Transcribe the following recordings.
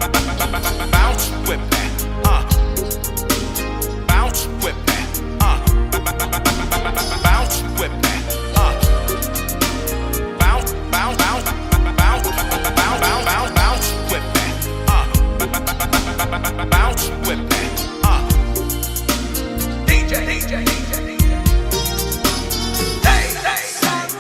Bounce with me. Bounce with me. Bounce with me. Bounce, bounce, bounce, bounce, bounce, bounce, bounce, bounce with me. Bounce with me. DJ, DJ, DJ, DJ. Hey, hey, hey.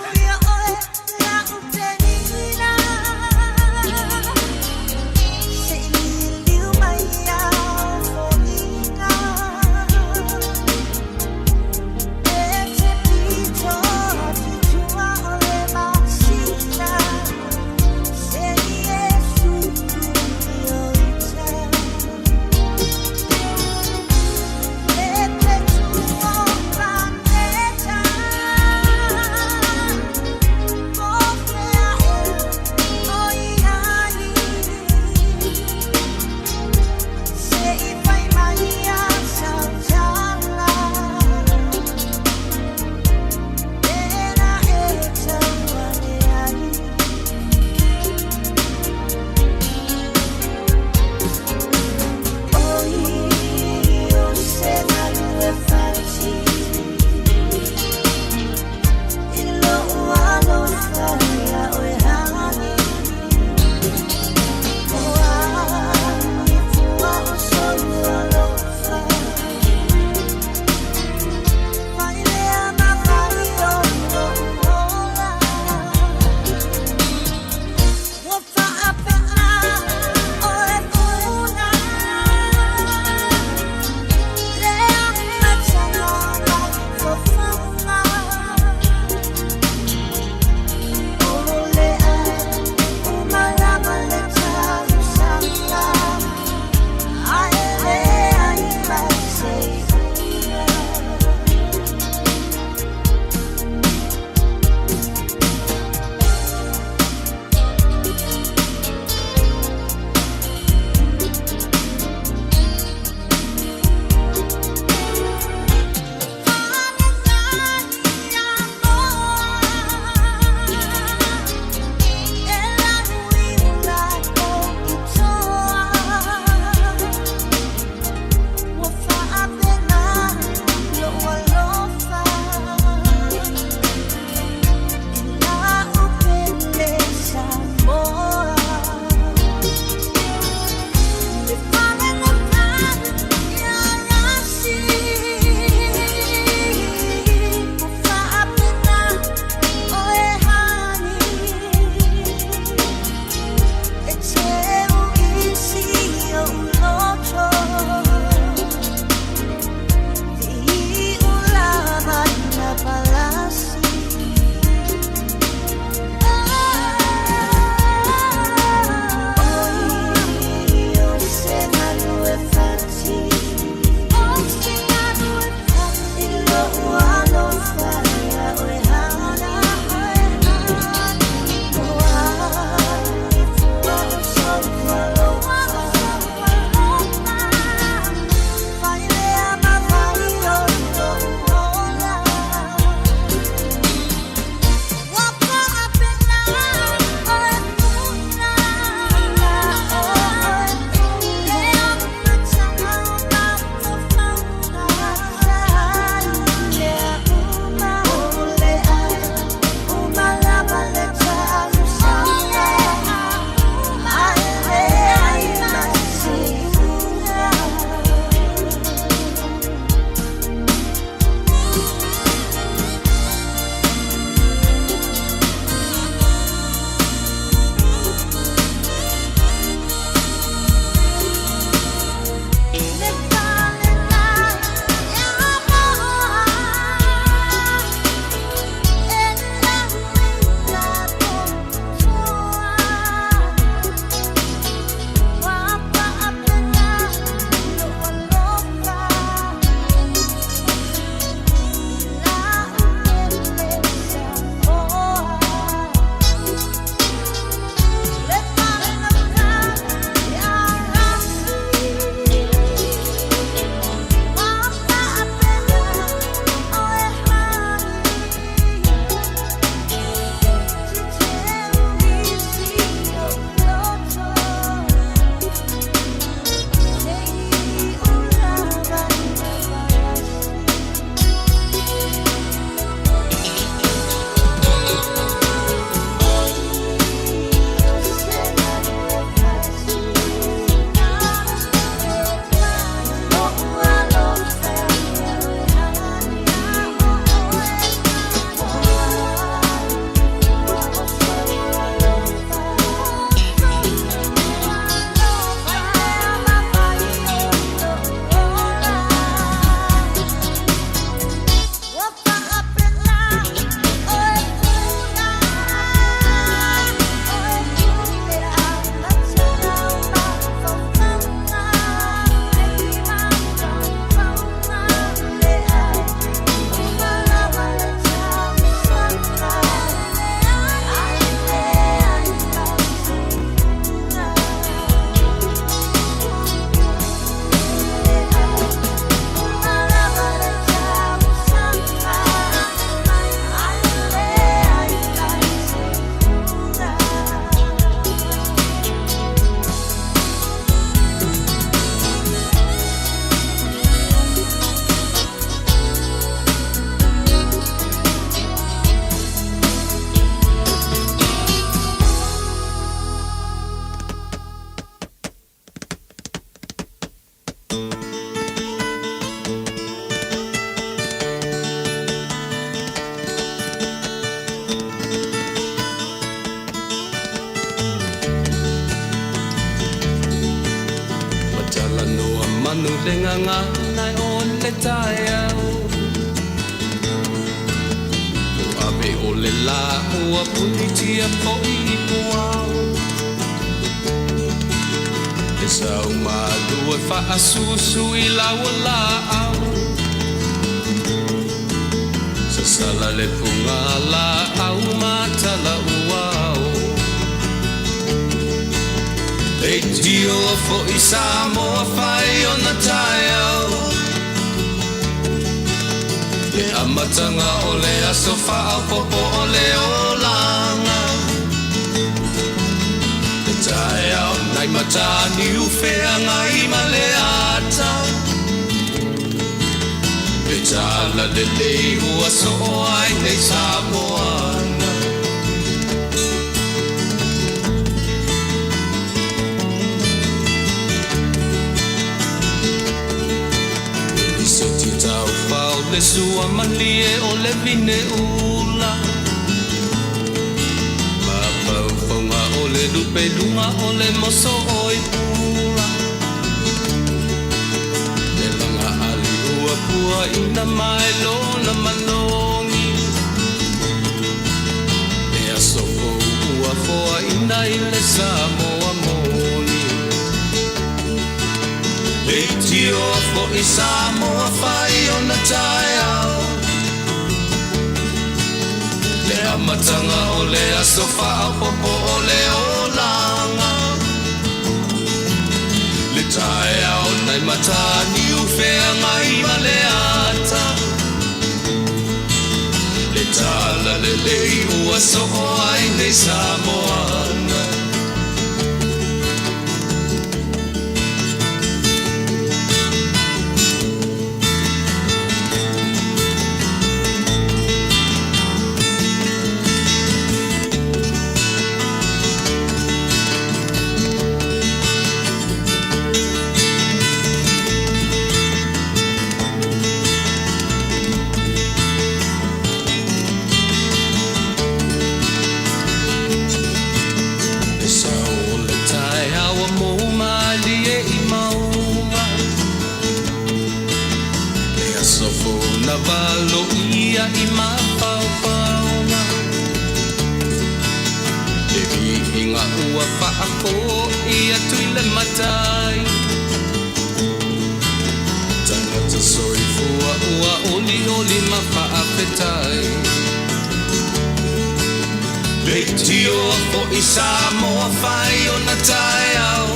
manu le gagana o le taeao. Ua ave o le lā ua punitia foi i puao. E sau malu e faasusu i lau laau. Sasala le puga laau ma tala uao. Leitio foi Samoa fai ona taeao. Le amataga o le aso faaopoopo o le olaga. Le taeao nai Mataniu Feagai ma le ata. Le tala lelei ua soo ai nei Samoana. E liseti taufao le sua malie o le vine ula. Mafaufauga o le lupe luga o le moso oi pula. Le laga ali ua pua ina mai lona manogi. Le aso fou ua foaina i le Samoa moni. Leitio foi Samoa fai ona taeao. Le amataga o le aso faaopoopo o le olaga. Le taeao nai Mataniu Feagai ma le ata. Le tala lelei ua soo ai nei Samoana. Le sao o le taeao ua mou malie i mauga. Le aso fou na valoia i mafaufauga. Le viiga ua faafoi atu i le Matai. Tagata soifua ua olioli ma faafetai. Leitio foi Samoa fai ona taeao.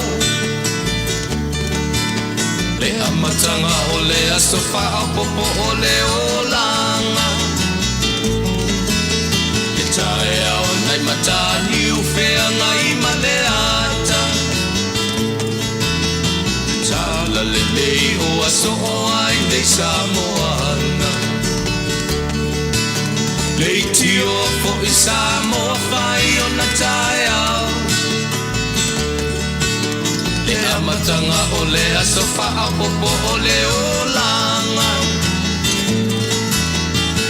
Le amataga o le aso faaopoopo o le olaga. Le taeao nai Mataniu Feagai ma le ata. Le tala lelei ua soo ai nei Samoana. Leitio foi Samoa fai ona taeao. Le amataga o le aso faaopoopo o le olaga.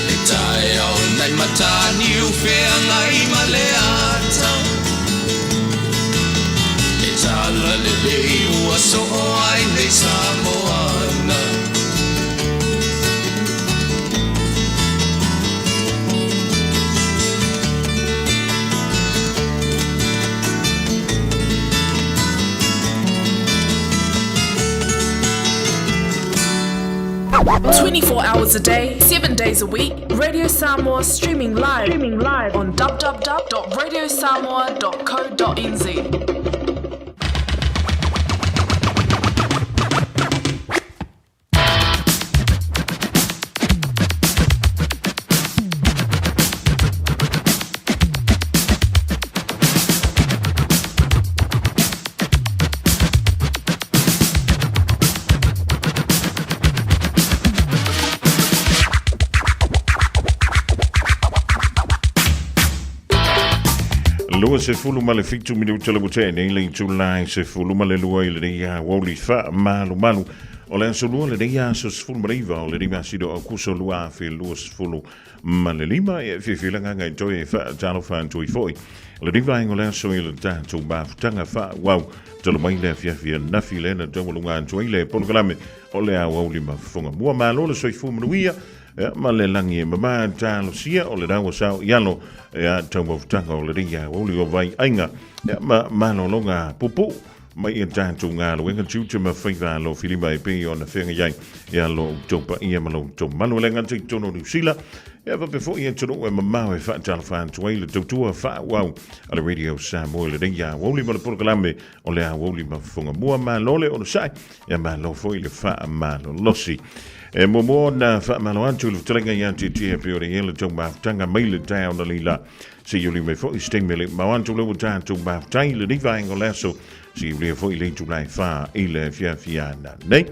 Le taeao nai Mataniu Feagai ma le ata. Le tala lelei ua soo ai nei Samoana. 24 hours a day, 7 days a week, Radio Samoa streaming live, streaming live on www.radiosamoa.co.nz. 27 minute le ua nei le itula e 12 i lenei aoauli faamalumalu o le aso lua lenei aso 19 o lenei masina o Aokuso 2025. E fiafia le agaga i toe faatalofa atu ai foi. Lenei vaega o le aso i le tatou mafutaga faaauau talu mai le afiafi ananafi lea na taualuga atu ai le polokalame o le aoauli mafofoga mua. Malo le soifua manuia ia, ma le lagi e mamā talosia o le ua sao i alo ia taumafutaga o lenei aoauli o vai aiga ia, ma malologa puupuu mai i tatou galuega tiute ma faiva alofilima e pei ona feagai ai ia lo outou paia ma lo outou malu. E le gata i totonu o Niu Sila, ia faapea foi atunuu e mamao e faatalofa atu ai le tautua faaauau a le Radio Samoa i lenei aoauli ma le polokalame o le aoauli mafofoga mua. Malo le onosai, ia malo foi le faamalolosi. E muamua ona faamalo atu i le fetalaiga ia Tietie pei ona i ai le tou mafutaga mai le taeao na leila Se i uli mai foi se taimi e le mau atu le ua tatou mafutai i lenei vaega o le aso, se i ulia foi le itula e 4 i le afiafi ana nei.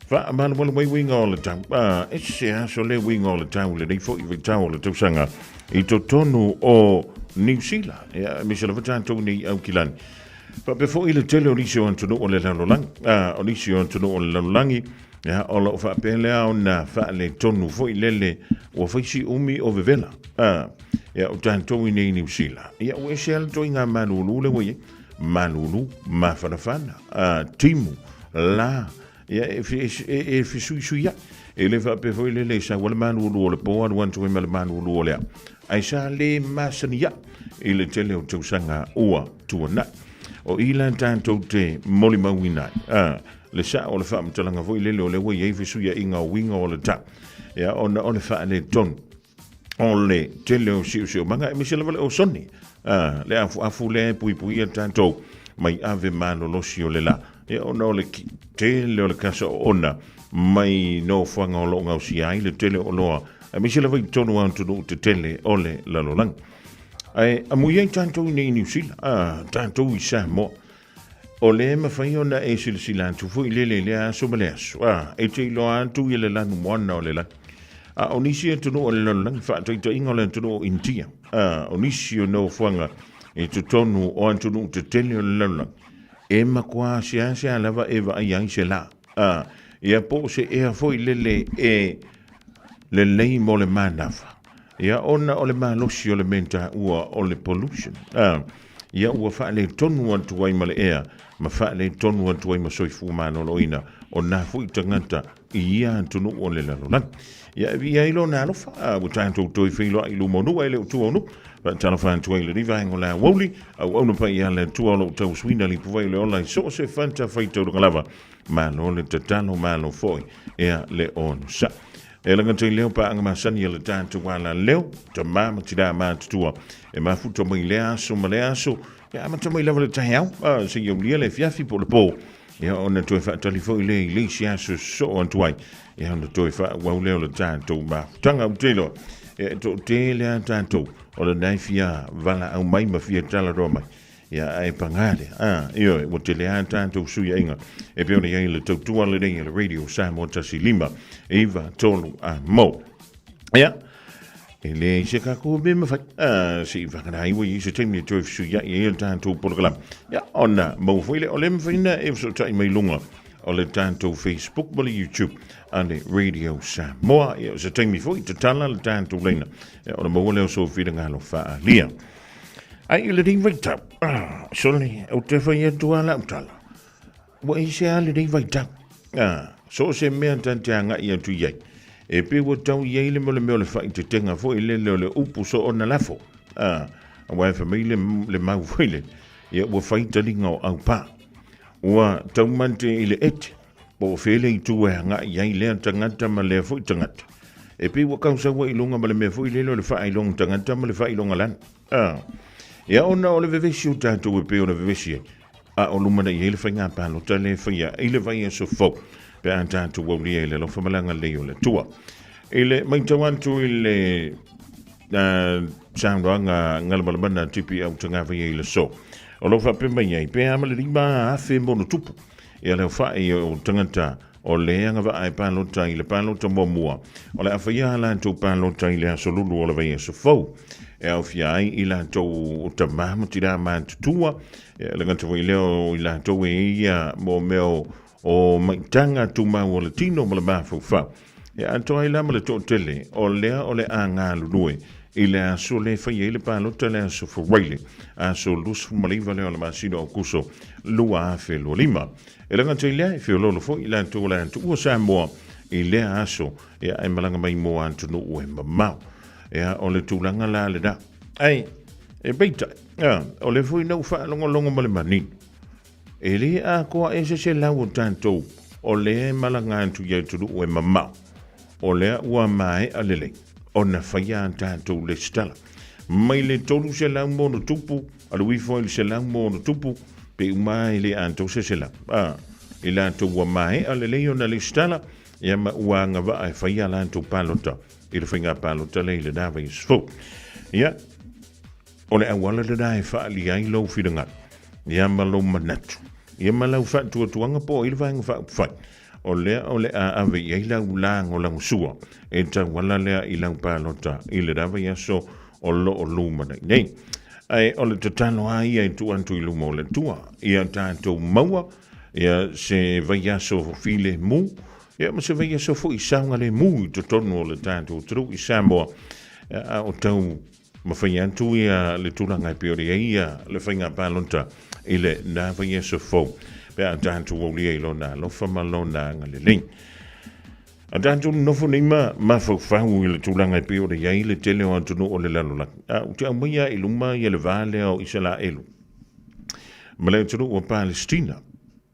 Faamalumalu mai uiga o le tau. Ah, e se aso le uiga o le tau lenei foi vaitau o le tausaga i totonu o Niu Sila. Ia, aemaise lava tatou nei Aukilani. Faapea foi le tele o nisi o atunuu o le lalolagi, ah, o nisi o atunuu o le lalolagi, ia, o lo o faapea lea ona faaletonu foi lele ua fai si umi o vevela. Ah, ia, o tatou i nei Niu Sila, ia, ua ese lava le ituaiga malulu lea ua i ai. Malulu, mafanafana, ah, timu, la, ia, e, e, e, e fesuisuiai. E le faapea foi lele e sau ai le malulu o le po alu atu ai ma le malulu o le ao. Ae sa le masani ai i le tele o tausaga ua tuanai. O i la tatou te molimauina ai, ah, le sao o le faamatalaga foi lele o lea ua i ai fesuiaiga o uiga o le tau, ia, ona o le faaletonu o le tele o siosiomaga, aemaise lava le osone, ah, le afuafu lea e puipuia tatou mai ave malolosi o le la, ia, ona o le tele o le kasa oona mai nofoaga o lo o gaosia ai le tele o oloa, aemaise lava i totonu o atunuu tetele o le lalolagi. Ae amui ai tatou i nei Niu Sila, ah, tatou i Samoa, o lea e mafai ona e silasila atu foi lele i lea aso ma le aso, ah, e te iloa atu i le lanu moana o le lagi. A o nisi atunuu o le lalolagi, faataitaiga o le atunuu o Initia, ah, o nisi o nofoaga i totonu o atunuu tetele o le lalolagi, e matua seasea lava e vaai ai se la. Ah, ia po o se ea foi lele e lelei mo le manava. Ia ona o le malosi o le mea taua o le pollution. Ah, ia ua faaletonu atu ai ma le ea, ma faaletonu atu ai ma soifua maloloina o nā foi tagata i ia atunuu o le lalolagi. Ia e viia ai lona alofa, a ua tatou toe feiloai i luma o nuu, ae le o tua o nuu. Faatalofa atu ai i lenei vaega o le aoauli, auauna paia a le Atua o lo o tauasuina le ipuvai o le ola i so o se fata faitaulaga lava. Malo le tatalo, malo foi ea le onosai. E laga i leo paaga masani a le tatou ala leo, tamā ma tinā matutua, e mafuta mai lea aso ma lea aso, ia amata mai lava le taeao, a, seia aulia le afiafi po o le pō, ia ona toe faatali foi lea i le isi aso sosoo atu ai, ia ona toe faaauau lea o le tatou mafutaga. Ou te iloa, e toatele lava tatou o lena e fia valaau mai ma fia talanoa mai. Ia, ae pagā lea, a, ioe, ua tele lava tatou suiaiga e pei ona i ai le tautua lenei a le Radio Samoa 15 9 3 a mo. Ia, e leai se tatou mea mafai, a, se i vagana ai ua i ai se taimi e toe fesuiai ai le tatou polokalame. Ia, ona maua foi lea, o lea e mafai ona e fesootai mai luga o le tatou Facebook ma le YouTube a le Radio Samoa. Ia, o se taimi foi tatala le tatou laina, ia, ona maua lea o sou finagalo faaalia. Ai i lenei vaitau, ah, sole, ou te fai atu a lau tala, ua ese a lenei vaitau. Ah, so o se mea ta te agai atu i ai, e pei ua tau i ai le mo le mea o le faaiteteina foi lele o le upu soona lafo. Ah, aua e fai mai le, le mau foi lele, ia ua fai taliga o aupā. Ua taumate i le ete, Po o fea le itu e agai i ai lea tagata ma lea foi tagata. E pei ua kausaua i luga ma le mea foi lele o le faailoga tagata ma le faailoga lana. Ah. Ia ona o le vevesi o tatou e pei ona vevesi ai, a o lumanai ai le faiga palota lea e faia i le vaiaso fou pe a tatou aulia i le alofa ma le agalelei o le Atua. I le matau atu i le saunoaga galamalamana tipi au tagavaia i le aso, o lo o faapea mai ai, pe a ma le 5,000 ma ono tupu Ia le aofai o tagata o le agavaa e palota i le palota muamua, o le a faia a latou palota i le aso lulu o le vaiaso fou, e aofia ai i latou o tamā ma tinā matutua, ia le gata foi lea o i latou e ia mo mea o maitaga tumau o le tino ma le mafaufau. E atoa ai la ma le toatele o lea o le a galulue i le aso lea e faia ai le palota le aso Faraile, aso 29 lea o le masina o Aokuso 2025. E le gata i lea, e feoloolo foi i latou o le a tuua Samoa i lea aso, ia ae malaga mai mo atunuu e mamao. Ia, o le tulaga la lena. Ae, e peitai, ia, o lea foi na ou faalogologo ma le manino, e le atoa ea se 100 o tatou o lea e malaga atu i atunuu e mamao, o lea ua maea lelei ona faia a tatou lesitala. Mai le 300 ma ono tupu, alu ifo ai le 100 ma ono tupu, pe uma lava e le atoa se 100. A, i latou ua maea lelei ona lesitala, ia ma ua agavaa e faia a latou palota i le faiga palota lea i lena vaiaso fou. Ia, o le auala lena e faaalia ai lou finagalo, ia ma lou manatu, ia ma lau faatuatuaga po o ai le Vaega Faaupufai o lea o le a ave i ai lau lagolagosua e tauala lea i lau palota i lena vaiaso o lo o lumanai nei. Ae o le tatalo lava ia e tuu atu i luma o le Atua, ia tatou maua ia se vaiaso filemu, ia ma se vaiaso foi saogalemu i totonu o le tatou atunuu i Samoa, a o tau mafai atu ia le tulaga e pei ona i ai ia le faiga palota i lena vaiaso fou, pe a tatou aulia i Lona alofa ma Lona agalelei. A tatou nonofo nei ma mafaufau i le tulaga e pei ona i ai le tele o atunuu o le lalolagi, a ou te aumaia i luma ia le va lea o Isalaelu ma le atunuu o Palestina.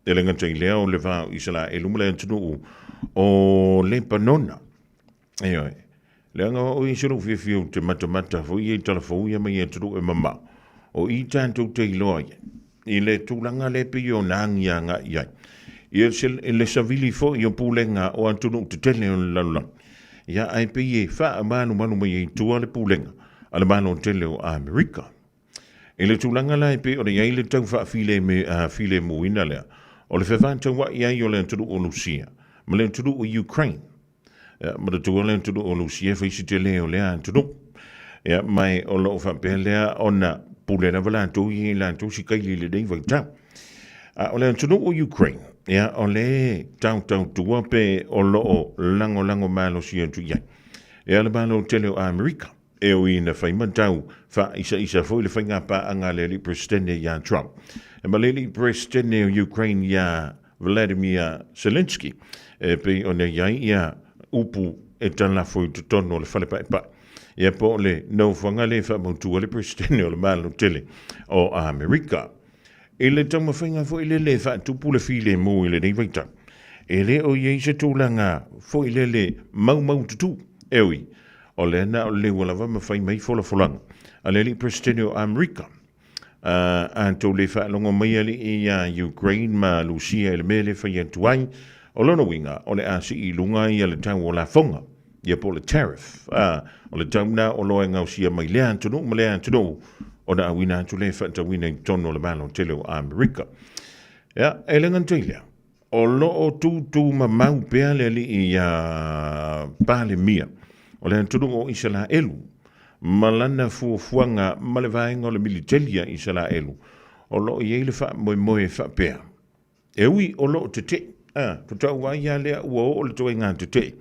E le gata i lea o le va o Isalaelu ma le atunuu o Lepanona. Ioe. Leaga o i se lou fiafia ou te matamata foi ia i talafou ia mai atunuu e mamao, o i tatou te iloa ai i le tulaga lea pei ona agi agai i ai. Ia se, le savili foi o pulega o atunuu tetele o le lalolagi, ia ae pei e faamalumalu mai ai i tua le pulega a le Malo tele o Amerika. I le tulaga la e pei ona i ai le tau faafilemuina lea, o le fevataua'i ai o le atunuu o Lusia ma le atunuu o Ukraine. Ia, manatua le atunuu o Lusia e fai si tele o lea atunuu. Ia, ma o lo o faapea lea ona pule lava latou ia i latou sikaili i lenei vaitau. A o le atunuu o Ukraine, ia, o le tautautua pe o lo o lagolago malosi atu i ai. Ia, le Malo tele o Amerika. E ui ina fai ma tau faa'isaʻisa foi le faigapaaga a le alii Peresetene iā Trump ma le alii Peresetene o Ukraine iā Vladimir Zelensky, e pei ona i ai ia upu e talafo i totonu o le fale paepae, ia po o le nofoaga lea e faamautu ai le Peresetene o le Malo tele o Amerika. I le taumafaiga foi lele e faatupu le filemu i lenei vaitau, e le o i ai se tulaga foi lele maumaututu, e ui, o lea na o le ua lava ma fai mai folafolaga a le alii Peresetene o Amerika. A tou le faalogo mai alii ia Ukraine ma Lusia i le mea lea e fai atu ai, o lona uiga o le a sii i luga ia le tau o lafoga, ia po o le tariff, o le tau lena o loa e gaosia mai lea atunuu ma lea atunuu ona auina atu lea e faatauina i totonu o le Malo tele o Amerika. Ia, e le gata i lea, O lo o tūtūmamau pea le alii iā Palemia o le atunuu o Isalaelu ma lana fuafuaga ma le vaega o le militeli a Isalaelu o lo o i ai le faamoemoe faapea, e ui o lo o teteʻi, a, faatoa ua ai lava lea ua oo le toaiga teteʻi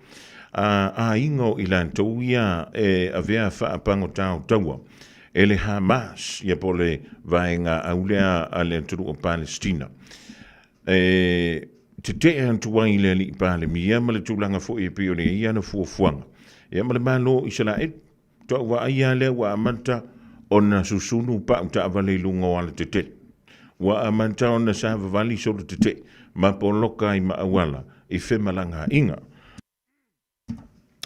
a aiga o i latou ia e avea faapagota o taua e le Hamas, ia po o le vaega au lea a le atunuu o Palestina. E tetee atu ai le alii Palemia ma le tulaga foi e pei ona i ai ana fuafuaga, ia ma le Malo o Isalaelu. Faatoa vaai lava lea ua amata ona susunu pau taavale i luga o alatetele. Ua amata ona savavali solo tetee ma poloka ai ma auala i femalagaaiga.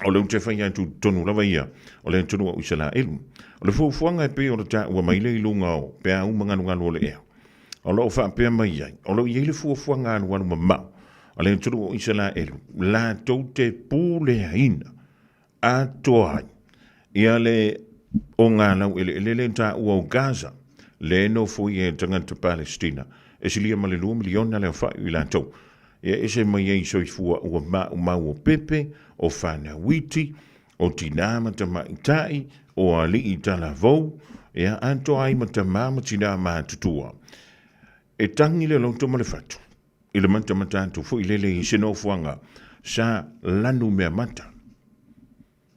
O le ou te fai atu tonu lava ia o le atunuu o Isalaelu. O le fuafuaga e pei ona taua mai lea i luga o peau ma galugalu o le ea, o lo o faapea mai ai, o lo o i ai le fuafuaga alualu mamao a le atunuu o Isalaelu latou te puleaina atoa ai ia le ogalau eleele lea e taua o Gaza, lea e nofoia e tagata Palestina e silia ma le 2 miliona le aofai o i latou. Ia ese mai ai soifua ua maumau o pepe, o fanau iti, o tinā ma tamaitai, o alii talavou, ia atoa ai ma tamā ma tinā matutua. E tangi le loto ma le fatu i le matamata atu foi lele i se nofoaga sa lanu meamata.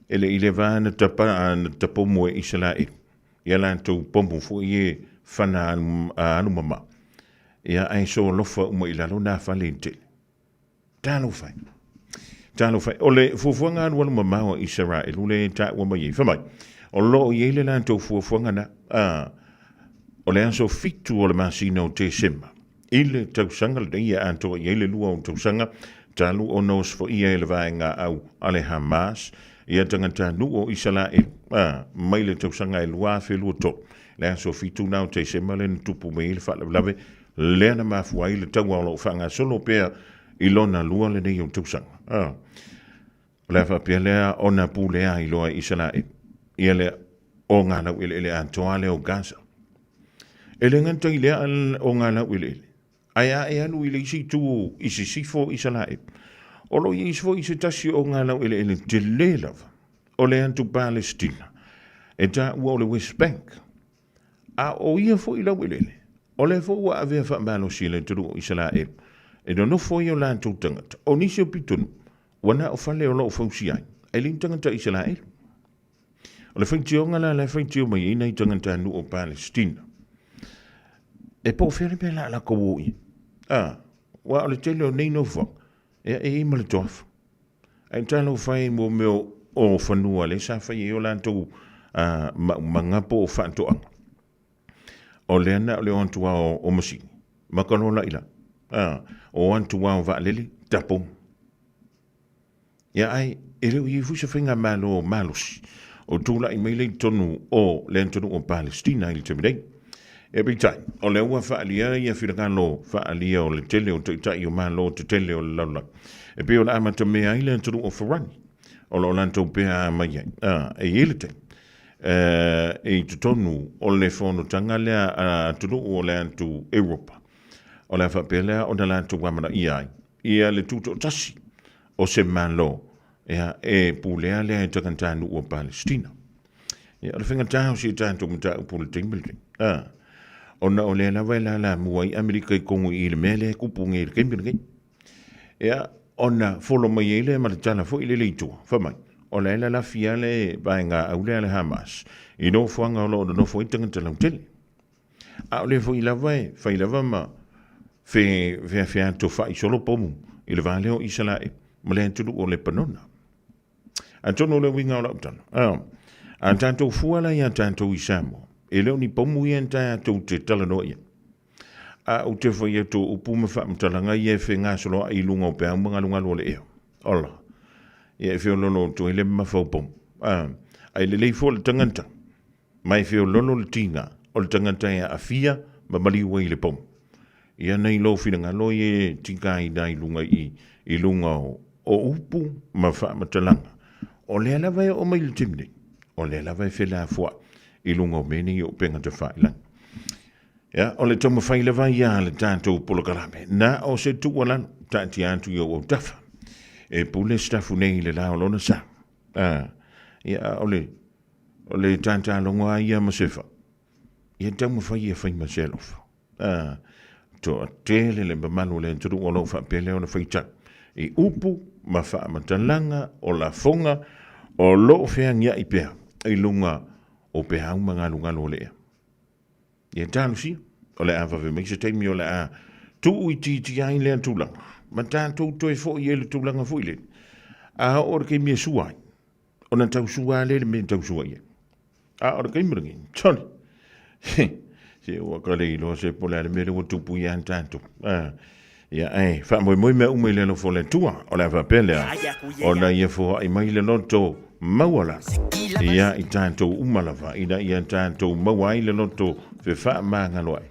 E le i leva na tapa na tapomu e Isaraelu ia latou pomu foi e fana alu mamao. Ia ae solofa uma i lalo nā fale i tele. Talofa e. Talofa e. O le fuafuaga alualu mamao a Isaraelu le taua mai ai. Fai mai, o lo o i ai le latou fuafuaga na, a, o le aso 7 o le masina o Tesema, i le tausaga lenei e atoa i ai le lua o tausaga talu ona osofaia e le vaega au a le Hamas ia tagatanuu o Isaraelu, a, mai le tausaga e 2023. Le aso 7 na o Tesema lea na tupu mai ai le faalavelave lea na mafua ai le taua o lo o faagasolo pea i lona lua lenei o tausaga. A, o le a faapea lea ona pulea ai loa e Isaraelu ia le o ngā laueleele atoa lea o Gaza. E le gata i lea o ngā laueleele, ae a e alu i le isi itu i sisifo o Isaraelu, o lo o i ai foi se tasi o ngā laueleele tele lava o le atu Palestina, e taua o le West Bank. A o ia foi laueleele, o lea foi ua avea faamalosi e le atunuu o Isaraelu, e nonofo ai o latou tagata. O nisi o pitonuu, ua na o fale o lo o fausia ai, ae le ni tagata Isaraelu. O le faitioga la la e faitio mai ai nai tagatanuu o Palestina, e po o fea le mea la a latou o i ai. A, aua o le tele o nei nofoaga, ia e i ai ma le toafa. Ae talofa e mo mea o fanua lea sa fai ai o latou maumaga po o faatoaga. O lea na o le o atu lava o masini, ma ka lola i lalo. O atu lava o vaalele, tapomu. Ia ae e le o i ai foi se faigamalo malosi o tulai mai lea i totonu o le atunuu o Palestina i le taimi nei. E peitai, o lea ua faaalia ia finagalo faaalia o le tele o taitai o malo tetele o le lalolagi, e pei ona amatamea ai le atunuu o Farani, o lo o latou pea a mai ai, a, e i ai le taimi, e i totonu o le fonotaga lea a atunuu o le atu Europa, o le a faapea lea ona latou amanaia ai ia le tutoatasi o se Malo ia, e pulea lea e tagatanuu o Palestina. Ia, o le faigata o si tatou mataupu i le taimi lenei. Ah, ona o lea lava e lalamua ai Amerika i Kongo i le mea lea e kupu nei i le taimi lenei. Ia, ona folo mai ai lea ma le tala foi lele i tua, fai mai, o la e lalafi lava le vaega au lea a le Hamas i nofoaga o lo o nonofo ai tagata lautele. A o lea foi lava e fai lava ma fe feafeatofai solo pomu i le va lea o Isaraelu ma le atunuu o Lepanona. Atonu o le uiga o lau tala, a, a tatou fua la iā tatou i Samoa, e le o ni pomu ia na tatou te talanoa i ai. A ou te fai atu o upu ma faamatalaga ia e fegasoloai i luga o peau ma galugalu o le ea. Ola. Ia e feololo atu ai le mamafa o pomu. A, ai lelei fua le tagata, ma e feololo le tiga o le tagata e aafia ma maliu ai i le pomu. Ia nei lou finagalo ia e tigaina ai luga i i luga o, o upu ma faamatalaga. O lea lava e oo mai i le taimi nei, o lea lava e felafoai i luga o mea nei o upega tafailagi. Ia, o le taumafai lava ia a le tatou polokalame, na o se tuualalo taatia atu i ou autafa. E pule sitafu nei i le la o lona sa. A, ia, o le, o le tatalogo lava ia ma Sefa, ia taumafai ia fai ma se alofa. A, toatele le mamalu o le atunuu o lo o faapea lea ona faitau i upu ma faamatalaga o lafoga o lo o feagiai pea i luga o peau ma galugalu o le ea. Ia talosia, o le a vave mai se taimi o le a tuuitiitia ai lea tulaga, ma tatou toe foi ai le tulaga foi lele. A oo i le taimi e sua ai, ona tau sua lava lea i le mea e tau sua i ai. A o le taimi lenei, sorry, se ua ka le iloa se po o le a le mea lea ua tupu ia tatou. Ia, ae faamoemoe mea uma i le alofa o le Atua, o le a faapea lea, ona ia foai mai le loto maualalo ia i tatou uma lava, ina ia tatou maua ai le loto fefaamagaloai.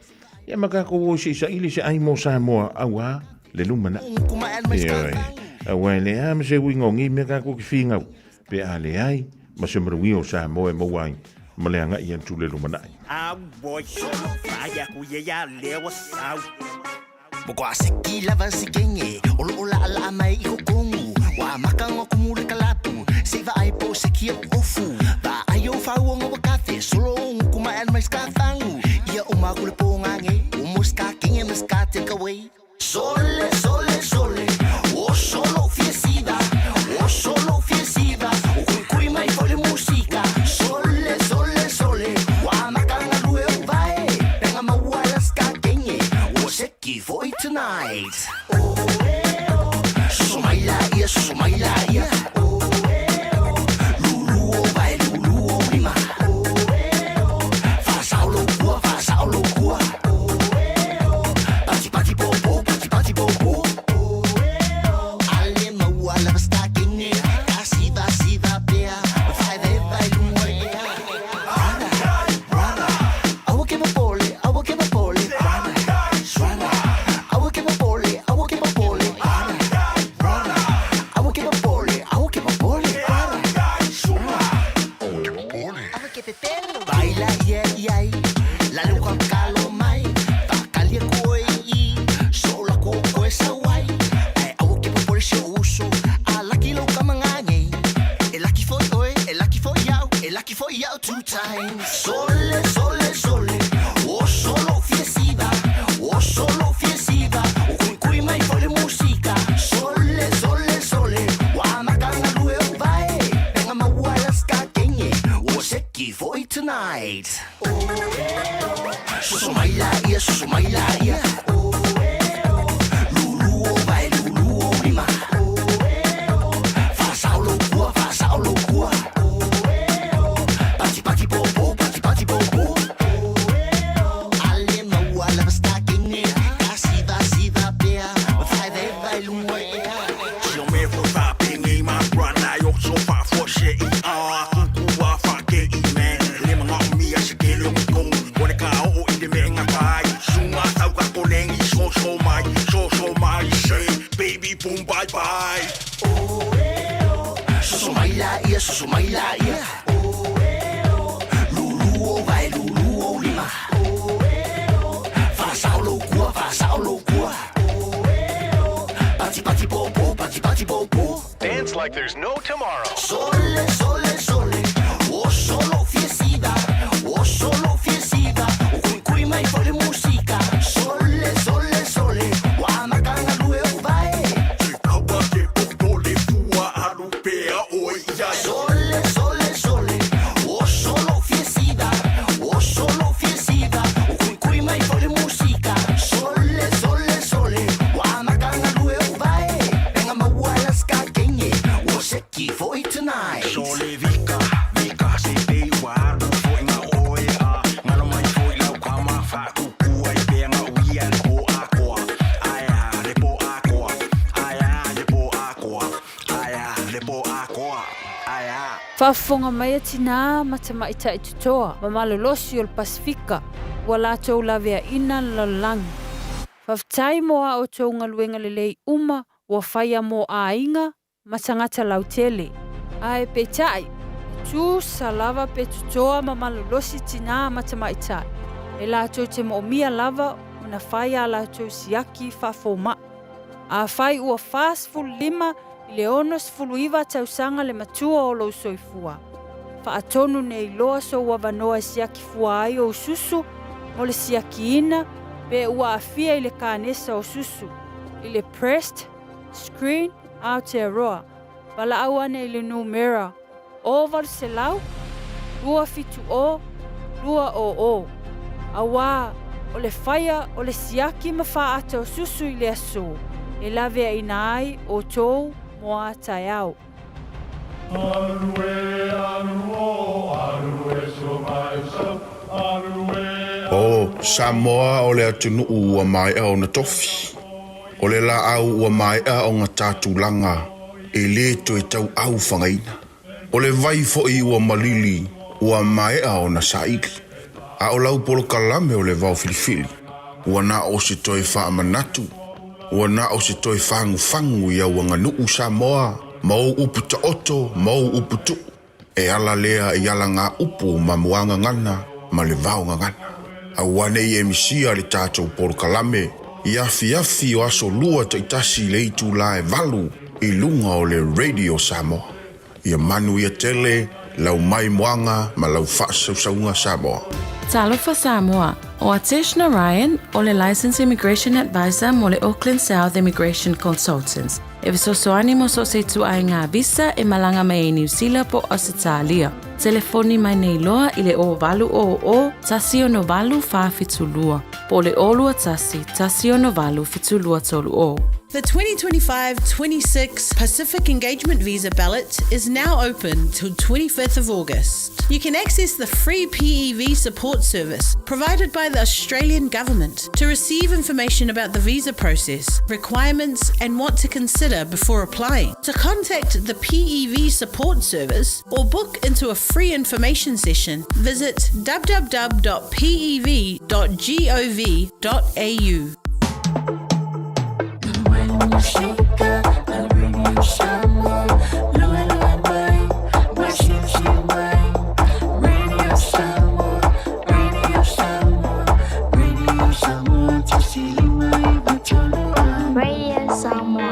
Ia ma tatou o se i saili se ai mo Samoa auā le lumanai. Ioe, aua e leai ma se uiga o nei mea tatou te finau, pe a leai ma se manuia o Samoa e maua ai ma le agai atu le lumanai. tonight. Soso mai laia, soso mai laia. Lulu o vai, lulu o lima. Faasao lou kua, faasao lou kua. Pati pati po po, pati pati po po. Ale maua lava stakine, kasiva siva pea, vai vai vai luga. Brother, brother, aua ke popole, aua ke popole. Brother, brother, aua ke popole, aua ke popole. Brother, brother, aua ke popole, aua ke popole. Brother, Baila yeah yeah, la luka kalo mai, pakalia koi i, sola ko koe sawai. Ai aua ke popole se uso, a laki lo kamangangi. E laki foi oi, e laki foi au, e laki foi au two times. Sole, sole, sole, o solo fiesiva, o solo fiesiva, o kui kui mai foi le musika. Sole, sole, sole, wa makanga lue o vai, penga maua las ka kenye, o seki foi tonight. Soso mai laia, soso mai laia. Lulu o vai, lulu o lima. Faasao lou kua, faasao lou kua. Pati pati po po, pati pati po po. Ale maua lava stakine, kasiva siva pea, vai vai vai luga. Si o me fo fa pingi ma brana yo so fa fo she i a ku ku wa fa ke i me le manga o mi a se ke le kong o le ka o i de me nga kai sunga tau ka ko lengi so so mai so so mai say baby boom bye bye. Soso mai laia, soso mai laia. Lulu o vai, lulu o lima. Faasao lou kua, faasao lou kua. Pati pati po po, pati pati po po. Dance like there's no tomorrow. Sole, sole, sole, o solo fiesiva, o solo fiesiva, o kui kui mai foi le musika. Sole, sole, sole, wa makanga lue o vai. Se kawa ke o le fua alu pea o ia. Sole, sole, sole, o solo fiesiva, o solo fiesiva, o kui kui mai foi le musika. Sole, sole, sole, wa makanga lue o vai. Penga maua las ka kenye, o seki foi tonight. Sole vika, vika se te wa alu foi nga oe a ngalo mai foi lau kama fa ku ku ai pea nga uia le po a koa. Aia le po a koa, aia le po a koa, aia le po a koa, aia. Faafofoga mai a tinā ma tamaitai totoa ma malolosi o le Pasefika ua latou laveaina le lalolagi. Faafetai mo a outou galuega lelei uma ua faia mo aiga ma tagata lautele. Ae peitai, e tusa lava pe totoa ma malolosi tinā ma tamaitai, e latou te moomia lava ona fai a latou siaki faafoma'i. Afai ua 45 i le 69 tausaga le matua o lou soifua, faatonu nei loa sou avanoa e siaki fua ai ou susu mo le siakiina pe ua aafia i le kanesa o susu, i le Breast Screen Aotearoa, valaau ane i le numera o 800 270 200, auā o le faia o le siaki ma faaata o susu i le aso e laveaina ai outou mo a taeao. O Samoa o le atunuu ua maea ona tofi. O le laau ua maea ona ta tulaga e lē toe tauau fagaina. O le vai foʻi ua malili ua maea ona saili. A o lau polokalame o le vaofilifili, ua na o se toe faamanatu, ua na o se toe fagufagu i au aganuu Samoa ma ou upu taoto ma ou upu tuu. E ala lea i alagā upu ma muagagana ma le vaogagana. Auā nei e misia le tatou polokalame i afiafi o aso lua taitasi i le itulā e 8 i luga o le Radio Samoa. Ia manuia tele lau maimoaga ma lau faasausauga Samoa. Talofa Samoa, o Atesh Narayan, o le Licensed Immigration Advisor mo le Auckland South Immigration Consultants. E fesoasoani mo so o se ituaiga visa e malaga mai ai Niu Sila po o Ausetalia. Telefoni mai nei loa i le 0800 168 472 po o le 021 168 7230. The 2025-26 Pacific Engagement Visa ballot is now open till 25th of August. You can access the free PEV support service provided by the Australian Government to receive information about the visa process, requirements and what to consider before applying. To contact the PEV support service or book into a free information session, visit www.pev.gov.au. Radio Samoa.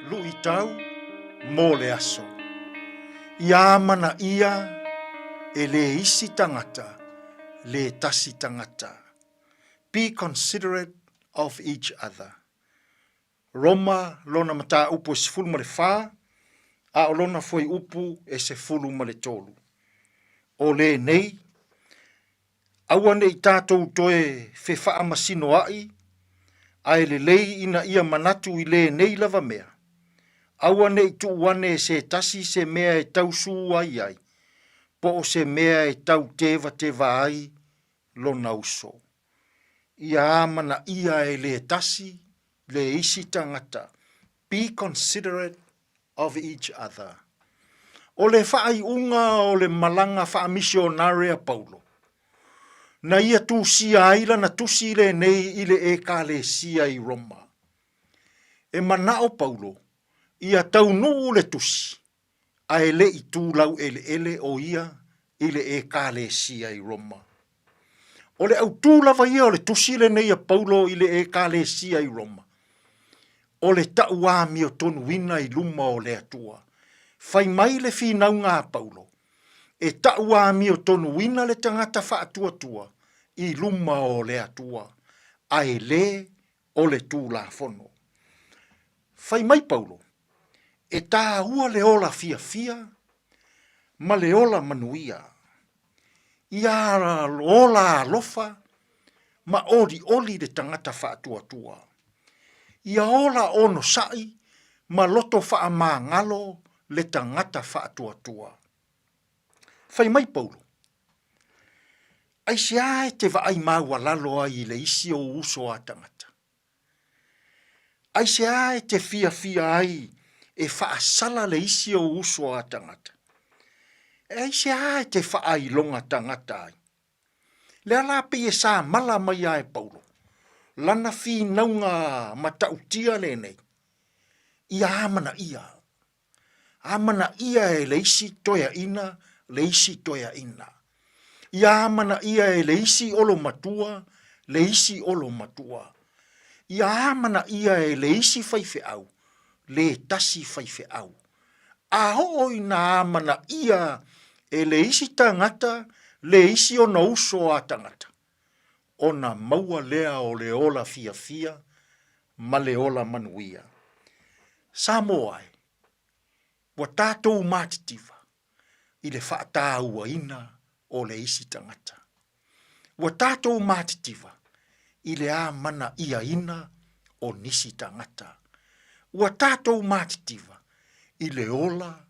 Luʻitau mo le aso. Ia amanaia e le isi tagata le tasi tagata. Be considerate of each other. Roma lona mataupu e 14, a o lona fuaiupu e 13. O lenei, aua ne i tatou toe fefaamasinoaʻi, ae lelei ina ia manatu i lenei lava mea, aua ne i tuu ane e se tasi se mea e tausū ai ai, po o se mea e tau tevateva ai lona uso. Ia amanaia e le tasi le isi tagata, be considerate of each other. O le faaiuga o le malaga faamisionare a Paulo, na ia tusia ai lana tusi lenei i le Ekalesia i Roma. E manao Paulo ia taunuu le tusi ae le i tu laueleele o ia i le Ekalesia i Roma. O le autū lava ia o le tusi lenei a Paulo i le Ekalesia i Roma, o le tauamiotonuina i luma o le Atua. Fai mai le finauga a Paulo, e tauamiotonuina le tagata faatuatua i luma o le Atua, ae le o le Tulafono. Fai mai Paulo, e tāua le ola fiafia ma le ola manuia. Ia ola alofa ma olioli le tagata faatuatua. Ia ola onosai ma loto faamagalo le tagata faatuatua. Fai mai Paulo, Aisea e te vaai maualalo ai i le isi o uso a tagata? Aisea e te fiafia ai e faasala le isi o uso a tagata? E aisea e te faailoga tagata ai? Lea la pei e samala mai a e Paulo, lana finauga matautia lenei, ia amanaia Amanaia e le isi toeaina le isi toeaina. Ia amanaia e le isi olomatua le isi olomatua. Ia amanaia e le isi faifeau le tasi faifeau. A oo ina amanaia e le isi tagata le isi ona uso a tagata, ona maua lea o le ola fiafia ma le ola manuia. Samoa e, ua tatou matitiva i le faatauaina o le isi tagata. Ua tatou matitiva i le amanaiaina o nisi tagata. Ua tatou matitiva i le ola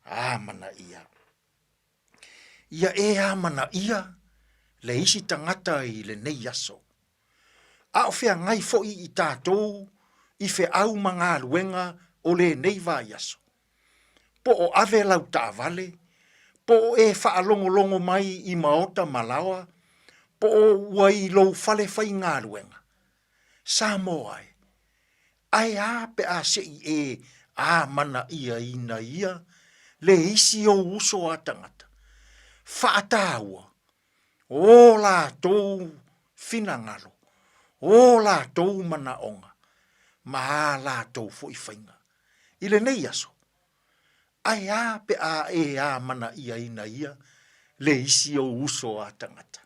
amanaia. Ia e amanaia le isi tagata i lenei aso. A o feagai foi i tatou i feau ma galuega o lenei vaiaso. Po o ave lau taavale, po o e faalogologo mai i maota ma laoa, po o ua i lou fale faigaluega. Samoa e, ae a pe a se i e amanaiaina ia le isi ou uso a tagata, faataua o latou finagalo, o latou manaoga, ma a latou foi faiga. I lenei aso, ae a pe a e amanaiaina ia le isi ou uso a tagata?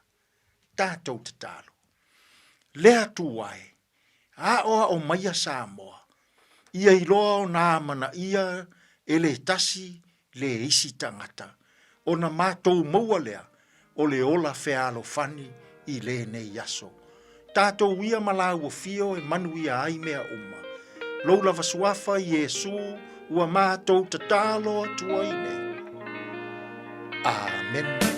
Tatou tatalo. Le Atua e, aoao maia Samoa, ia iloa ona amanaia e le tasi le isi tagata, ona matou maua lea o le ola fealofani i lenei aso. Tatou ia ma lāua fio e manuia ai mea uma. Lou lava suafa Iesu ua matou tatalo atu ai nei. Amene.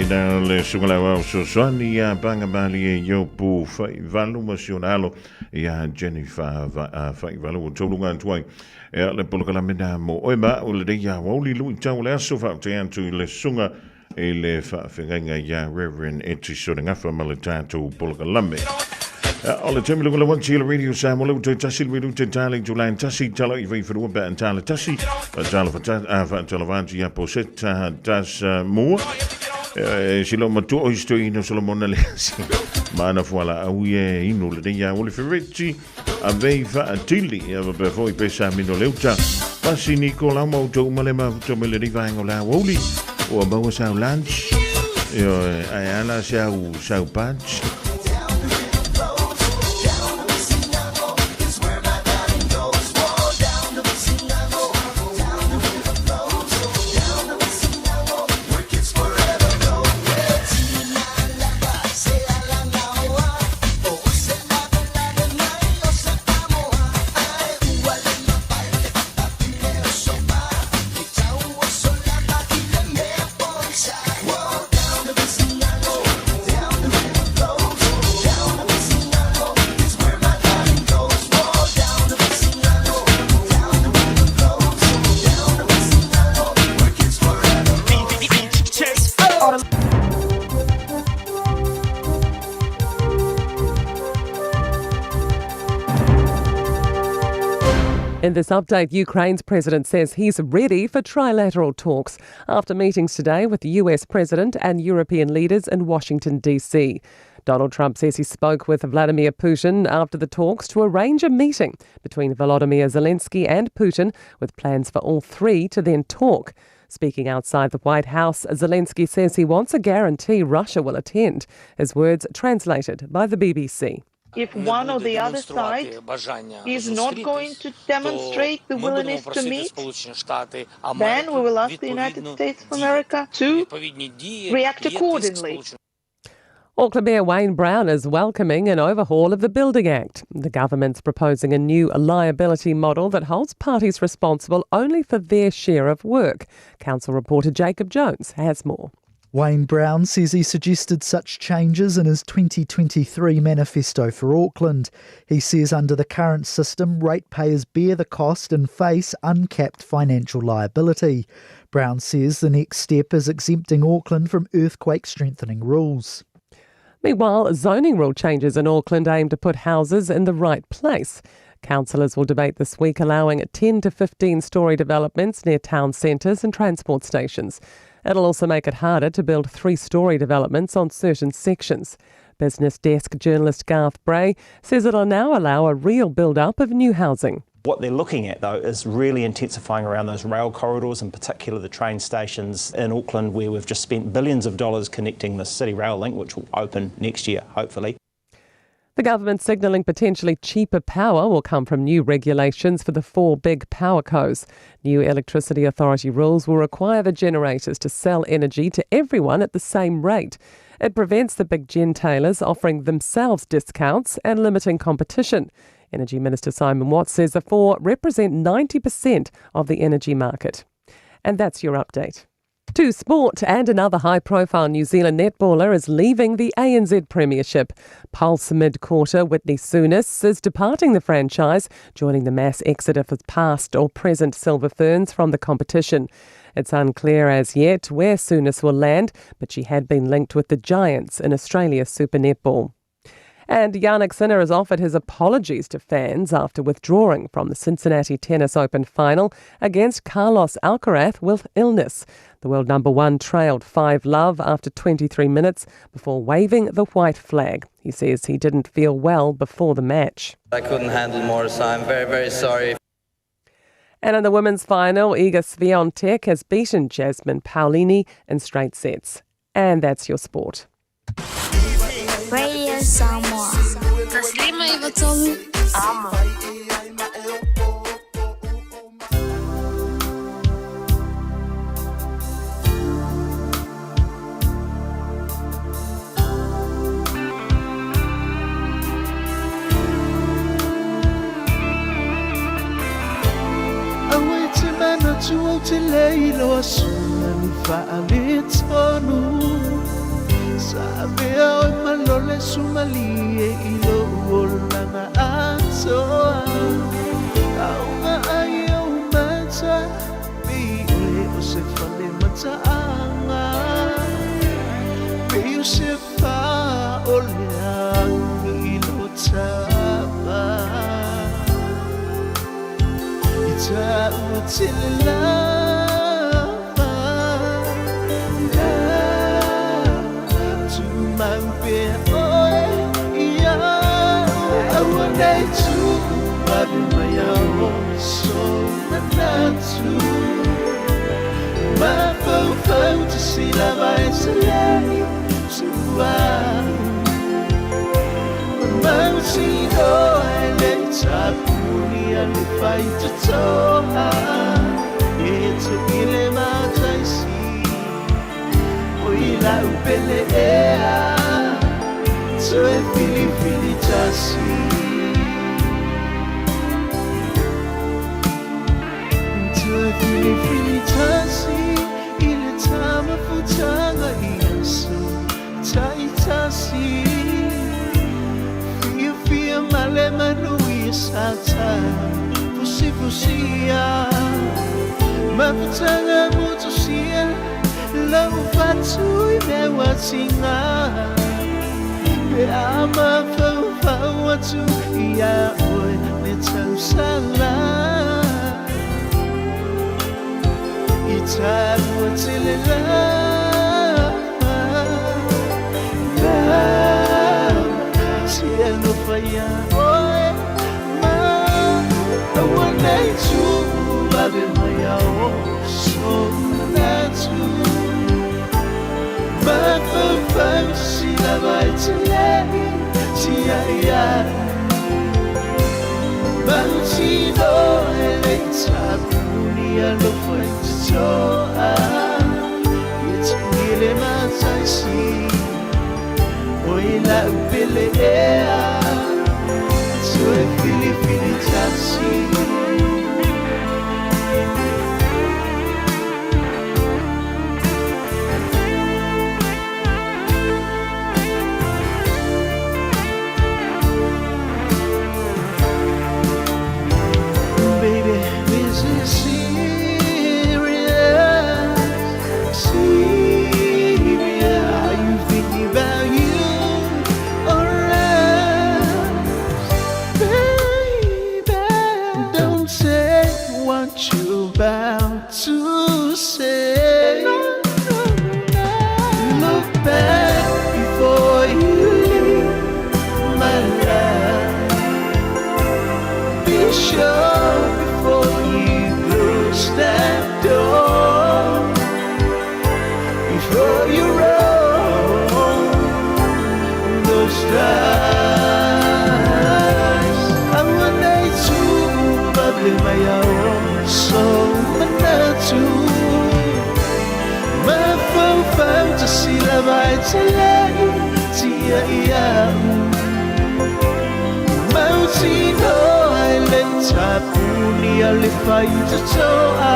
Ina le suga le au sosoani ia Panga Malie Iopu Faivalu ma si ona alo ia Jennifer Faivalu o tauluga atu ai e le polokalame na mo oe ma o le ia wauli lui tau le aso whaote atu i le suga i le whaawhengainga ia Reverend Eti Sorengafa ma le tātou polokalame. O le taimi lunga le wanti le radio sa mo le ute tasi le minute tale July tasi tala i vei whenua pe tala tasi tala wha tala vanti ia po set tas mua silo matua o isto ino Solomona le asi mana fuala au e inu le nei o le fereti a vei wha tili ia pe foi pe sa mino leuta pasi niko lau mau tau male ma tau mele ni vaenga o la wauli o maua sau lunch ai ala sau sau punch. In this update, Ukraine's president says he's ready for trilateral talks after meetings today with the US president and European leaders in Washington, D.C. Donald Trump says he spoke with Vladimir Putin after the talks to arrange a meeting between Volodymyr Zelensky and Putin, with plans for all three to then talk. Speaking outside the White House, Zelensky says he wants a guarantee Russia will attend. His words translated by the BBC. If one or the other side is not going to demonstrate the willingness to meet, then we will ask the United States of America to react accordingly. Auckland Mayor Wayne Brown is welcoming an overhaul of the Building Act. The government's proposing a new liability model that holds parties responsible only for their share of work. Council reporter Jacob Jones has more. Wayne Brown says he suggested such changes in his 2023 manifesto for Auckland. He says under the current system, ratepayers bear the cost and face uncapped financial liability. Brown says the next step is exempting Auckland from earthquake strengthening rules. Meanwhile, zoning rule changes in Auckland aim to put houses in the right place. Councillors will debate this week allowing 10 to 15 storey developments near town centres and transport stations. It'll also make it harder to build 3-storey developments on certain sections. Business Desk journalist Garth Bray says it'll now allow a real build-up of new housing. What they're looking at, though, is really intensifying around those rail corridors, in particular the train stations in Auckland, where we've just spent billions of dollars connecting the City Rail Link, which will open next year, hopefully. The government signalling potentially cheaper power will come from new regulations for the 4 big power cos. New Electricity Authority rules will require the generators to sell energy to everyone at the same rate. It prevents the big gentailers offering themselves discounts and limiting competition. Energy Minister Simon Watts says the 4 represent 90% of the energy market. And that's your update. To sport, and another high-profile New Zealand netballer is leaving the ANZ Premiership. Pulse mid-quarter Whitney Souness is departing the franchise, joining the mass exodus of past or present Silver Ferns from the competition. It's unclear as yet where Souness will land, but she had been linked with the Giants in Australia's Super Netball. And Jannik Sinner has offered his apologies to fans after withdrawing from the Cincinnati Tennis Open final against Carlos Alcaraz with illness. The world number 1 trailed 5-love after 23 minutes before waving the white flag. He says he didn't feel well before the match. I couldn't handle more, so I'm very, very sorry. And in the women's final, Iga Swiatek has beaten Jasmine Paolini in straight sets. And that's your sport. Radio Samoa. Taslima i Amo. Aue te mana tu au te leilo a suna ni whaaletonu. Sa avea oe ma lole sumalie i lou olaga atoa. Auga ai ou mata, pei oe o se fale mataaga. Pei o se fā o le agi i lo tapa. I tāua tele lava, lava, tumau pea oe ia aua nei tuku ave mai au so manatu. Mafaufau te silava e se lei tua. Mautino e le tapuni a le fai totoa. E tupile mataisi, o i lau pele ea, toe filifili tasi. Toe filifili tasi, i le tamafutaga i aso taitasi. Fia fia male manui sa ta, fusi fusia. Mafutaga motosia, lau fatu i mea watinga. Pe a mafaufau atu ia oe le tausala. I tāua tele lava, lava, si alofa ia oe ma aua nei tuku ave mai au so manatu. Mafaufau silava e te lei tia ia. Mautino e le tapuni alofa i totoa. I tungile mataisi, o i lau pele ea, toe filifili tasi. Baby, this is serious, serious. Are you thinking about you or us? Baby, don't say what you're about to say. Look back before you leave my life. Be sure before you close that door. Before you roll those dice. Aua nei tuku ave mai au so manatu. Mafaufau te silava e te lei tia ia. Mautino e le tapuni a le fai totoa.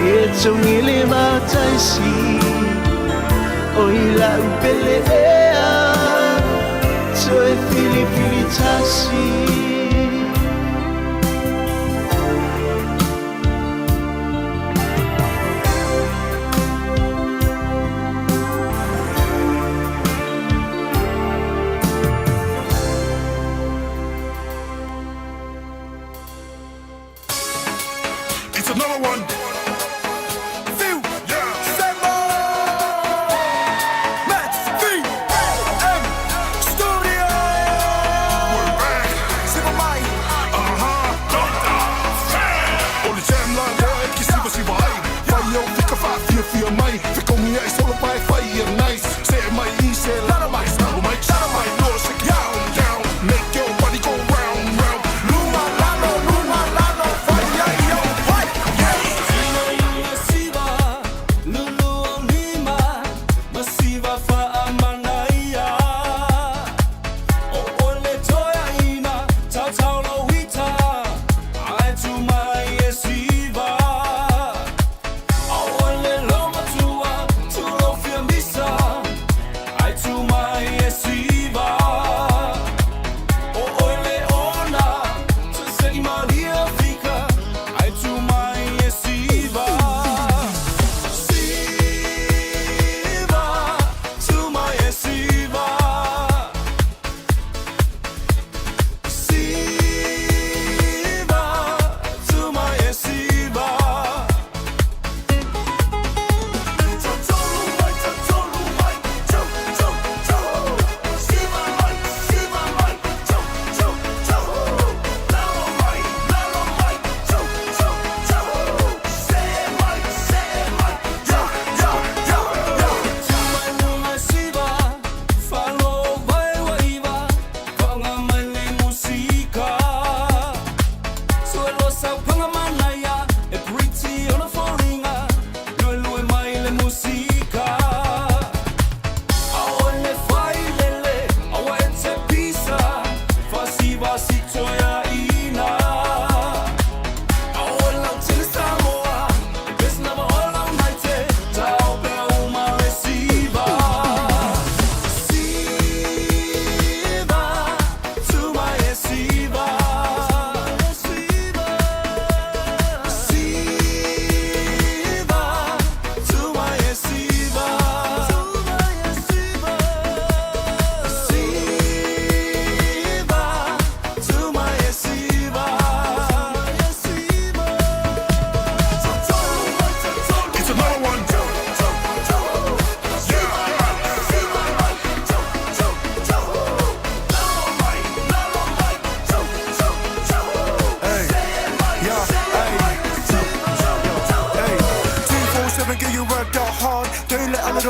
E tungile mataisi, o i lau pele ea, toe filifili tasi. It's another one. Few, yeah. Semmo. Max V M Studio. We're back. Siva mai. O le timeline boy, ki siva siva ai. Fai au fika fa fia fia mai. Fikongia i solo pai fai ia nice. Se mai i se lala mai. Stalo mai, chara mai. No shake down, down. Make your body go round, round. Luma lalo, luma lalo. Fai ai yo, fai. Yeah. Siva, lulu o lima, ma siva faamanaia. O ole toeaina, tautau lo ita, ae tumai e siva. O ole lo matua, tulo fia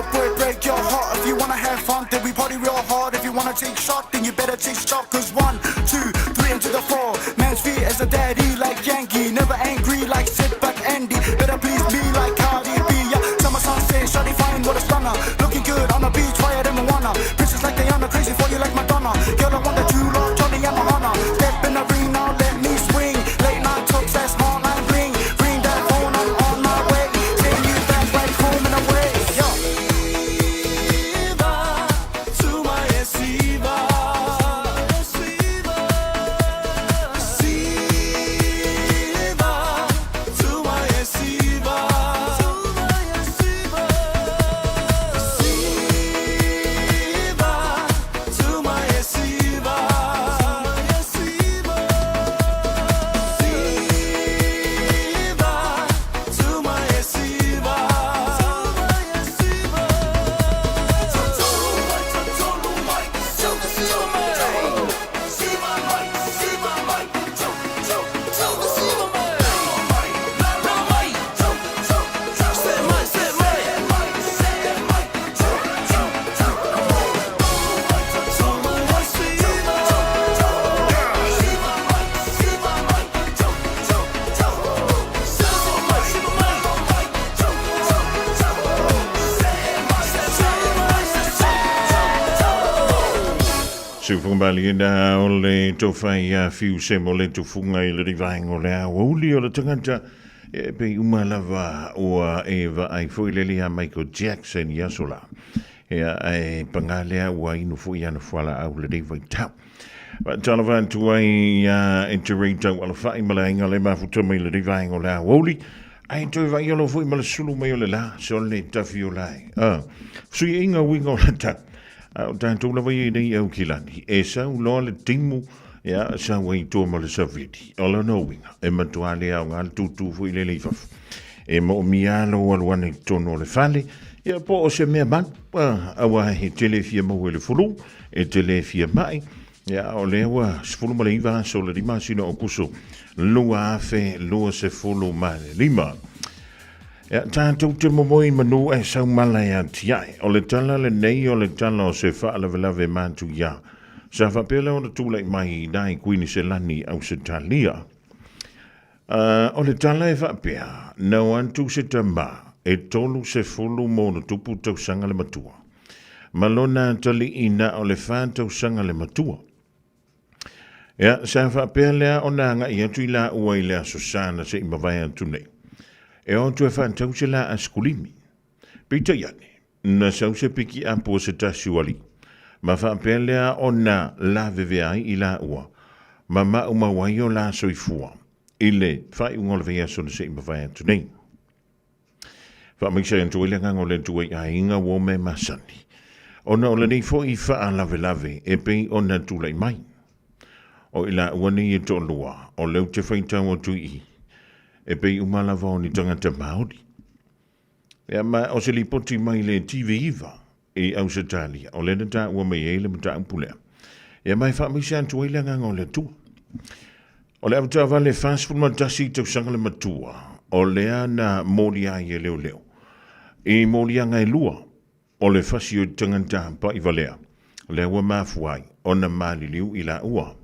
your boy break your heart. If you wanna have fun, then we party real hard. If you wanna take shot, then you better take shot. Cause one, two, three, into the four. Man's feet as a daddy like Yankee. Never angry like sit back Andy. Better please me like Cardi B. Yeah. Summer sunset, shawty fine, what a stunner. Looking good on the beach, fire than Moana. Princess like Diana, crazy for you like Madonna. Girl, I want that you love, Johnny and Mahana. Step in the ring now, let me swing. Late night talks, that's hotline bling. Ring that phone, I'm on my way. Taking you back like home and away. Yeah. Siufugamaliina o le tofa ia fiu se mo le tufuga i le rivaenga o le aoauli o le tagata e pei uma lava ua e vaai foi le lia Michael Jackson i aso la. Ia e pagā lea ua inu foi ana fualaau lenei vaitau. Faatalofa atu ai ia e te rei tau alafai ma le aiga le mafuta mai lenei vaega o le aoauli. Ae toe vaai alo foi ma le sulu mai o le la, se o le tafi o lai. Ah, fesuiaiga uiga o le tau. A o tatou lava ia nei au kilani, e sau loa le timu, ia, sau ai tua ma le savili. O lona uiga, e matua le aoga le tūtū foi lele i fafo. E moomia lou alu ane i totonu o le fale, ia po o se mea malu, ah, aua e tele fia maua i le fulu, e tele fia mai, ia, o lea ua 19 aso o le 5 masina o Akuso 2025. Ia, tatou te momoe i manu ae sau mala e atiae. O le tala lenei o le tala o se faalavelave matuia. Sa faapea lea ona tulai mai i ina i Kuiniselani, Ausetalia. Uh, o le tala e faapea, nau atu se tama e 30 ma ona tupu tausaga le matua. Ma lona atalii na o le 4 tausaga le matua. Ia, sa faapea lea ona agai atu i laua i le Aso Sa na se i mavae atu nei. E o atu e faatau se la asikulimi. Peitai ane, na sau se piki apu o se tasi o alii, ma faapea lea ona lavevea ai i laua, ma maumau ai o la soifua i le faaiuga o le vaiaso na se i mavae atu nei. Faamaise atu ai le agaga o le Atua i aiga ua mea masani, ona o lenei foi faalavelave e pei ona tulai mai. O i laua nei e toalua, o lea ou te faitau atu i i, e pei uma lava o ni tagata Māori. Ia, ma o se lipoti mai le TV9 i Ausetalia, o lea na taua mai ai le mataupu lea. Ia, ma e faamaise atu ai le agaga o le Atua. O le avetaavale 41 tausaga le matua, o lea na molia ai e leoleo. I moliaga e lua, o le fasi o tagata paʻivalea, lea ua mafua ai ona maliliu i laua.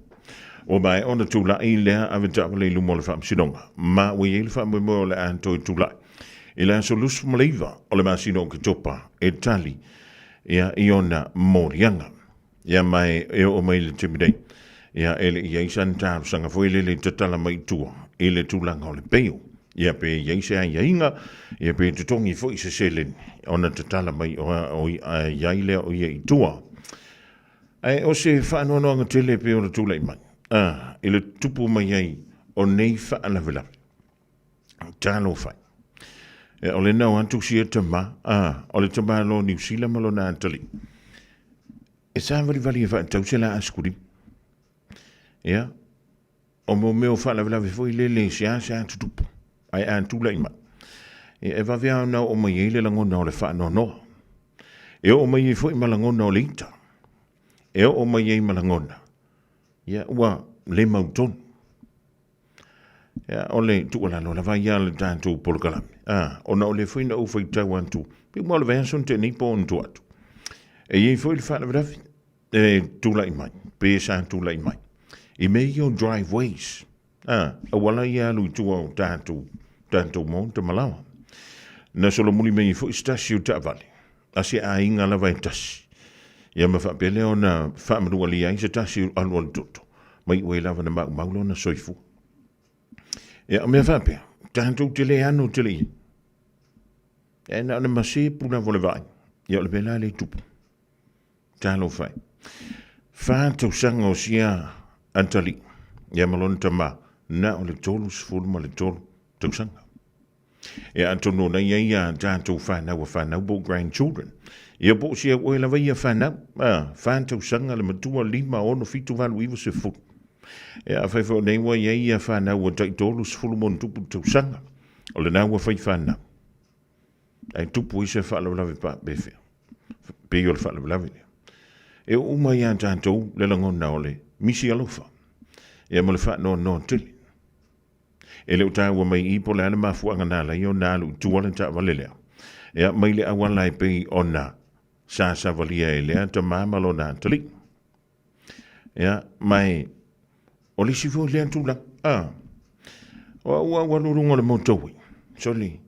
Ua maea ona tulai lea avetaavale i luma o le faamasinoga, ma ua i ai le faamoemoe o le a toe tulai i le aso 29 o le masina o Oketopa e tali ia i ona moliaga. Ia ma e oo mai i le taimi nei, ia e le i ai sana talosaga foi lele i tatala mai i tua i le tulaga o le bail. Ia pe i ai se aiaiga, ia pe totogi foi se seleni ona tatala mai o, o, i ai lea o ia i tua. Ae o se faanoanoaga tele pei ona tulai mai, a, i le tupu mai ai o nei faalavelave. Talofa. E, o le nau atu sia tama, a, o le tama lo Niu Sila ma lona atalii. E sāvalivali e faatau se la asikuli. Ia, o mo mea o faalavelave foi lele seasea tutupu, ae a tulai mai. Ia, e vave lava ona oo mai ai le lagona o le faanoanoa. E oo mai ai foi ma lagona o le ita. E oo mai ai ma lagona. Ia, ua le mautonu. Ia, o le tuualalo lava ia a le tatou polokalame, a, ona o lea foi na ou faitau atu, pei uma o le vaiaso na tea nei po o ona tua atu. E i ai foi le faalavelave e tulai mai, pe sa tulai mai, i mea ia o driveways, a, auala ia alu i tua o tatou, tatou maota ma laoa. Na solomuli mai ai foi se tasi o taavale, a se aiga lava e tasi. Ia ma faapea lea ona faamanualia ai se tasi o alualu toto, mai oe lava na maumau lona soifua. Ia, o mea faapea, tatou te le ano tele i ai. E na o le masepu lava o le vaai. Ia, o le mea la lea e tupu. Talofa e. Fa tausaga o sia atalii, ia ma lona tama, na o le 33 tausaga. Ia atonu ona i ai a tatou whanau a whanau po grandchildren. Ia po o sia oe lava ia whanau. A, wha tausaga le matua, 5, 6, 7, 8, 9, 10. Ia a whai whai nei ua i ai ia whanau a tai 30 mo tupu tausaga. O le nā ua whai whanau. Ai tupu i se whaalavelave pa pewhea. Pe o le whaalavelave lea. E o uma ia tātou le langona o le misi alofa. Ia ma le whaanoa tele. E le o taua mai i po o le a le mafuaaga na ala ai ona alu i tua le taavale lea. Ea mai le auala e pei ona sa savalia e lea tama ma lona atalii. Ea, ma e, o le isi foi lea tulaga, a, o au au alu i luga o le motorway, sole,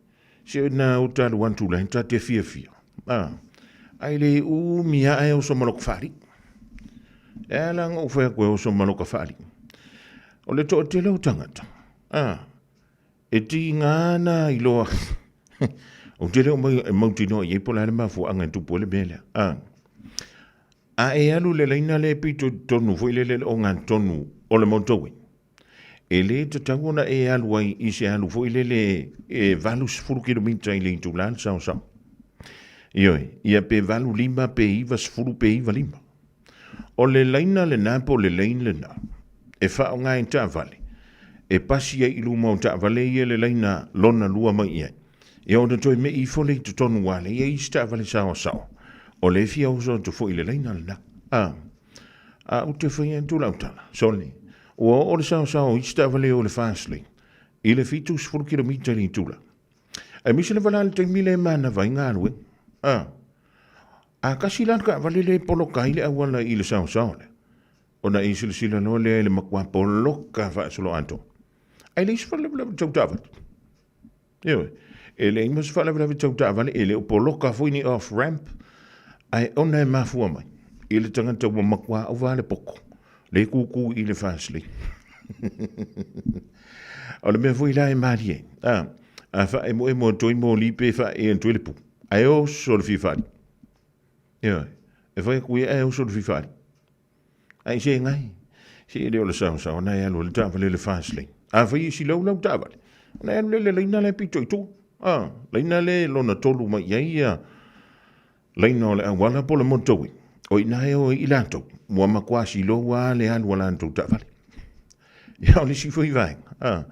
se na ou ta alu atu la ta te fiafia, a, ae le umi ae oso ma loko faalii. E ala ona ou fai atu e oso ma loka faalii. O le toatele o tagata, a, e tiga ana iloa, ou te le o mai, e mautinoa i ai po o le a le mafuaaga e tupu ai le mea lea, a. A e alu i le laina lea e pito i totonu foi lele i le ogatotonu o le motorway, e le tatau ona e alu ai i se alu foi lele e 80 kilomita i le itula le saosao. Ioe, ia pe 85 pe 90 pe 95. O le laina lena po o le lane lena e faaaoga e taavale e pasi ai i luma o taavale ia le laina lona lua mai i ai. Ia ona toe mei ifo lea i totonu ua leai ai isi taavale saoasaoa o lea e fia oso atu foi i le laina lena. A, a ou te fai atu lau tala, sole, ua oo le saoasaoa o isi taavale o le fast lane i le 70 kilomita i le itula. Aemaise lava la le taimi lea e manava ai galuega. A, a tasi la le taavale lea e poloka ai le auala i le saoasaoa lea, ona e silasila loa lea i le matua poloka faasoloatoa. Ae leai se faalavelave tau taavale. Ioe, e leai ma se faalavelave tau taavale, e le o poloka foi ni off ramp, ae ona e mafua mai i le tagata ua matua ova le poko, le kūkū i le fast lane. O le mea foi la e malie, a, a faaemoemo atu ai moli pe faaee atu ai le pu, ae oso le fia faali. Ioe, e fai atu ia ae oso le fia faali. Ae se ngai, se e le o le saosaoa na e alu ai le taavale i le fast lane. A fai e silau lau taavale, ona e alu lea i le laina la e pito i tua. A, laina lea e lona tolu mai i ai ia laina o le auala po o le motorway. O i ina e o ai i latou, ua matua silou lava le alu a latou taavale. Ia, o le isi foi vaega, a,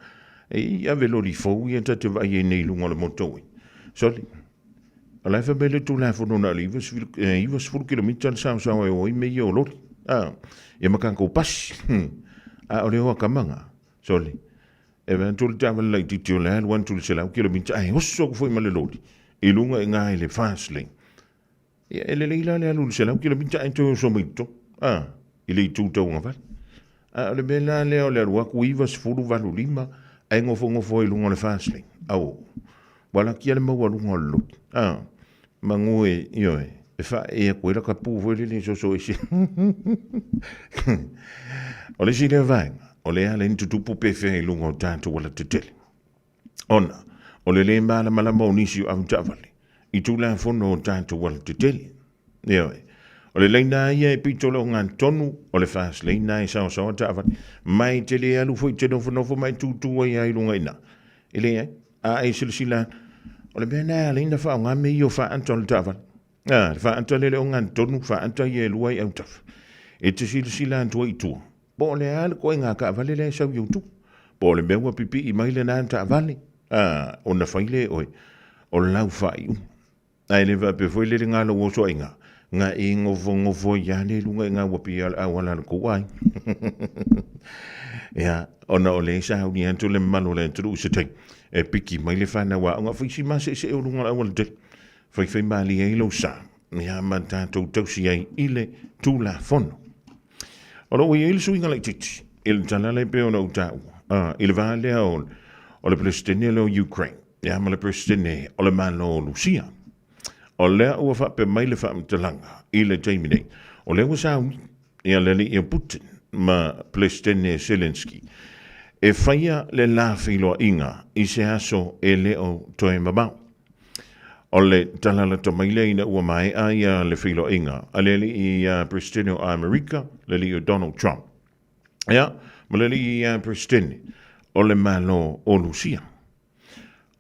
e i ave loli fou ia ta te vaai ai nei i luga o le motorway. Sole, o la e fai mai le Tulafono na o le 90 kilomita le saosaoa e o ai mea ia o loli. A, ia ma tatou pasi. A o le o akamanga, sole, e vaai atu le taavale laitiiti o le alu atu i le 100 kilomita ae oso atu foi ma le loli i luga i ina i le fast lane. Ia, e lelei la le alu i le 100 kilomita ae toe oso mai i totonu, a, i le itu tauagavale. A o le mea la lea o le alu atu 90, 85 ae nofonofo ai i luga o le fast lane, auo, ua laki lava le maualuga o le loli, a, manu e, ioe, e faaee atu ai lata pu foi lele e soso ese. O le isi lea vaega, o lea ala ai ona tutupu pe fea i luga o tatou alatetele. Ona, o le lē malamalama o nisi o avetaavale i Tulafono o tatou alatetele. Ioe. O le laina lava ia e pito i le ogatotonu, o le fast lane lena e saosaoa taavale. Ma e te le alu foi e te nofonofo ma e tutu ai lava i luga i ina. E leai. A e silasila, o le mea lena e ala ai ona faaaoga mea ia o faata o le taavale. A, le faata lea i le ogatotonu, faata ia e lua i autafa. E te silasila atu ai i tua, Po o le a le ituaiga taavale lea e sau i ou tua. Po o le mea ua pipii mai lena taavale, a, ona fai lea e oe, o lau faaiuga. Ae le faapea foi lele na lou oso ai ina, Nga e ngofongofo ai lava le luga i ngā uapi o le auala a le kou ai. Ia, ona o le sauni atu le mamalu o le atunuu i se taimi e piki mai le fanau aoga faisi maseesee o luga o le auala tele. Faifai malie ai lou sa, ia ma tatou tausi ai i le Tulafono. O lo o i ai le suiga laitiiti i le tala lea e pei ona ou taua, i le va lea o le Peresetene lea o Ukraine, ia ma le Peresetene o le Malo o Lusia. O lea ua faapea mai le faamatalaga i le taimi nei, o lea ua sauni ia le alii o Putin ma Peresetene Zelensky e faia le la feiloaiga i se aso e le o toe mamao. O le tala lata mai lea ina ua maea ia le feiloaiga a le alii ia Peresetene o Amerika, le alii o Donald Trump, ia ma le alii ia Peresetene o le Malo o Lusia.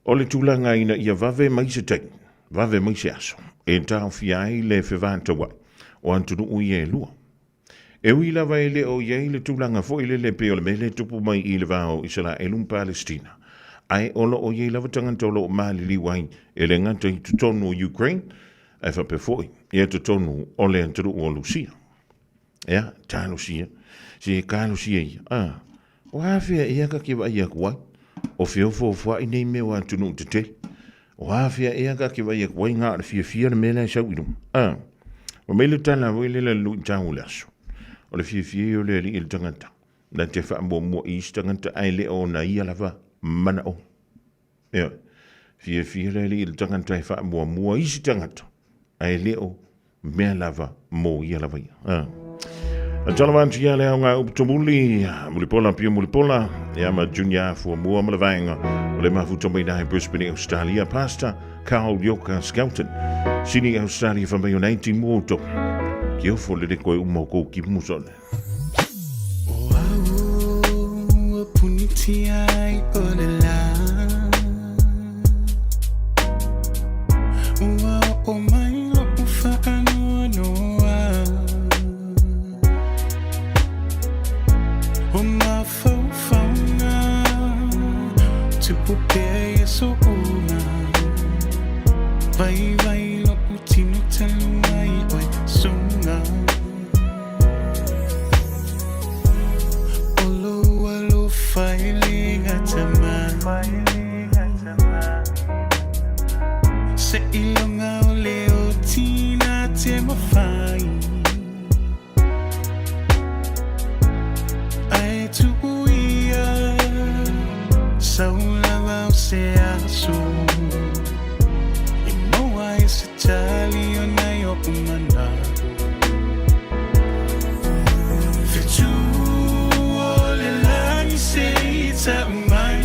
O le tulaga ina ia vave mai se taimi, vave mai se aso, e taofia ai le fevataua'i o atunuu ia e lua. E ui lava e le o i ai le tulaga foi lele pei o le mea lea e tupu mai i le va o Isaraelu ma Palestina, ae o lo o i ai lava tagata o lo o maliliu ai e le gata i totonu o Ukraine, ae faapea foi i totonu o le atunuu o Lusia. Ea, talosia, se talosia ia, a, o afea ea ka ke vaai aku ai, o feofoofoa'i nei mea o atunuu tetele, o afea ea ka ke vaai aku ai na o le fiafia le mea la e sau i luga, a, fai mai le tala foi lele a le luitau o le aso, o le fiafia ia o le alii i le tagata, na te faamuamua i isi tagata ae le o ona ia lava manaoga. Ioe, fiafia le alii i le tagata e faamuamua isi tagata, ae le o mea lava mo ia lava ia. Ah. Tala atu ia le aoga upu tumuli, Mulipola Pio Mulipola, ia ma Junior Fuamua ma le vaega o le mafuta mai i Brisbane, Australia, Pastor Carl Yoka Skelton, Sydney, Australia, fa mai o nei timu o tō. Ki ofo le koe uma o kou ki musone. O au, o punitia ai o le la. Ua o mai lo'u faanoanoa. O mafaufauga tupu pea ia so'uga. Vaivai lo'u tino talu ai oe suga. O lou alofa e le gata mai. Seiloga o le oti na te mafai. Ae tuu ia sau lava o se aso e maua ai se tali o nai o'u mana'o. Fetu o le lagi se i tau mai.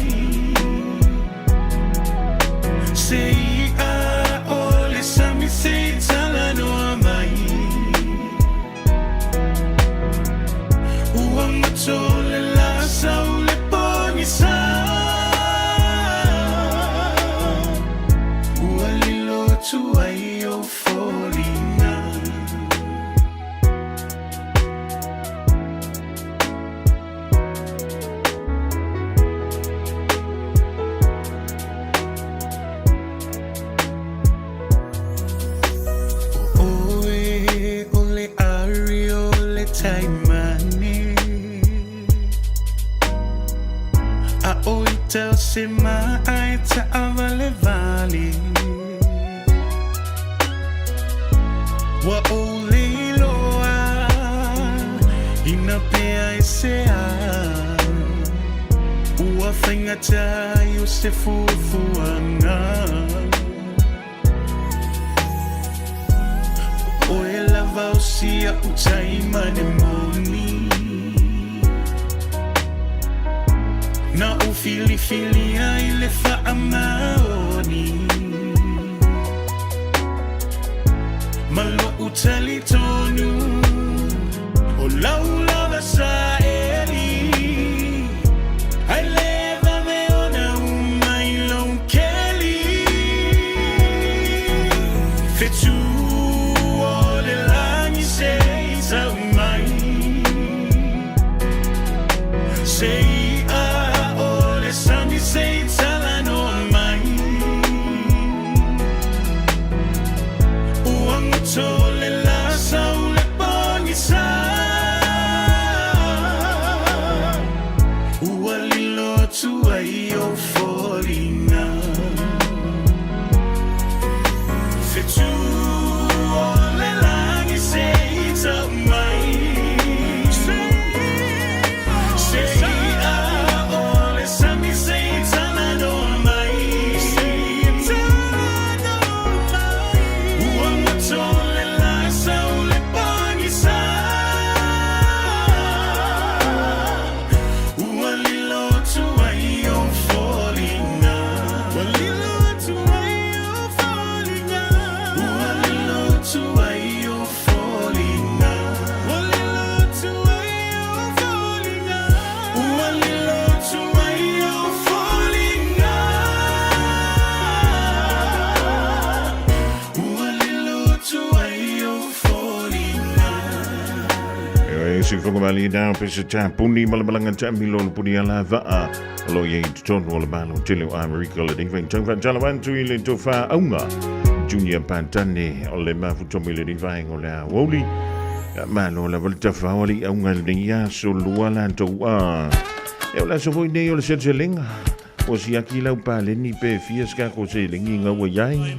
Se i'a o le sami se i talanoa mai. Ua goto le la sau le pogisa. Ua lilo atu ai ou foliga. O oe o le ari o le taimane. A o ita o se ma'a e ta'avalevale. Ua ou le iloa ina pea e se a. Ua faigata ai o se fuafuaga. O oe lava o si a'u taimane moni. Na ou filifilia i le faamaoni. Ma lo'u talitonu o lau lava saeli. Ae le vave ona uma i lou keli. Fetu o le lagi se i tau mai. Se i'a o le sami se i talanoa mai. Ua goto le la Faafofoga malie na pe se tāpuni malamalanga taamilo o le puni ala vaa o lo o i ai i totonu o le Malo tele o Amerika lenei vaitau. Faatalofa atu i le tofa auga Junior Patane o le mafutoa mai lenei vaega o le aoauli. Malo lava le tafao a le auga i lenei aso lua latou a. E o le aso foi nei o le seleselega. Ua siaki lau paleni pe fia se kako seleni e gaua i ai.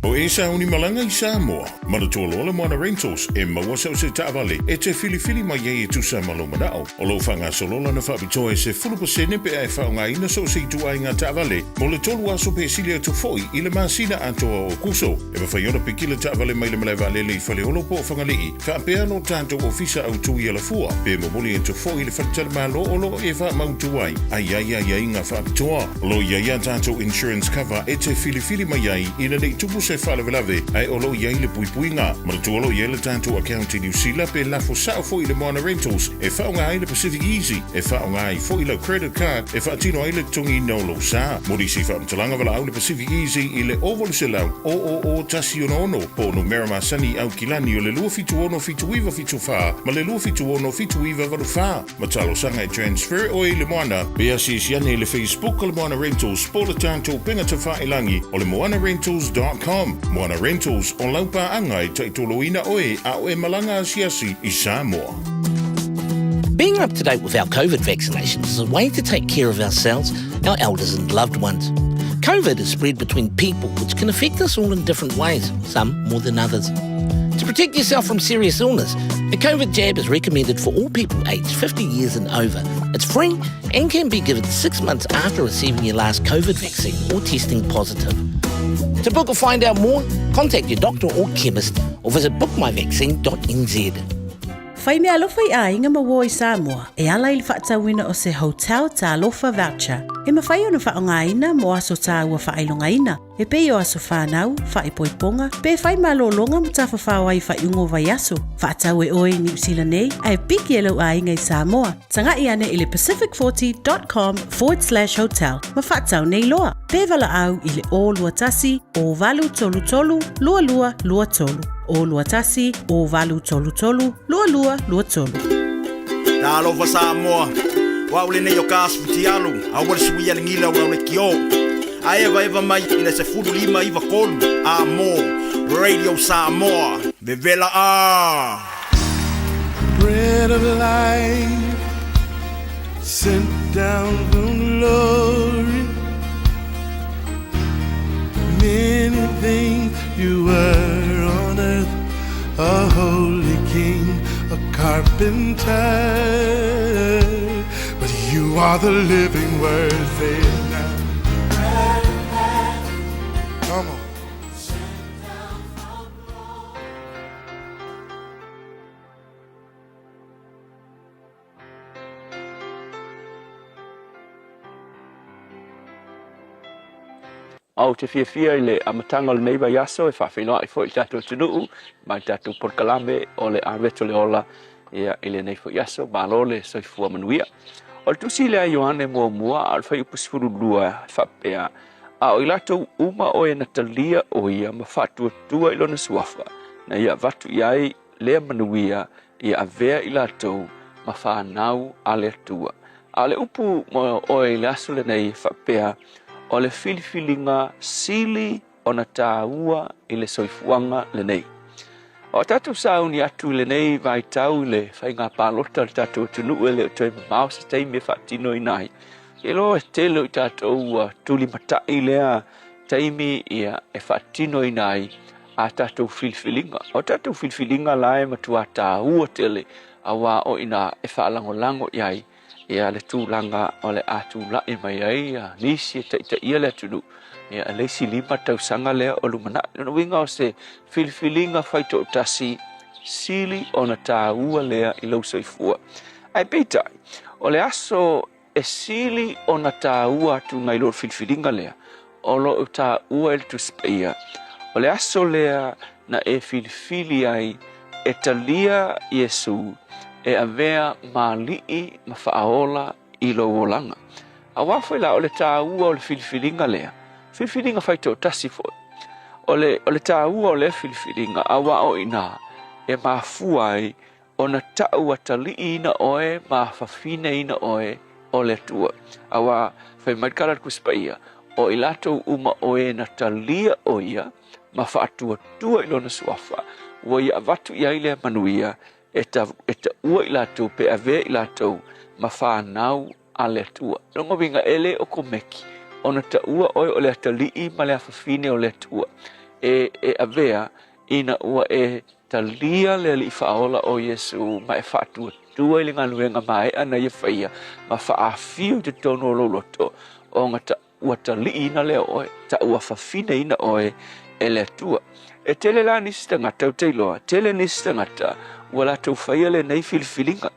O e sauni malaga i Samoa, manatua loa le Moana Rentals e maua sau se taavale e te filifili mai ai e tusa ma lou manao. O lo o faagasolo lana faapitoa e 10% pe a e faaaogaina so o se ituaiga taavale mo le tolu aso pe sili atu foi i le masina atoa o Okuso. E mafai ona piki le taavale mai le malae vaalele i Faleolo po o Fagalii, faapea lo tatou ofisa autu i Alafua, pe momoli atu foi i le faletalimalo o lo o e faamautu ai, a i ai aiaiga faapitoa. O lo o i ai a tatou insurance cover e te filifili mai ai ina ne i tupu se faalavelave, ae o lo o i ai le puipuiga. Manatua o lo o i ai le tatou account i Niu Sila pe lafo sao foi i le Moana Rentals e faaaoga ai le Pacific Easy, e faaaoga ai foi lau credit card e faatino ai le totogiina o lou sa. Mo nisi faamatalaga valaau le Pacific Easy i le 0800 000 166 po o numera masani i Aukilani o le 276 7974 ma le 276 7984. Ma talosaga e transfer oe i le Moana pe asiasi ane i le Facebook o le Moana Rentals po o le tatou upega tafailangi o le moanarentals.com. Moana Rentals, o lau paaga e taitoloina oe a o e malaga asiasi i Samoa. Being up to date with our COVID vaccinations is a way to take care of ourselves, our elders and loved ones. COVID is spread between people, which can affect us all in different ways, some more than others. To protect yourself from serious illness, a COVID jab is recommended for all people aged 50 years and over. It's free and can be given six months after receiving your last COVID vaccine or testing positive. To book or find out more, contact your doctor or chemist or visit bookmyvaccine.nz. Fai meaalofa i aiga ma uō i Samoa e ala i le faatauina o se Hotel Talofa Voucher e mafai ona faaaogaina mo aso tāua faailogaina e pei o aso whānau, faaipoipoga, pe fai malōlōga ma tafafao ai i faaiuga o vaiaso. Faatau e oe i Niu Sila nei ae piki e lou aiga i Samoa. Taga'i ane i le pacific40.com forward slash hotel ma faatau nei loa. Pe valaau i le 021 0833 2223. 021 0833 2223. Talofa Samoa, o au lenei o ka asu fitialu, aua le suia le gila o le kio. A evaeva mai i le 15 93 a mo Radio Samoa. Vevela a! Bread of life sent down from glory. Many things you were on earth, a holy king, a carpenter. But you are the living word, say it now. Come on. Ou te fiafia i le amataga o lenei vaiaso e faafeiloai foi i le tatou atunuu ma le tatou polokalame o le Aveto le Ola ia, i lenei foi aso. Malo le soifua manuia. O le tusi lea a Ioane muamua a o le fuaiupu 12 e faapea, A o i latou uma o e na talia o ia ma faatuatua i lona suafa, na ia avatu i ai lea manuia ia avea i latou ma fanau a le Atua. A o le upu mo oe i le aso lenei e faapea, o le filifiliga sili ona tāua i le soifuaga lenei. O a tatou sauni atu i lenei vaitau i le faiga palota a le tatou atunuu e le o toe mamao se taimi e faatinoina ai. Ke iloa e tele o i tatou ua tulimatai lea taimi ia e faatinoina ai a tatou filifiliga. O tatou filifiliga la e matua tāua tele auā o i inā e faalagolago i ai ia le tulaga o le a tula'i mai ai ia nisi e taitaia le atunuu ia le isi 5 tausaga lea o lumanai. Lona uiga o se filifiliga faitoatasi sili ona tāua lea i lou soifua. Ae peitai, o le aso e sili ona tāua atu nai lo le filifiliga lea o loo taua e le Tusi Paia, o le aso lea na e filifili ai e talia Iesu e avea ma Alii ma Faaola i lou olaga. Auā foi la o le tāua o le filifiliga lea, filifiliga faitoatasi foi. O le, o le tāua o lea filifiliga, auā o i inā e mafua ai ona ta'u atali'iina oe ma afafineina oe o le Atua. Auā, fai mai le tala a le Tusi Paia, o i latou uma o e na talia o ia ma faatuatua i lona suafa, ua ia avatu i ai lea manuia e ta, e taua i latou pe avea i latou ma fanau a le Atua. Lona uiga e le o komeki ona taua oe o le atalii ma le afafine o le Atua e, e avea ina ua e talia le Alii Faaola o Iesu ma e faatuatua i le galuega maea na ia faia ma faaafio i totonu o lou loto, ona ta, ua taliiina lea o oe, ta'uafafineina oe e le Atua. E tele la nisi tagata ou te iloa, tele nisi tagata ua latou faia lenei filifiliga,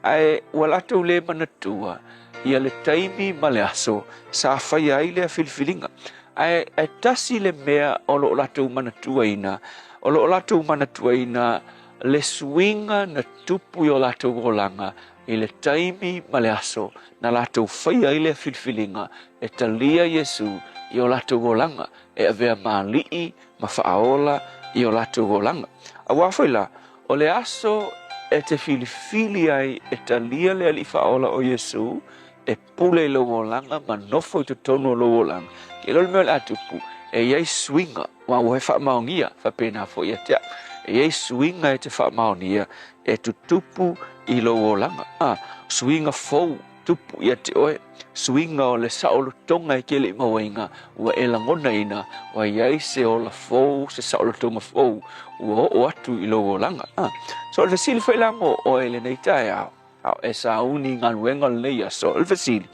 ae ua latou lē manatua ia le taimi ma le aso sa faia ai lea filifiliga. Ae, ae tasi le mea o loo latou manatuaina, o loo latou manatuaina le suiga na tupu i o latou olaga i le taimi ma le aso na latou faia ai lea filifiliga e talia Iesu i o latou olaga, e avea ma Alii ma Faaola i o latou olaga. Auā foi la, o le aso e te filifili ai e talia le Alii Faaola o Iesu e pule i lou olaga ma nofo i totonu o lou olaga, ke iloa le mea o le a tupu, e i ai suiga, aua ua e faamaonia, faapena foi ia te au. E i ai suiga e te faamaonia e tutupu i lou olaga. A, suiga fou tupu ia te oe, suiga o le saolotoga e te le i mauaina, ua e lagonaina, ua i ai se ola fou, se saolotoga fou, ua oo atu i lou olaga. A, so o le fesili foi la mo oe i lenei taeao, a o e sauni i galuega o lenei aso, o le fesili,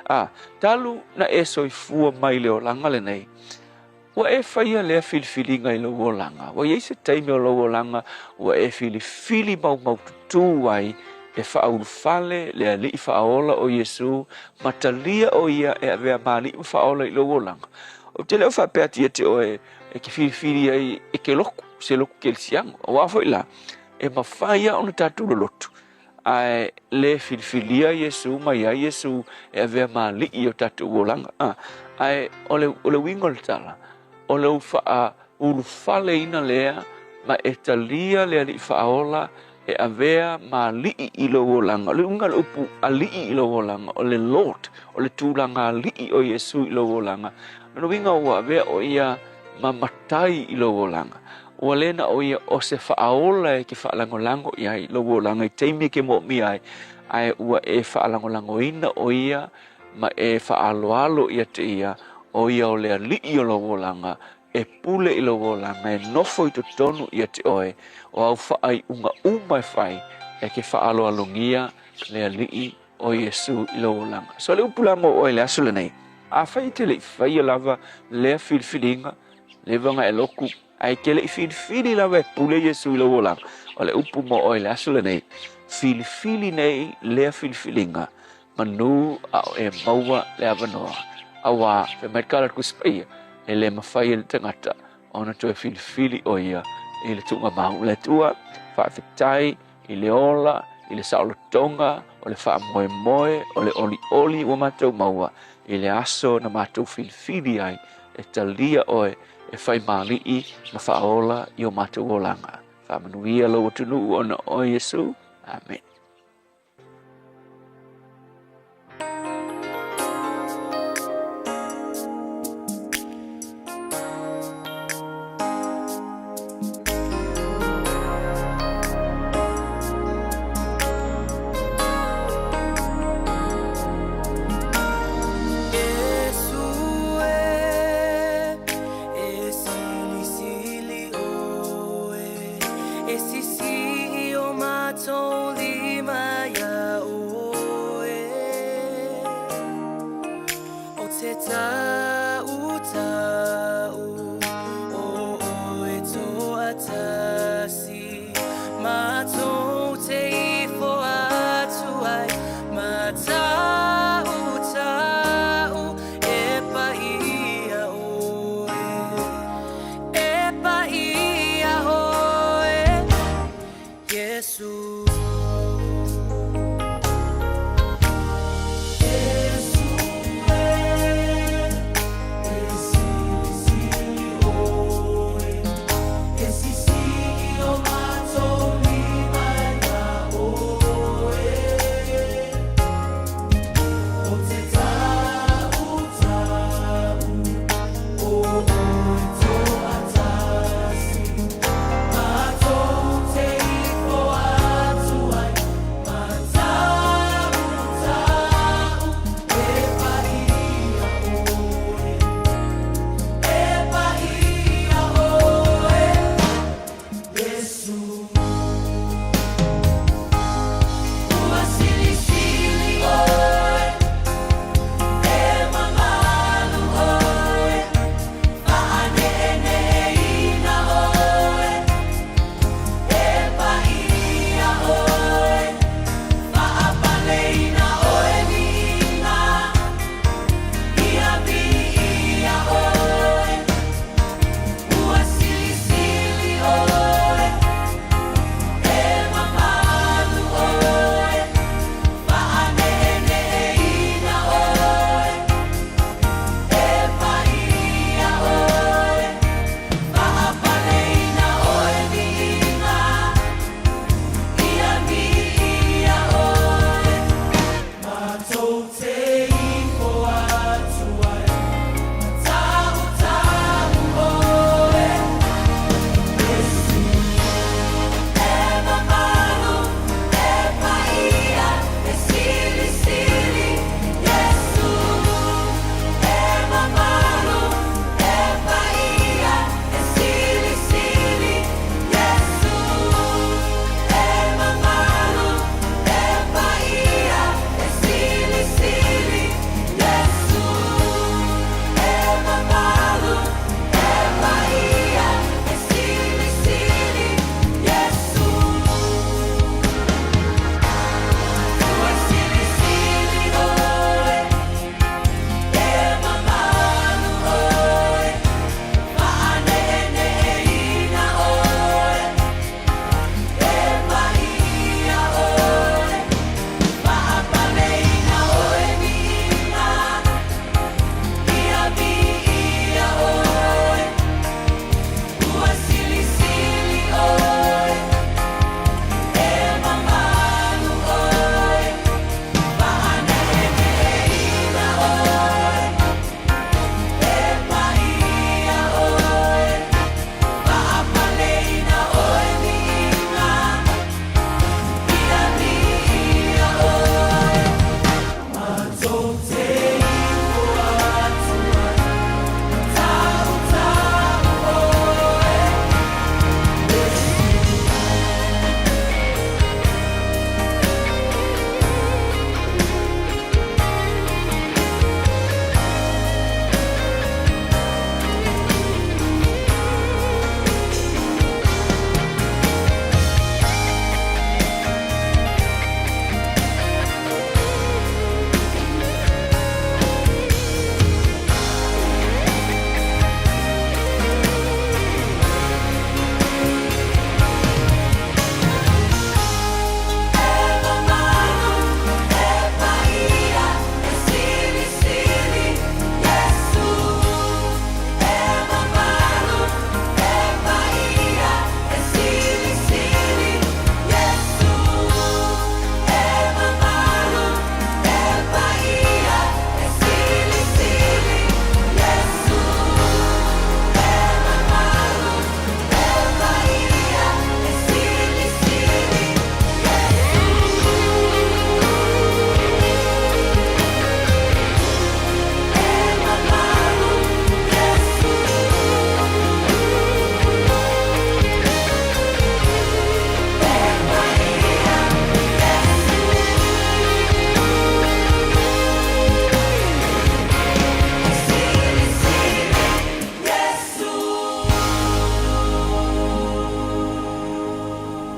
a, talu na e soifua mai i le olaga lenei, Ua e faia lea filifiliga i lou olaga? Ua i ai se taimi o lou olaga ua e filifili maumaututu ai e faaulufale le Alii Faaola o Iesu ma talia o Ia e avea ma Alii ma Faaola i lou olaga? Ou te le o faapea atu ia te oe e te filifili ai e te lotu, se lotu kerisiano, auā foi la, e mafai lava ona tatou lolotu, ae le filifilia Iesu ma iai Iesu e avea ma Alii i o tatou olaga. A, ae o le, o le uiga o le tala, o lou faaulufaleina lea ma e talia le Alii Faaola e avea ma Alii i lou olaga. O le uiga o le upu Alii i lou olaga, o le Lord, o le tulaga Alii o Iesu i lou olaga. O lona uiga ua avea o Ia ma Matai i lou olaga. Ua le na o ia o se faaola e te faalagolago i ai i lou olaga i taimi e te moomia ai, ae ua e faalagolagoina o ia ma e faaaloalo ia te ia, o ia o le Alii o lou olaga, e pule i lou olaga, e nofo i totonu ia te oe, o au faaiuga uma e fai, e te faaaloalogia le Alii o Iesu i lou olaga. So le upu la mo oe i le aso lenei, afai e te le i faia lava lea filifiliga, leva ona e lotu, Ae e te le i filifili lava e pule Iesu i lou olaga, o le upu mo oe i le aso lenei, filifili nei lea filifiliga, manu a o e maua le avanoa. Auā, fai mai le tala a le Tusi Paia, e le mafai e le tagata ona toe filifili o ia i le tuugamau. Le Atua, faafetai i le ola, i le saolotoga, o le faamoemoe, o le olioli ua matou maua i le aso na matou filifili ai e talia oe e fai ma Alii ma Faaola i o matou olaga. Faamanuia lou atunuu ona o oe Iesu. Amene.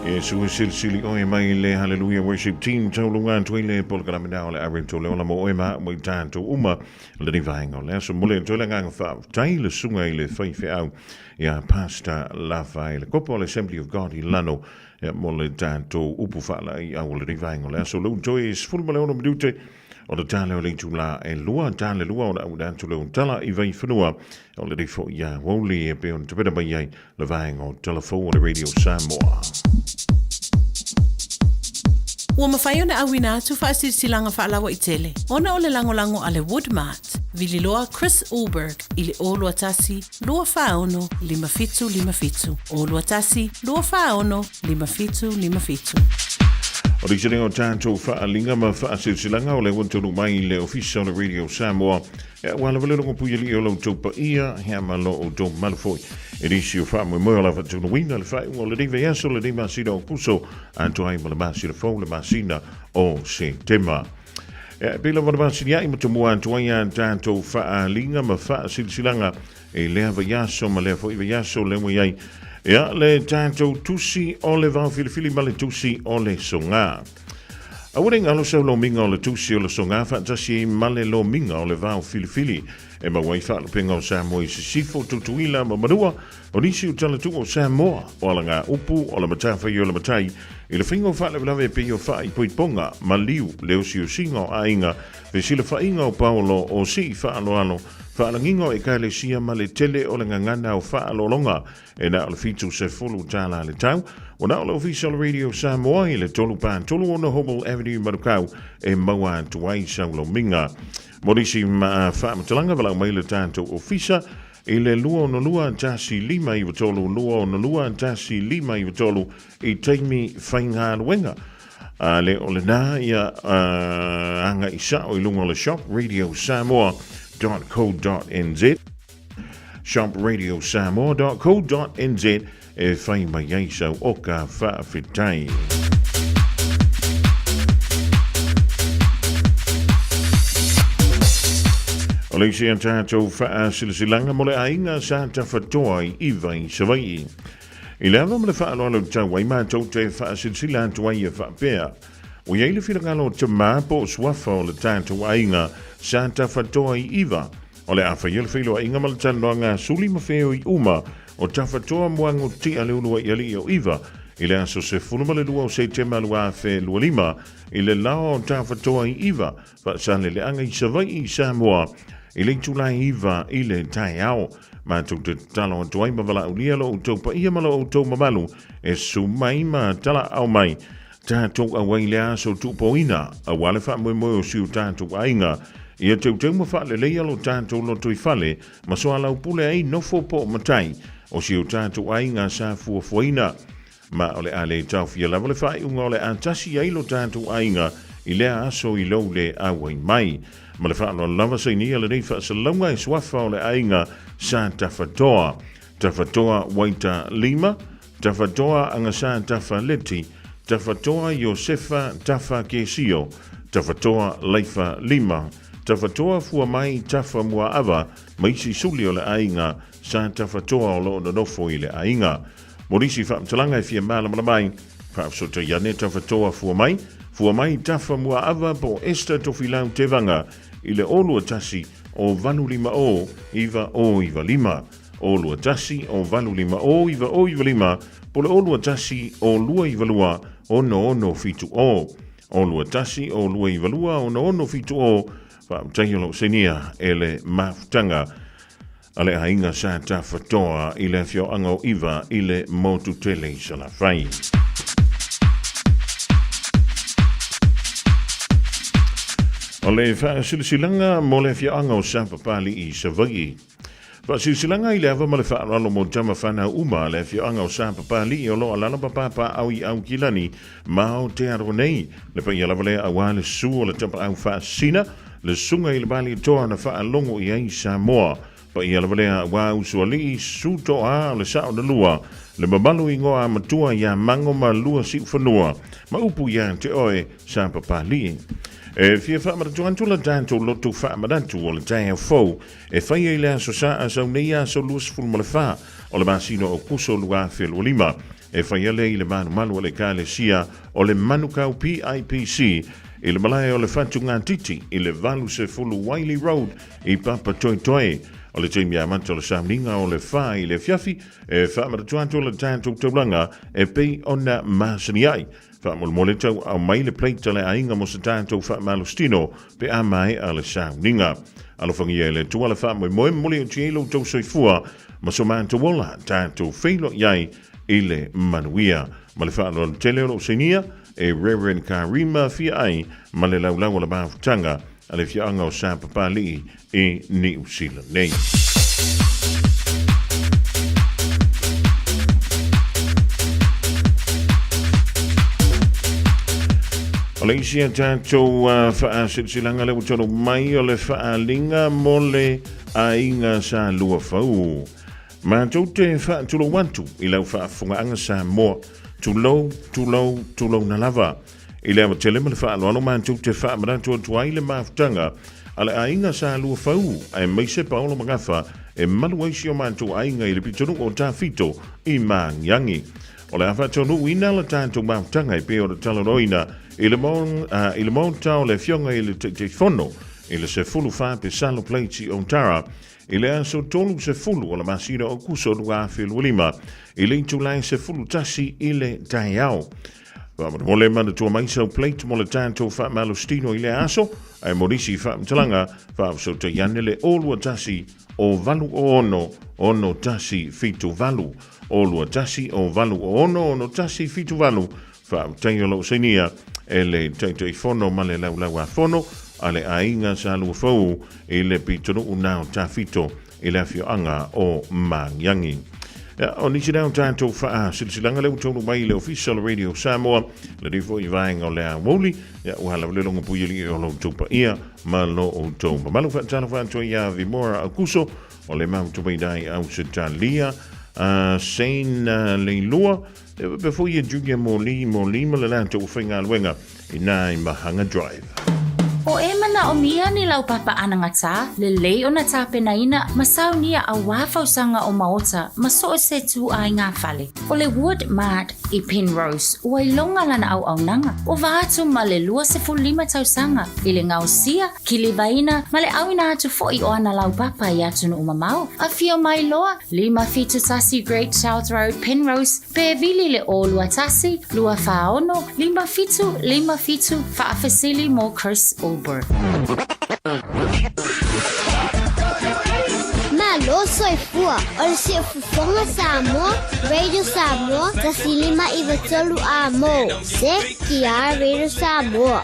Iesu e silisili oe mai le Hallelujah Worship Team tauluga atu ai le polokalame na o le Aren Tole Ola mo oe ma au mai tātou uma lenei vaega o le aso. Mole atu ai le agaga faafetai le susuga i le faifeau ia Pastor Lafa i le kopa o le Assembly of God i Lano ia mo le tātou upu faalaeiau o lenei vaega o le aso. Lou toe 16 minute O le tale o le itulā e lua, tale lua o le auina atu lea o tala i Vaifanua, o le rifo i a Wouli e pei ona tapena mai ai le vaega o tala fou o le Radio Samoa. Ua mafai ona auina atu faasilasilaga faalauaitele ona o le lagolago a le Woodmart, Vililoa Chris Ulberg i le 021 246 5757, 021 246 5757. O le isi o tatou faaaliga ma faasilasilaga o lea ua taunuu mai i le Ofisa o le Radio Samoa e aua lava le logo puialii o la outou paia hea ma lo outou mamalu foi i nisi o faamoemoe o la faataunuuina le faaiuga o lenei vaiaso lenei masina o Kuso atoa ai ma le masina fou le masina o Setema. E pei lava ona masiniai ma tomua atu ai a tatou faaaliga ma faasilasilaga I lea vaiaso ma lea foi vaiaso lea ua i ai, ia, le tatou tusi o le vaofilifili ma le tusi o le soga. Aua ne i galo sau lomiga o le tusi o le soga faatasi ai ma le lomiga o le vaofilifili e maua ai faalupega o Samoa i Sisifo, Tutuila ma Manua, o nisi o talatuu o Samoa, o alagaupu, o le matafaioi o le matai, i le faiga o faalavelave e pei o faaipoipoga, maliu, le osiosiga o aiga, fesilafaiga o paolo, o sii faaaloalo, Faalagiga o Ekalesia ma le tele o le gagana o faaaloaloga e na o le $70 le tau. Ua na o le Ofisa o le Radio Samoa i le 3 pa 36 Hobble Avenue Manukau e maua atu ai sau lomiga. Mo nisi faamatalaga valaau mai le tatou ofisa i le 262 1593 262 1593 i taimi faigaluega. A le o lena ia agai sao i luga o le shop radiosamoa.co.nz shopradiosamoa.co.nz e fai mai ai sau oka faafetai. O le isi a tatou faasilasilaga mo le aiga sa tafatoa i Iva i Savaii. I le ava ma le faaaloalo i tau ai matou te faasilasila atu ai e faapea, Ua i ai le finagalo o tamā po o suafa o le tatou aiga sa tafatoa i Iva, o le a faia le feiloaiga ma le talanoaga a Suli ma Feoi uma o Tafatoa Muagotia le uluai alii o Iva i le aso 12 o Setema 2025 i le laoa o Tafatoa i Iva, Faasaleleaga i Savaii i Samoa i le itula e 9 i le taeao. Matou te tatalo atu ai ma valaaulia lo outou paia ma lo outou mamalu e susu mai ma talaau mai tatou auai le aso tuupoina aua le faamoemoe o si o tatou aiga ia teuteu ma faaleleia lo tatou lotoifale ma soalaupule ai nofo po o matai o si o tatou aiga sa fuafuaina. Ma o le a le taofia lava le faaiuga o le a tasi ai lo tatou aiga i lea aso i lou le auai mai. Ma le faaaloalo lava sainia lenei faasalalauga e suafa o le aiga sa Tafatoa. Tafatoa Waita Lima, Tafatoa Agasa Tafa Leti, Tafatoa Iosefa Tafa Kesio, Tafatoa Laifa Lima, Tafatoa Fuamai Tafa Muaava ma isi suli o le aiga sa Tafatoa o lo o nonofo i le aiga. Mo nisi faamatalaga e fia malamalama ai, faafesootai ane Tafatoa fua mai, fua mai Tafa Muaava po o Esther Tofilau Tevaga i le 021 o 850 9095, 021 o 850 9095 po o le 021 o 292 6670, 021 o 292 6670. Faafetai o lou sainia e le mafutaga a le aiga sa tafatoa i le afioaga o Iva i le motu tele i Salafai. O le faasilasilaga mo le afioaga o Sapapali i Savaii. Faasilasilaga i le ava ma le faaaloalo mo tama fanau uma a le afioaga o Sapapali o lo o alaala ma papaaao i Aukilani ma Aotearoa nei. Le paia lava lea aua le susu o le tapaau faasina, le susuga i le Malietoa na faalogo i ai Samoa. Paia lava lea aua usoalii, susu toa o le sao na lua, le mamalu igoa matua ia Mango ma lua Siufanua, ma upu ia te oe Sapapalii. E fia faamanatu atu la tatou lotu faamanatu o le taeao fou e fai ai le aso Sa a sau nei aso 24 o le masina o Aokuso 2025. E faia lea i le malumalu o le Ekalesia o le Manukau PIPC i le malae o le Fatugatiti i le 80 Wylie Road i Papatoetoe. O le taimi amata o le sauniga o le 4 i le afiafi, e faamanatu atu le tatou taulaga e pei ona masani ai. Faamolemole tauaao mai le plate a le aiga mo se tatou faamalositino pe a maea le sauniga. Alofagia e le Atua le faamoemoe momoli atu i ai lo outou soifua ma so matou ola tatou feiloai ai i le manuia. Ma le faaaloalo tele o lou sainia e Reverend Karima Fiaai ma le laulau o le mafutaga a le afioaga o Sapapalii i Niu Sila nei. O le isi a tatou faasilasilaga lea ua taunuu mai o le faaaliga mo le aiga sa lua fau. Matou te faatulou atu i lau faafofogaaga Samoa, tulou, tulou, tulouna lava. I le ava tele ma le faaaloalo matou te faamanatu atu ai le mafutaga a le aiga sa lua fau aemaise Paolo Magafa e malu ai si o matou aiga i le pitonuu o Tafito i Magiagi. O le a faataunuuina le tatou mafutaga e pei ona talanoaina i le i le maota o le Afioga i le Taitaifono i le 14 Pesalo Place i Otara i le aso 30 o le masina o Aokuso 2025 i le itula e 11 i le taeao. Faamolemole manatua mai sau plate mo le tatou faamalositino i lea aso, ae mo nisi faamatalaga, faafesootai ane le 021 o 8 06 178, 021 o 8 6 178, faafetai o lo o sainia e le Taitaifono ma le Laulau-a-Fono a le Aiga Sa Luafou i le pitonuu na o Tafito i le afioaga o Magiagi. Ia, o nisi lea o tatou faasilasilaga lea ua taunuu mai i le Ofisa o le Radio Samoa, lenei foi vaega o le aoauli, ia, ua lava le logo puialii o lo outou paia ma lo outou mamalu. Faatalofa atu ai ia Vimora Aukuso, o le mahutumaidai Ausetalia, Shane Leilua, e faapea foi ia Junior Moli Moli ma le latou faigaluega i nā i Mahanga Drive. O e manaʻomia ni laupapa anagatā, lelei ona tapenaina ma saunia auā fausaga o maota ma so o se tū ʻaiga fale. O le Wood Mart i Penrose ua iloga lana ʻauʻaunaga ʻova atu ma le 25 tausaga i le gaosia, kilivaina ma le ʻauina atu foʻi o ana laupapa i atunuu mamao. Afio mai loa, 571 Great South Road, Penrose, pe vili le 021 246 57 57 faafesili mo Chris Ulberg. Malo soifua o le Siufofoga Samoa, Radio Samoa, 105 93 Amo, CTR Radio Samoa.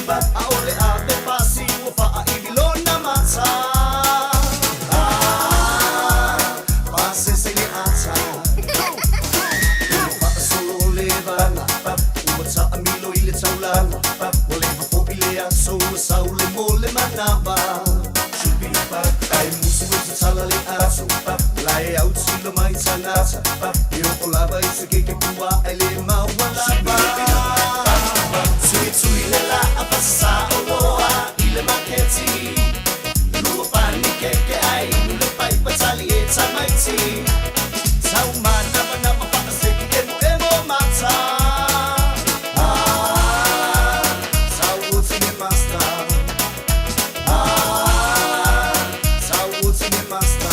A o le ave pasi ua faaivi lona mata. Ah, pasese i le ata. Faasolo o le vaga, ua taamilo i le taulaga. Ua leva foi le aso ua sau le mo le manava. Ai musu e tatala le ato, lae au tilo mai tagata. E oo lava i se keke kua ai le maua lava. Tuitui le laa pasasa oloa i le maketi. Lua pani keke ai nu le paipa tali e tamaiti. Tau manawanava faaseki emo emo mata. Ah, tau uti me pasta. Ah, tau uti me pasta.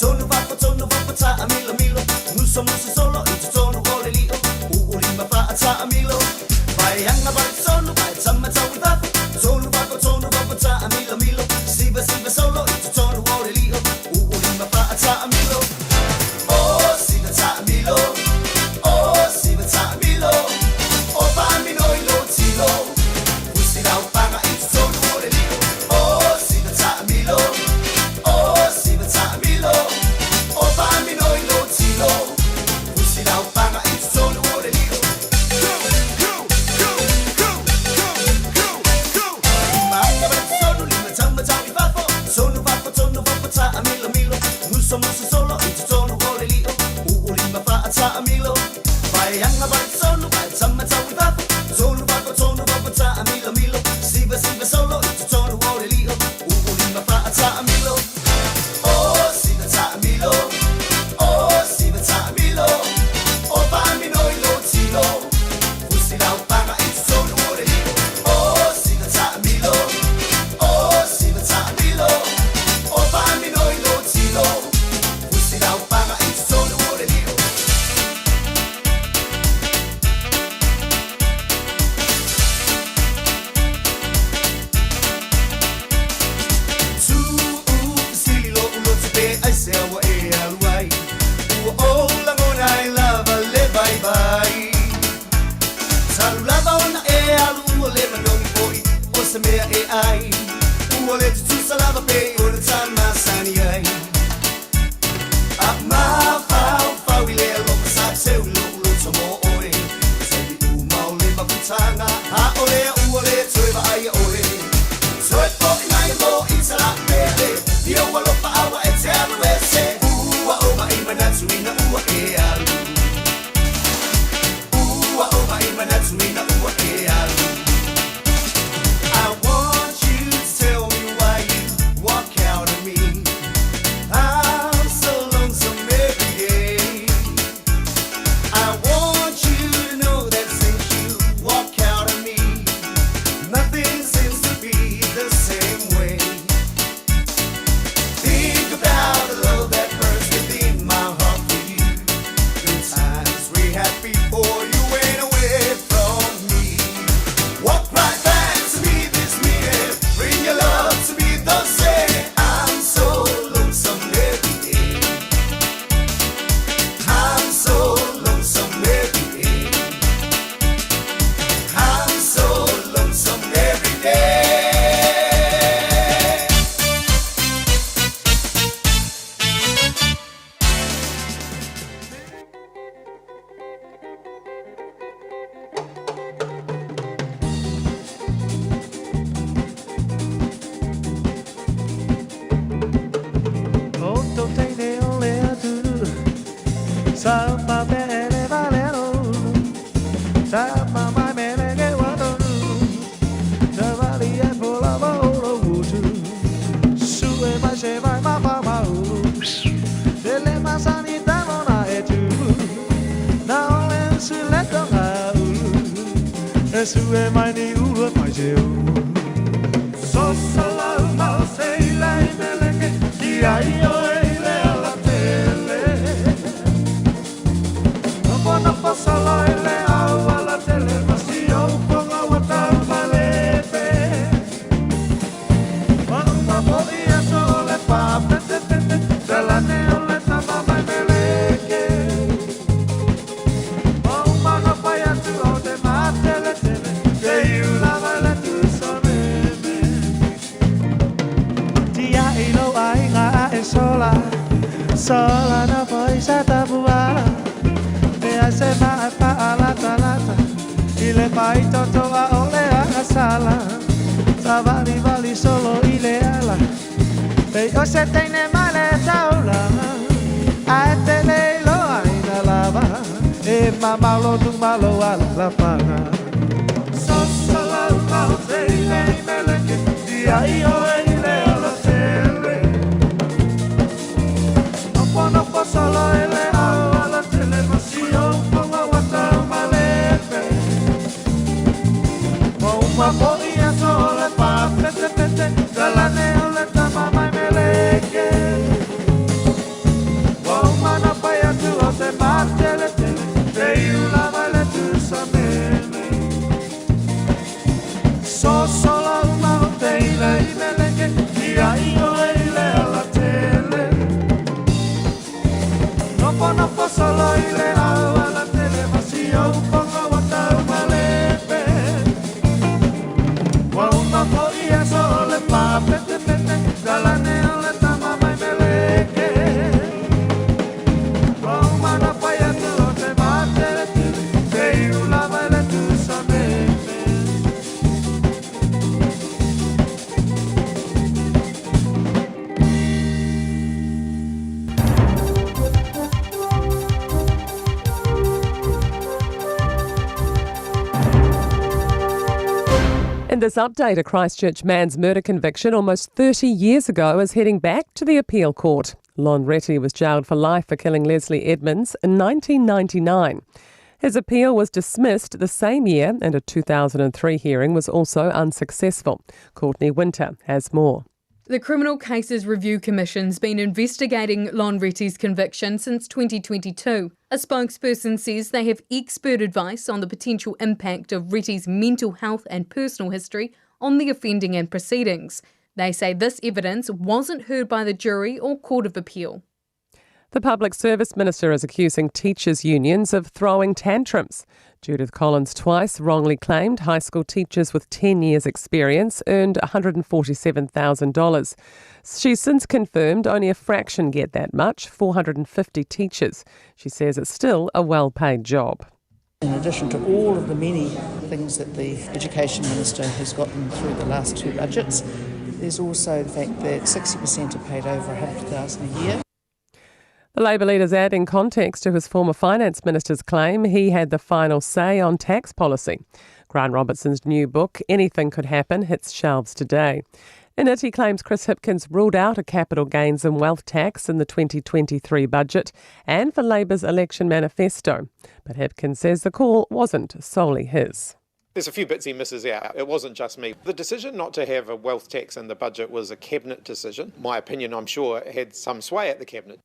Tonu fafo, tonu fafo, taamilo milo. Muso muso solo i totonu o le lio. Uu lima faa taamilo. Vaianga vai tonu, vai tama tau i fafo. Tonu fafo, tonu fafo, taamilo milo. Siva siva solo i totonu o le lio. Uu lima faa taamilo. Oh, siva taamilo. Oh, siva taamilo. O faamino i lo tilo. Usi lau panga i totonu o le lio. Oh, siva taamilo. Oh, siva taamilo. O faamino i lo tilo. Usi lau panga i totonu o le lio. Maka vai tonu lima tau matau i fafo. Tonu fafo, tonu fafo, taamilo milo. Muso muso solo i totonu o le lio. Uu lima faa taamilo. Vaianga vai tonu, vai tama tau i fafo. Tonu fafo, tonu fafo, taamilo milo. Siva siva solo i totonu o le lio. Uu lima faa taamilo. Oh, siva taamilo. Oh, siva taamilo. O faamino i lo tilo. Usi lau panga i totonu o le lio. Oh, siva taamilo. Oh, siva taamilo. O faamino i lo tilo. Usi lau panga i totonu o le lio. Tu'u fesili lo'u loto pe aisea ua e alu ai. Ua ou lagona ai lava le vaivai. Talu lava ona e alu ua le manogi fo'i o se mea e ai. Ua le tutusa lava pei o le tamasani ai. A mafaufau i le alofa sa seu i lo'u loto mo oe. Taimi uma o le mafutaga, a o lea ua le toe vaaia oe. Toe fo'i mai mo i talapele, ia ua alofa aua e te alu ese. Ua ou mai manatu ina ua e alu. Ua ou mai manatu ina ua e alu. I want you to tell me why you walk out of me. I'm so lonesome every day. I want you to know that since you walk out of me, nothing seems to be the same way. Think about the love that burns within my heart for you. Good times we had before you went away from me. Walk right back to me this minute. Bring your love to me the same. I'm so lonesome every day. I'm so lonesome every day. I'm so lonesome every day. O to teine o le atunu Sa pa pele valero Sa pa mai mele ke watonu Sa vali e pola va olo utu Su e mai se vai ma pa ma ulu Lele masani tamona e tu Na ole su le tonga ulu E su e mai ni ulu e mai se ulu So sa lau mau se ilai meleke Ia io e ile ala tele Nopo nopo solo ile au ala tele Masi au ponga wata malepe Mauma poli aso ole pa pete pete Selane ole le faitoto ʻaʻole agasala Savalivali solo i le ala Pei o se teine mai le taulaga Ae te le iloa ina lava E mamao lo luma lou alalafaga Soso lau maote i le meleke Ia i oe i le alatele Nofonofo solo i le au alatele Ma si ou foga ua tau malepe Ua uma foi aso o le fāpetepete Talane o le tama mai Meleke Ua uma ona fai atu o se mateletele Te iu lava i le tusameme Soso lau maote i le meleke Ia i oe i le alatele Nofonofo solo i le au alatele Ma si ou foga ua tau malepe Ua uma foi aso o le fāpetepete Talane o le tama mai Meleke Ua uma ona fai atu o se mateletele Te iu lava i le tusameme In this update, a Christchurch man's murder conviction almost 30 years ago is heading back to the appeal court. Lon Retty was jailed for life for killing Leslie Edmonds in 1999. His appeal was dismissed the same year, and a 2003 hearing was also unsuccessful. Courtney Winter has more. The Criminal Cases Review Commission's been investigating Lon Retty's conviction since 2022. A spokesperson says they have expert advice on the potential impact of Retty's mental health and personal history on the offending and proceedings. They say this evidence wasn't heard by the jury or Court of Appeal. The Public Service Minister is accusing teachers' unions of throwing tantrums. Judith Collins twice wrongly claimed high school teachers with 10 years' experience earned $147,000. She's since confirmed only a fraction get that much, 450 teachers. She says it's still a well paid job. In addition to all of the many things that the Education Minister has gotten through the last two budgets, there's also the fact that 60% are paid over 100,000 a year. The Labor leader's adding context to his former finance minister's claim he had the final say on tax policy. Grant Robertson's new book, Anything Could Happen, hits shelves today. In it, he claims Chris Hipkins ruled out a capital gains and wealth tax in the 2023 budget and for Labor's election manifesto. But Hipkins says the call wasn't solely his. There's a few bits he misses out. It wasn't just me. The decision not to have a wealth tax in the budget was a cabinet decision. My opinion, I'm sure, had some sway at the cabinet.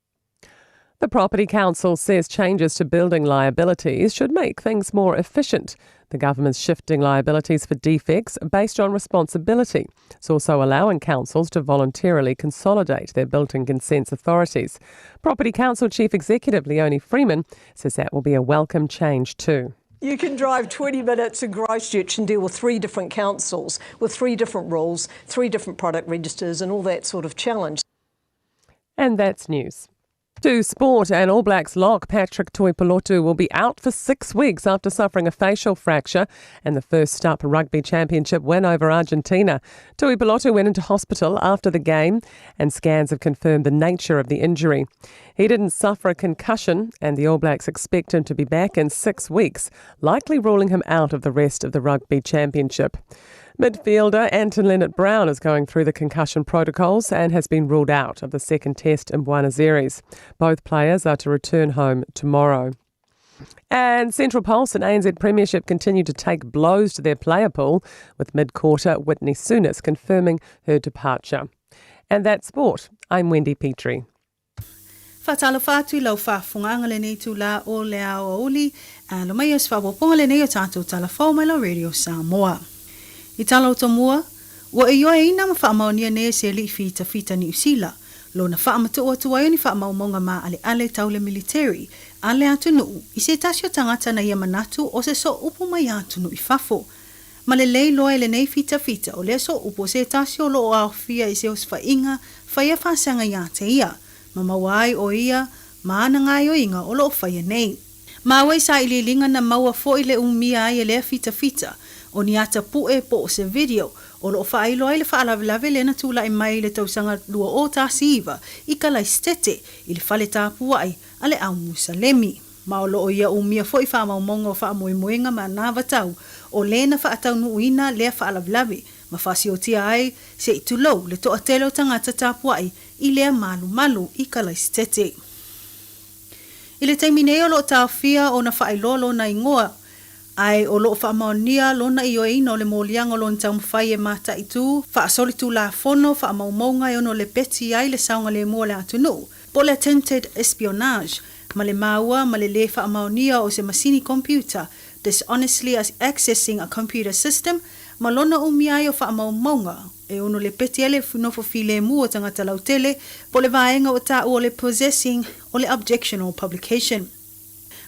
The Property Council says changes to building liabilities should make things more efficient. The government's shifting liabilities for defects based on responsibility. It's also allowing councils to voluntarily consolidate their building consents authorities. Property Council Chief Executive Leonie Freeman says that will be a welcome change too. You can drive 20 minutes in Christchurch and deal with three different councils, with three different rules, three different product registers, and all that sort of challenge. And that's news. To sport and All Blacks lock Patrick Tuipulotu will be out for six weeks after suffering a facial fracture and the first up rugby championship win over Argentina. Tuipulotu went into hospital after the game and scans have confirmed the nature of the injury. He didn't suffer a concussion and the All Blacks expect him to be back in six weeks, likely ruling him out of the rest of the rugby championship. Midfielder Anton Lienert-Brown is going through the concussion protocols and has been ruled out of the second test in Buenos Aires. Both players are to return home tomorrow. And Central Pulse and ANZ Premiership continue to take blows to their player pool, with mid-quarter Whitney Souness confirming her departure. And that's sport. I'm Wendy Petrie. Faatalofa atu i lau faafofogaaga lenei itulā o le aoauli, alo mai o se faaopoopoga lenei o tatou tala fou mai lau Radio Samoa. I tala o tomua, ua ioeina ma faamaonia nei e se ali'i fitafita Niu Sila, lona faamatu'u atu ai o ni faamaumauga maaleale tau le militeri a le atunuu i se tasi o tagata na ia manatu o se sooupu mai atunuu i fafo. Ma lelei loa e lenei fitafita o lea sooupu o se tasi o loo aofia i se osofaiga faia faasaga iā te ia, ma maua ai o ia ma ana gaoioiga o loo faia nei. Maua i sailiiliga na maua foi le umia ai e lea fitafita o ni ata pu'e po o se video o loo faailo ai le faalavelave lea na tula'i mai i le tausaga 2019 i Kalaisitete i le fale tapua'i a le au Musalemi. Ma o loo ia umia foi faamaumauga o faamoemoega ma anavatau o le na faataunuuina lea faalavelave ma faasiotia ai se i tulou le toatele o tagata tapua'i i lea malumalu i Kalaisitete. I le taimi nei o loo taofia ona faailoa lona igoa, ae o loo faamaonia lona ioeina o le moliaga o lona taumafai e mataitu faasolitulafono faamaumauga e ono lepeti ai le saogalemu o le atunuu, po o le attempted espionage, ma le maua ma le lē faamaonia o se masini computer, dishonestly accessing a computer system, ma lona umia ai o faamaumauga e ono lepeti ai le nofo filemu o tagata lautele, po o le vaega ua taua o le possessing o le objectionable publication.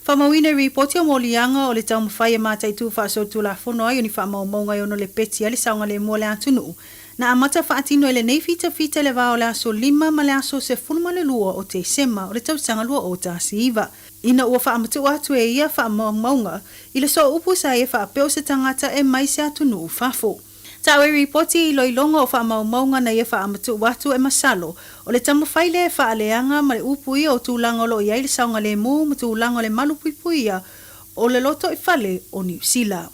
Faamauina i ripoti o moliaga o le taumafai e mataitu faasolitulafono ai o ni faamaumauga e ono lepeti ai le saogalemu o le atunuu, na amata faatino i lenei fitafita i le va o le aso 5 ma le aso 12 o Tesema o le tausaga 2019, ina ua faamatuu atu e ia faamaumauga i le sooupu sa ia faapea o se tagata e mai se atunuu fafo. Taua i ripoti i iloiloga o faamaumauga na ia faamatuu atu e masalo o le taumafai lea e faaleaga ma le upuia o tulaga o loo i ai le saogalemu ma tulaga o le malupuipuia o le lotoifale o Niu Sila.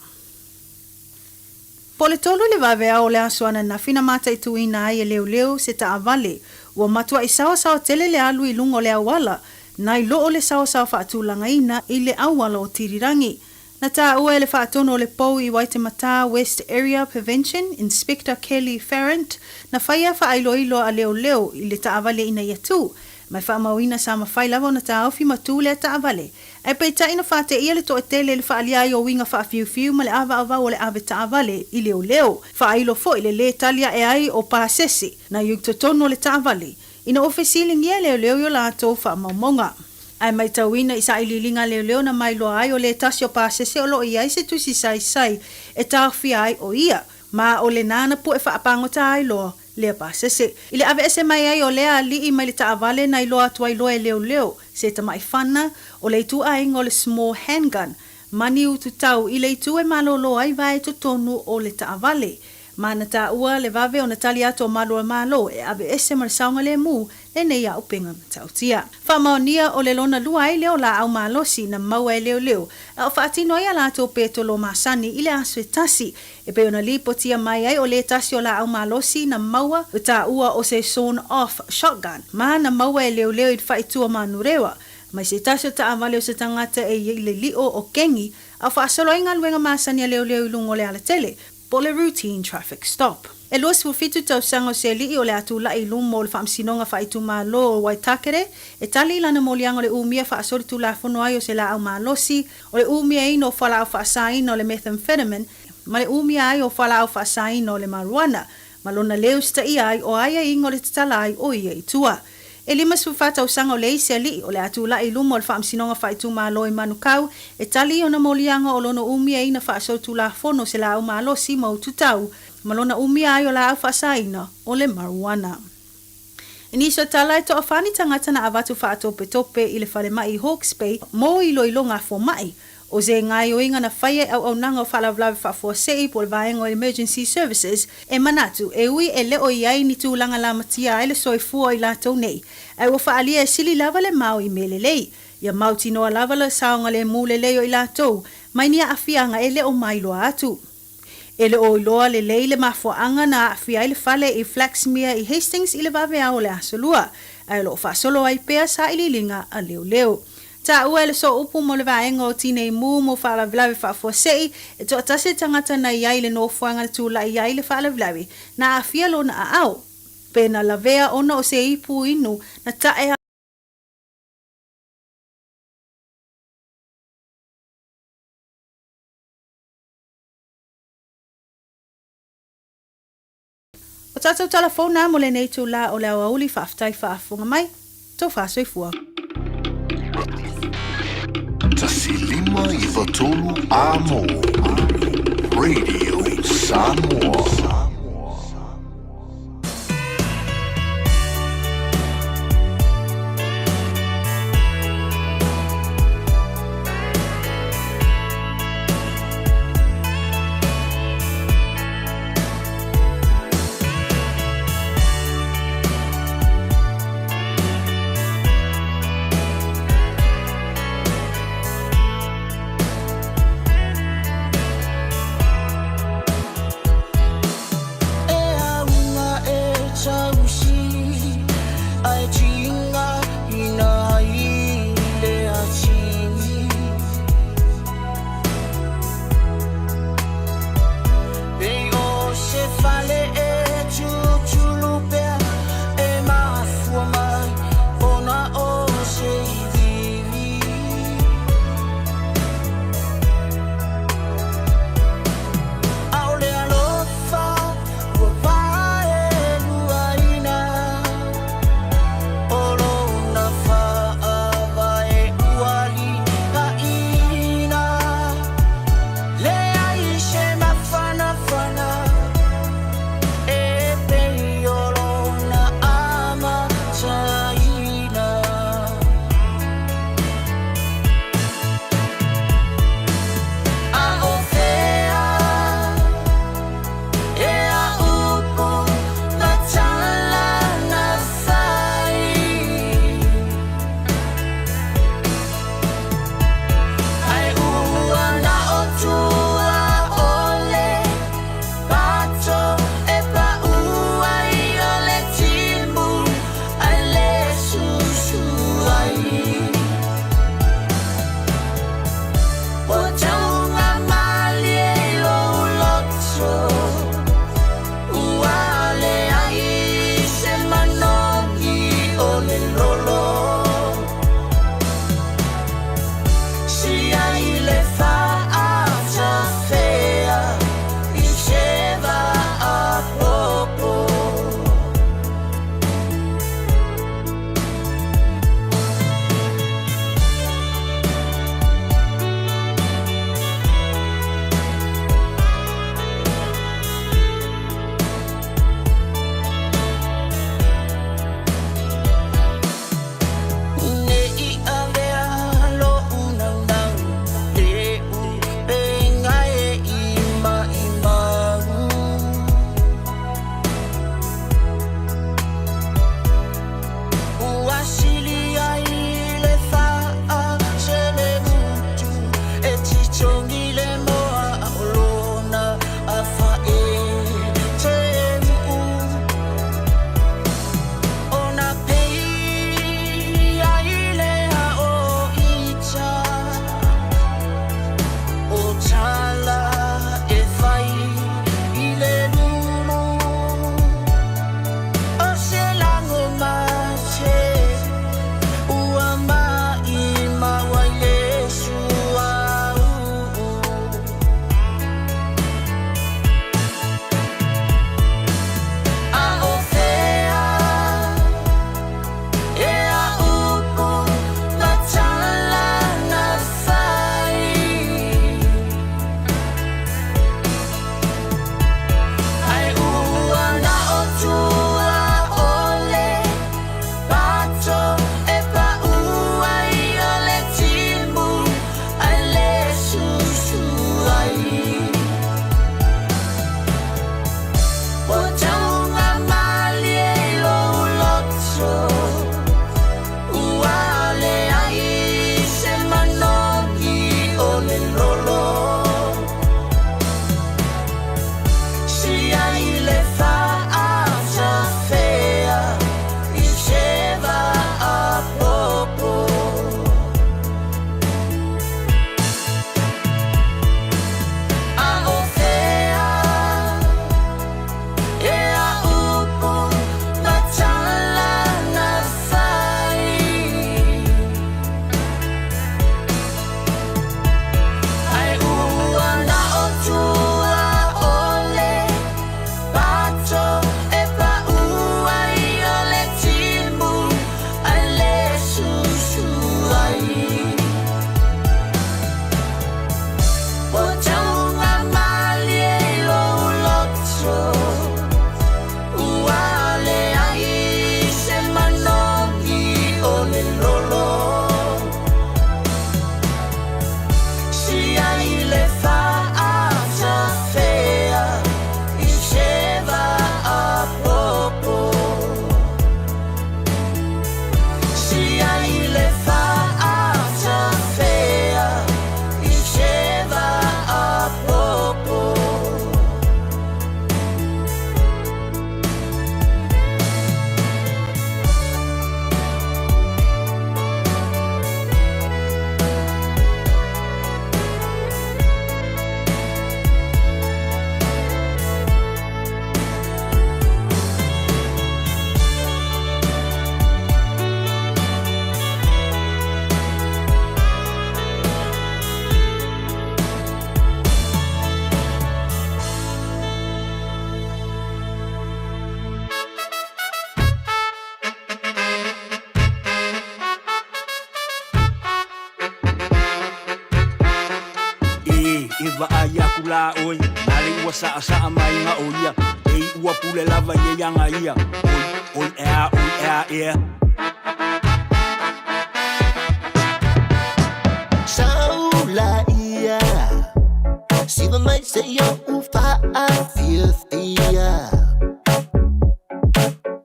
Po o le 3 i le vaveao o le aso ananafi na mataituina ai e leoleo se taavale ua matuai saosaoa tele le alu i luga o le auala nai lo o le saosaoa faatulagaina i le auala o Tirirangi. Na taua e le faatonu o le pou i Waitematā West Area Prevention, Inspector Kelly Farrant, na faia faailoilo a leoleo i le taavale ina ia tū. Ma e faamauina sa mafai lava ona taofi ma tū lea taavale. Ae peitai na faateia le toatele i le faaalia ai o uiga faafiufiu ma le avaavau o le ave taavale i leoleo. Faailo foi le lē tali ae ai o pasese na i totonu o le taavale ina ua fesiligia e leoleo i o latou faamaumauga. Ae maitauina i sailiiliga a leoleo na mailoa ai o le tasi o pasese o loo i ai se tusi saisai e taofia ai o ia, ma o lena na pu'e faapagota ai loa lea pasese. I le aveese mai ai o lea alii mai le taavale na iloa atu ai loa e leoleo se tama'i fana o le ituaiga o le small handgun ma ni ututau i le itu e malōlō ai vae totonu o le taavale. Ma na taua le vave ona tali atu o malu o le Malo e aveese ma le saogalemu lenei auupega matautia. Faamaonia o le lona lua ai lea o laau malosi na maua e leoleo a o faatino ai a latou petolo masani i le aso e tasi e pei ona lipotia mai ai o le tasi o laau malosi na maua ua taua o se sawn off shotgun ma na maua e leoleo i le faaitua Manurewa mai se tasi o taavale o se tagata e i le lio o Kengi a o faasolo ai galuega masani a leoleo i luga o le alatele po o le routine traffic stop. E 27 tausaga o se alii o le a tula'i i luma o le Faamasinoga Faaitumalo o Waitakere e tali i lana moliaga o le umia faasolitulafono ai o se laau malosi, o le umiaina o fualaau faasaina o le methamphetamine ma le umia ai o fualaau faasaina o le marijuana ma lona lē usitaia ai o aiaiga o le tatala ai o ia i tua. E 54 tausaga o le isi alii o le a tula'i i luma o le Faamasinoga Faaitumalo i Manukau e tali i ona moliaga o lona umiaina faasolitulafono o se laau malosi ma ututau ma lona umia ai o laau faasaina o le marijuana. I nisi o tala e toafa ni tagata na avatu faatopetope i le falemai i Hawke's Bay mo iloiloga a foma'i. O se gaoioiga na faia e auaunaga o faalavelave faafuasei po o le vaega o Emergency Services e manatu e ui e le o i ai ni tulaga lamatia ai le soifua o i latou nei, ae ua faaalia e sili lava le mao i mea lelei. Ia mautinoa lava le saogalemu lelei o i latou mai ni aafiaga e le o mailoa atu. E le o iloa lelei le mafuaaga na aafia ai le fale i Flaxmere i Hastings i le vaveao o le Aso Lua, ae o lo o faasolo ai pea sailiiliga a leoleo. Taua e le sooupu mo le vaega o Tinei Mu mo faalavelave faafuasei, e toatasi le tagata na i ai i le nofoaga na tulai ai le faalavelave, na aafia lona aao, pe na lavea ona o se ipu inu na tae. O tātou tala fou nā mo lenei itulā o le aoauli faafetai faafofoga mai, tou faasoifua. 1 5 93 Amo Radio Samoa. E vaai aku la ʻoe, na le ua saʻasaʻa mai ga o ia, e i ua pule lava i e aga ia, oi, oi ea, oi ea, ea. Saula ia Siva mai se ia u faafiafia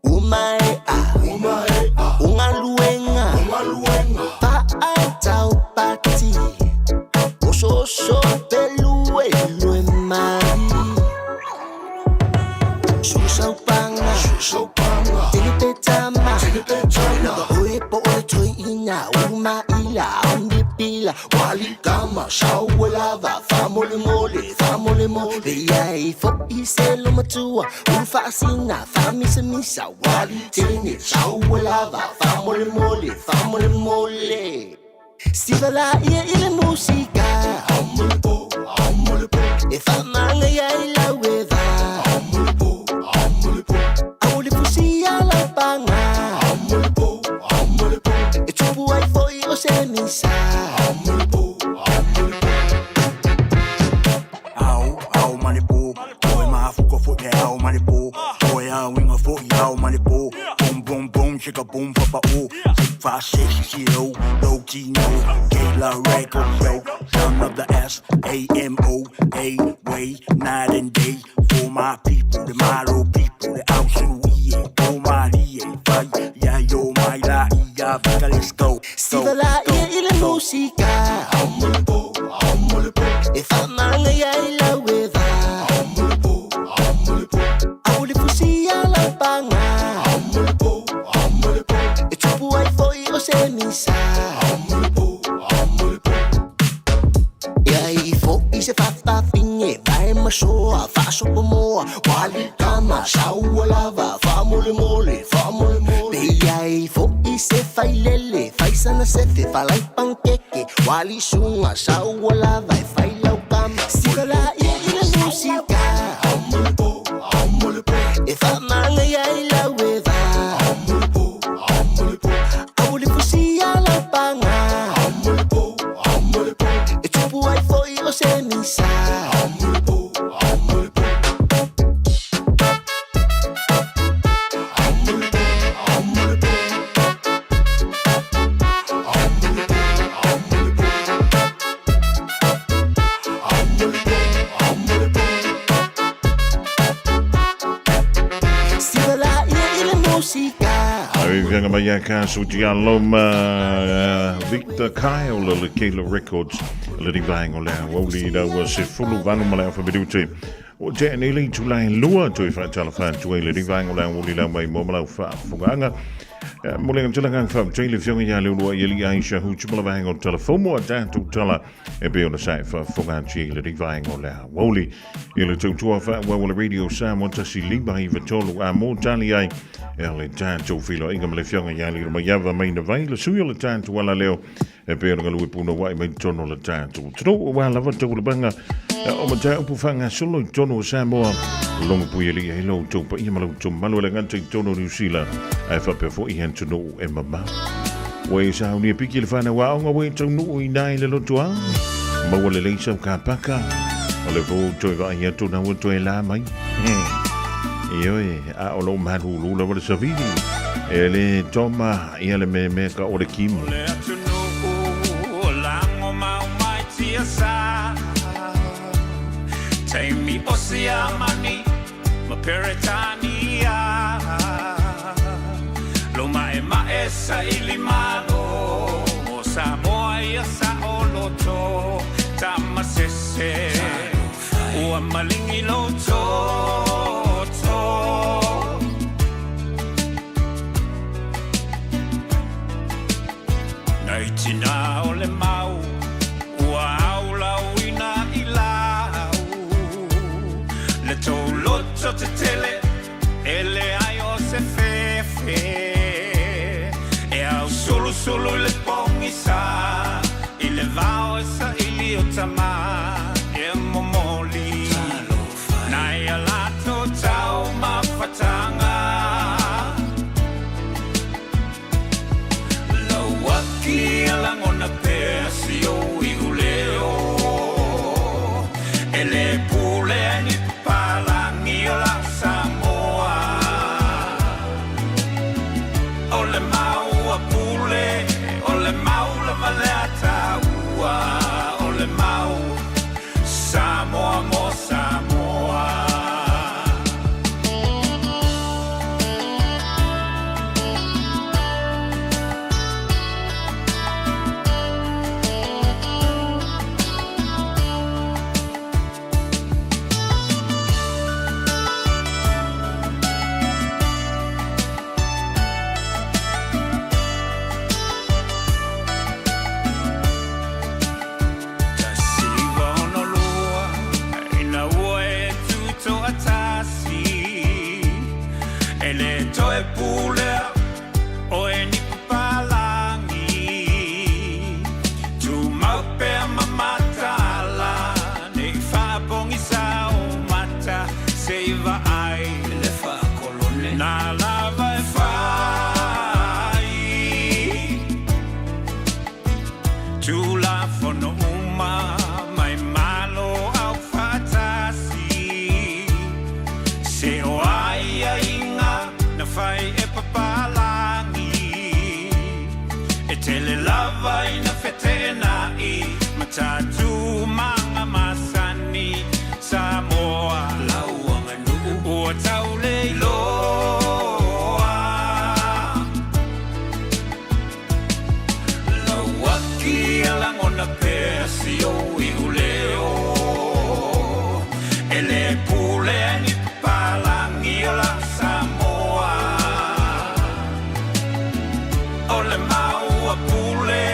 Umaea Ungaluenga Faataupati Osooso peluelue mai Susaupanga Tinipetama Lava oe po o le toeina Umaila Aumipila Walikama Sauelava Faamolemole Faamolemole Ia e fo'i se lomatua Ulufaasina Faamisamisa Walitene Sauelava Faamolemole Faamolemole Siva laia i le musika E faamagaia i lau eva Ao le fusia laupaga E tupu ai fo'i o se misa. Ao, ao ma le pō, Toe mafuka fo'i le ao ma le pō, Toe auiga fo'i ao ma le pō, Boom boom boom chicka boom pa pa o, 6 5 6 zero, low G no, Kayla record yo, son of the S A M O A way, night and day for my people, the model people, the out e o my D A fight, yeah yo my la e ya let's go. Siva laia i le musika E faamagaia i lau eva Ao le fusia laupaga E tupu ai fo'i o se misa. Ia i fo'i se fafafine Vae masoa faasopomoa Walikama saua lava Faamolemole faamolemole Pe ia i fo'i se failele Faisana sefe falai pankeke Walisuga saua lava E failaukama Siva laia i le musika E faamagaia i lau eva Ao le fusia laupaga E tupu ai fo'i o se misa. Siva laia i le musika. Ai fianga mai ia ka su ti aloma Victor Kyle le Kayla Records le di vaenga o le aoauli i lau se fulu valu ma le afa minute o te nei le itula e lua toe faatalofa atu ai le di vaenga o le aoauli lau mai mo ma lau faafofogaaga. Mo le tulaga faafetai le afioga ia Leuluai Eli Aisha Hutu ma le vaenga o le talafomo a tatou tala e pei ona sa e faafofoga atu ai le di vaenga o le aoauli i le tautua faaauau o le Radio Samoa 105 93 a mo tali ai e le tatou feiloaiga ma le afioga ia Lilo Maiava mai na vai le sui o le tatou alaleo e pei ona galue punouai mai totonu o le tatou atunuu aua lava taulabaga o mataupu faagasolo i totonu o Samoa. Logo pui alii ai lo outou paia ma lo outou mamalu e le gata i totonu o Niu Sila ae faapea foi i atunuu e mamao. Ua e saunia piki le whanau aoga ua e taunuu i nai le lotoa. Maua lelei sau kapaka. O le vō toe vaai atu na ua toe la mai. Ioe, a o lou malulu lava le savili. E le toma ia le me me ka o le kimo. Le atunuu o lago mau mai tiasa Taimi o Siamani ma Peretania Lo maʻemaʻe saili malo Mo Samoa ia saʻoloto Tamasese ua maligi lou toto Nai tina o le mau ua aulauina i lau Le tou loto tetele e leai o se fefe E ausulusulu i le pogisa i le vao e saili o tama e momoli Nai a latou taumafataga Lau aki e lagona pea si ou iuleo. Tulafono uma mai Malo Aufaatasi. Se o aiaiga na fai e papalagi. E tele lava ina feteenai ma tatou maga masani. Samoa lau aganuu ua tauleiloa. Lau aki e lagona pea si ou iuleo. E lē pulea ni papalagi o lau Samoa. O le mau a Pule,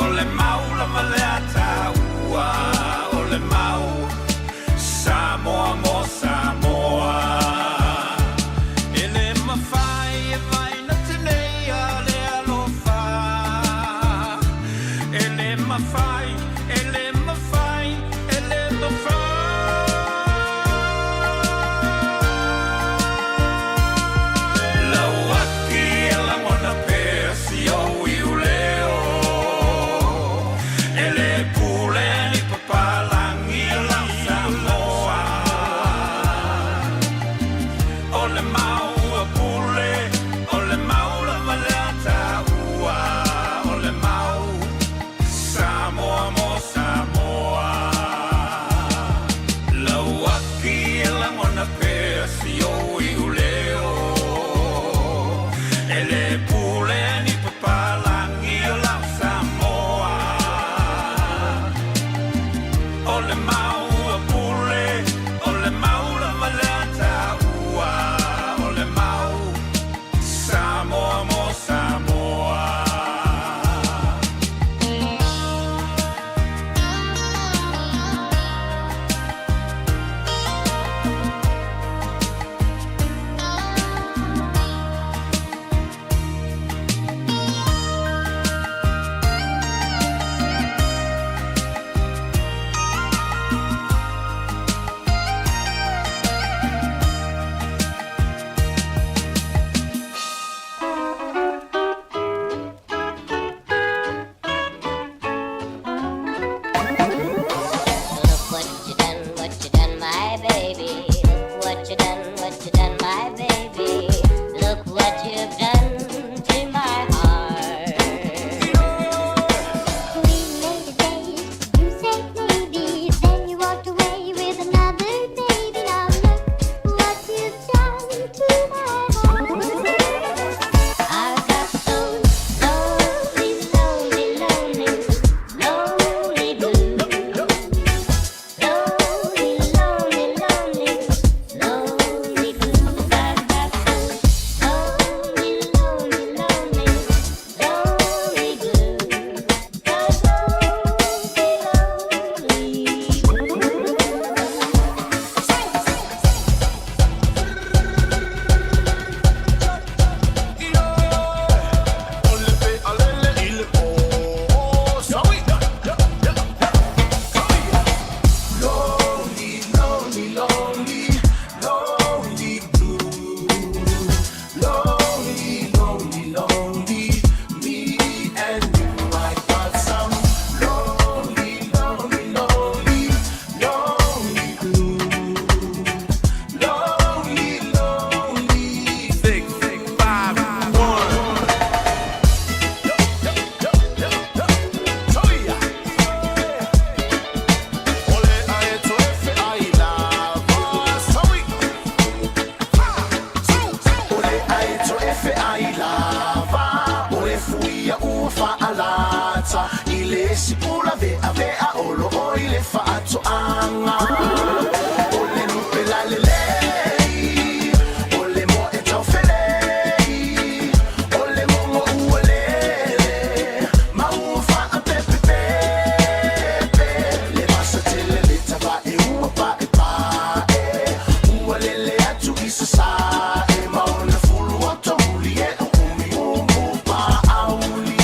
o le mau lava le Ataua. O le mau Samoa mo Samoa. E lē mafai e vaeina teneia le alofa. E lē mafai, e lē mafai, e lē mafai. Lau aki e lagona pea si ou iuleo. E lē pulea ni papalagi o lau Samoa. O le mau a Pule, o le mau lava le Ataua. O le mau Samoa mo Samoa. Lau aki e lagona pea si ou iuleo. E lē pulea ni papalagi o lau Samoa. O le mau a Pule, o le mau lava le Ataua. O le mau Samoa mo Samoa. Look what you done, what you done, my baby. Look what you done, what you done, my baby. Look what you've done to my heart. We made a date, you said maybe, then you walked away with another baby. Now look what you've done to my heart. I've got those lonely, lonely, lonely, lonely blues. Lonely, lonely, lonely, lonely blues. I've got those lonely, lonely, lonely, lonely blues. Those lonely, lonely blues. Lonely, lonely, lonely, lonely blue. Lonely, lonely, lonely, me and you. I got some lonely, lonely, lonely, lonely blue. Lonely, lonely. 6, 5, 1. O le aeto e feai lava O e fuia ua faalata I le sipula vea vea O lo o i le faatoaga O le lupe lalelei O le moa e taufelei O le mogo ua lele Ma ua faapepepepe Le vasa tele le tavae ua paepae Ua lele atu i sasae Ma ona fulu o tomuli e o umi umu paauli.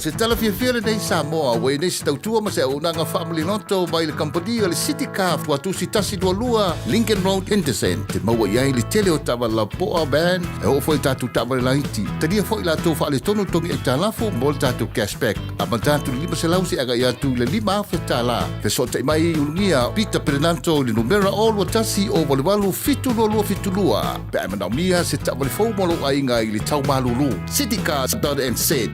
se tala fiafia lenei Samoa, ua i ai nei se tautua ma se auaunaga faamaliloto mai le kamupani o le City Car Fuatusi 122 Lincoln Road, Henderson. Te maua i ai le tele o taavale lapoa, van, e oo foi i tatou taavale laiti. Talia foi latou faaletonu togi aitalafu mo le tatou cashback. Amata atu i le 500 seia agai atu i le $5,000. Fesootai mai i Ulugia Peter Perenanto i le numera 021 088 7272 pe a e manaomia se taavale fou mo lou aiga i le tau malulu. Citycars.nz.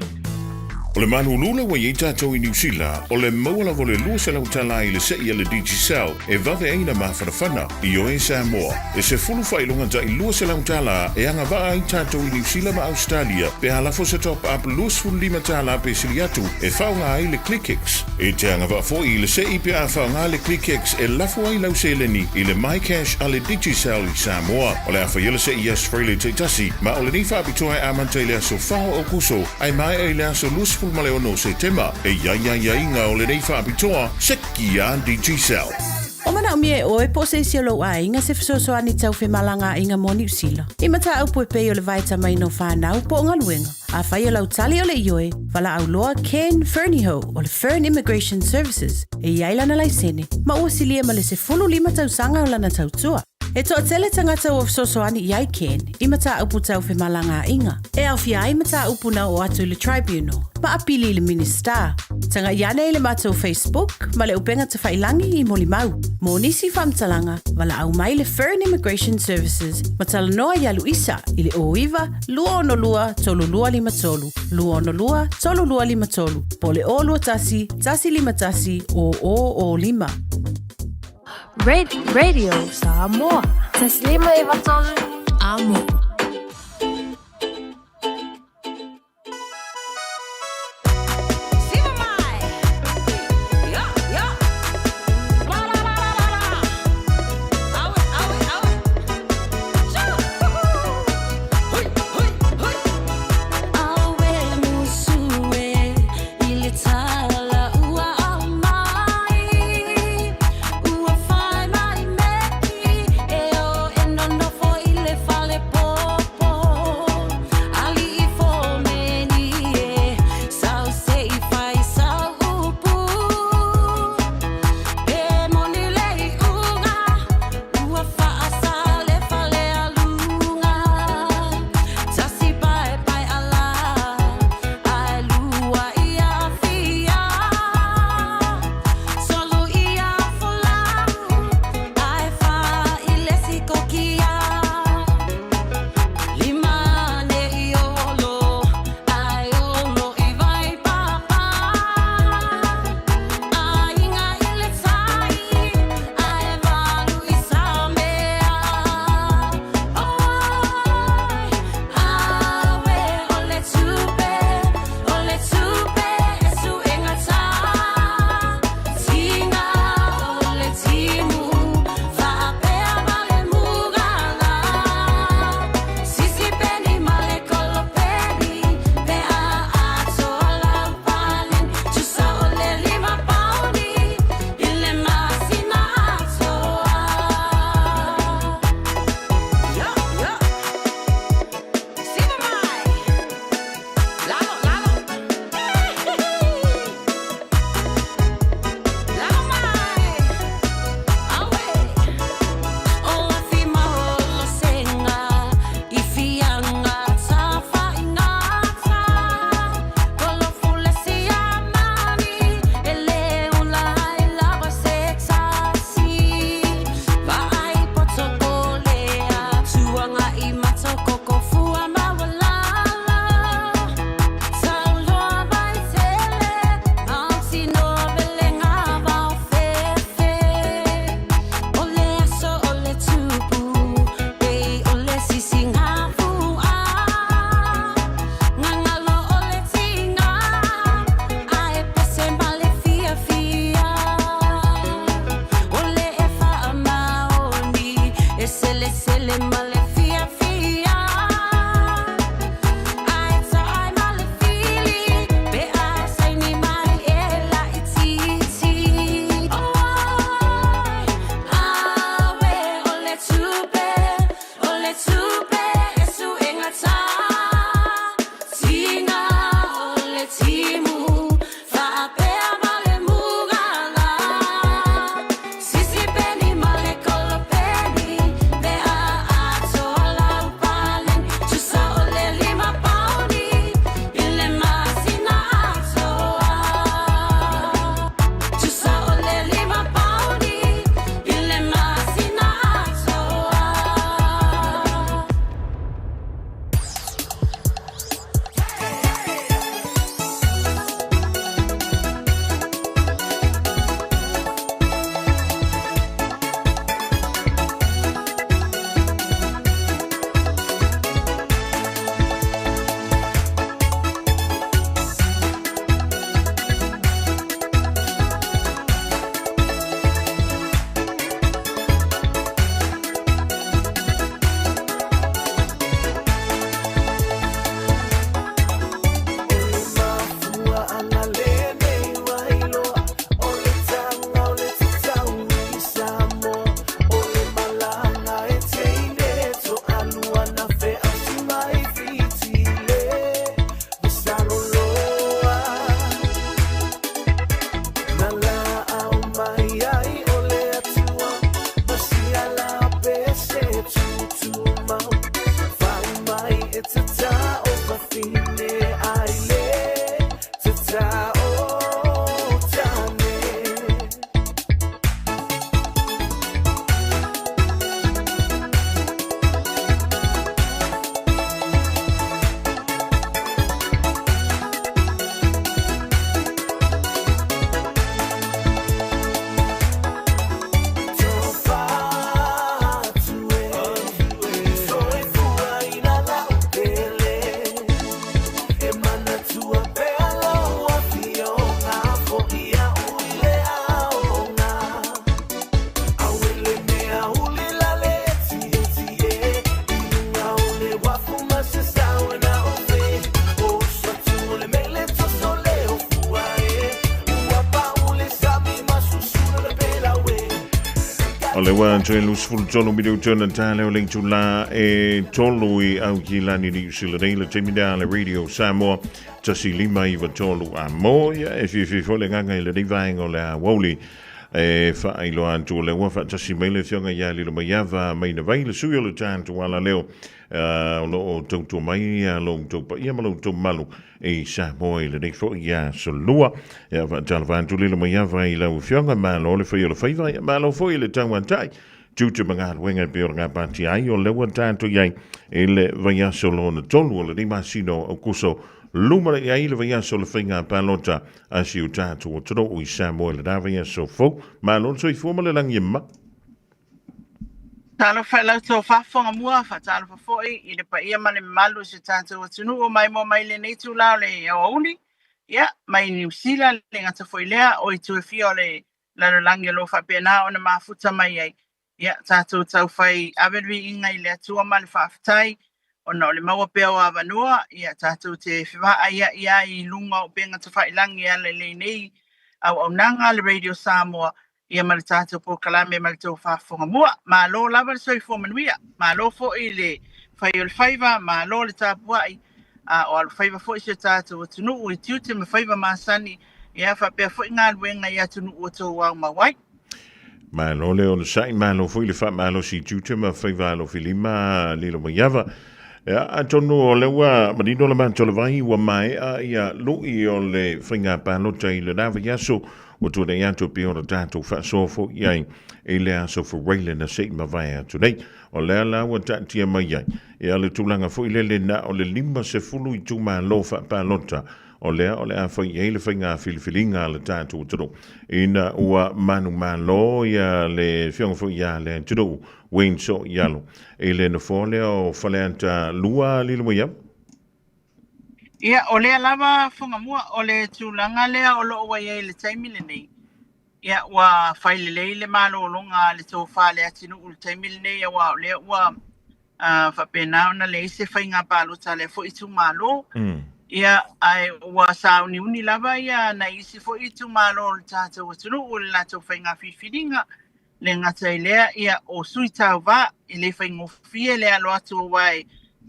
O le malulu la ua i ai tatou i Niu Sila, o le maua lava o le $200 i le se'i a le Digicel e vave ai na mafanafana. Ioe Samoa, e sefulu faailoga ta'i $200 e agavaa ai tatou i Niu Sila ma Ausetalia pe a lafo se top up $25 pe sili atu e faaaoga ai le ClickX. E te agavaa fo'i i le se'i pe a faaaoga le ClickX e lafo ai lau seleni i le MyCash a le Digicel i Samoa. O le a faia le se'i i aso Friday taitasi, ma o lenei faapitoa e amata i le aso 4 o Aokuso ae maea i le aso 26 o Setema. E i ai aiaiga o lenei faapitoa, seki a Digicel. Ua manaomia e ʻoe po o se isi o lou aiga se fesoasoani tau femalagaaiga mo Niu Sila. I mataupu e pei o le vaetamaina o fanau po o galuega. Afai o lau tali o le ioe, valaau loa Ken Fernihough o le Fern Immigration Services e i ai lana laisene ma ua silia ma le 15 tausaga o lana tautua. E toatele tagata ua fesoasoani i ai Ken i mataupu tau femalagaaiga, e aofia ai mataupu na oo atu i le Tribunal ma apili i le Minisita. Tagai ane i le matou Facebook ma le upega tafailangi i molimau. Mo nisi faamatalaga, valaau mai le Fern Immigration Services ma talanoa ia Luisa i le 09 262 3253, 262 3253, po o le 021 151 0005. Radio Samoa. Taslima i Vatolu. Amo. ua toe 23 minuta na tāleo le itulā e tolu i au ki lani Niu Sila nei le taimi nā le Radio Samoa 1 5 93 a mō ia e fiafia foi le agaga i lenei vaega o le aoauli e faailoa atu o le ua faatasi mai le afioga ia Lilomaiava Mainavai le sui o le tatou alaleo o lo o tautua mai lo outou paia ma lo outou mamalu i Samoa i lenei foi aso Lua. Ia faatalofa atu Lilomaiava i lau afioga, malo le fai o le faiva, ia malo foi i le tauatai tiute ma galuega e pei ona gapatia ai o lea ua tatou i ai i le vaiaso lona tolu o lenei masina o Aokuso luma i ai le vaiaso o le faiga palota a si o tatou atunuu i Samoa i lena vaiaso fou. Malo le soifua ma le lagi e mama. Talofa i la outou faafofoga mua, faatalofa foi i le paia ma le mamalu o si o tatou atunuu maimoa mai lenei itula o le aoauli, ia, mai Niu Sila, le gata foi lea o itu e fia o le lalolagi o lo o faapena ona mafuta mai ai. Ia, tatou taufai ave le viiga i le Atua ma le faafetai ona o le maua pea o avanoa, ia, tatou te fevaaiai ai i luga o upega tafailagi e ala i lenei auaunaga a le Radio Samoa ia ma le tatou polokalame ma le tou faafofoga mua. Malo lava le soifua manuia, malo foi le fai o le faiva, malo le tapuai, a o alofaiva foi si o tatou atunuu i tiute ma faiva masani, ia faapea foi galuega i atunuu o tou aumau ai. Malo le onosai, malo foi le faamalosi i tiute ma faiva alofilima Lilomaiava. Ia, atonu o lea ua manino le matou le vai ua maea ia lui o le faiga palota i lena vaiaso Ua tuanai atu e pei ona tatou faasoa foi i ai i le aso Faraile na se i mavae atu nei. O lea la ua taatia mai ai ia le tulaga foi lele na o le 50 itumalo faapalota o lea o le a fai i ai le faiga filifiliga a le tatou atunuu ina ua manumalo ia le afioga foi ia Leatinuu Wayne Sooialo i le nofoa lea o Faleata 2 Lilomaiava. Ia, o lea lava Fugamua, o le tulaga lea o lo o ua i ai i le taimi lenei, ia, ua fai lelei le malologa a le tofa a Leatinuu i le taimi lenei, aua o lea ua faapena ona leai se faiga palota a lea foi itumalo. Ia, ae ua sauniuni lava ia nai isi foi itumalo o le tatou atunuu i le latou faiga filifiliga. Le gata i lea, ia, o sui tauva, e le faigofie le alo atu aua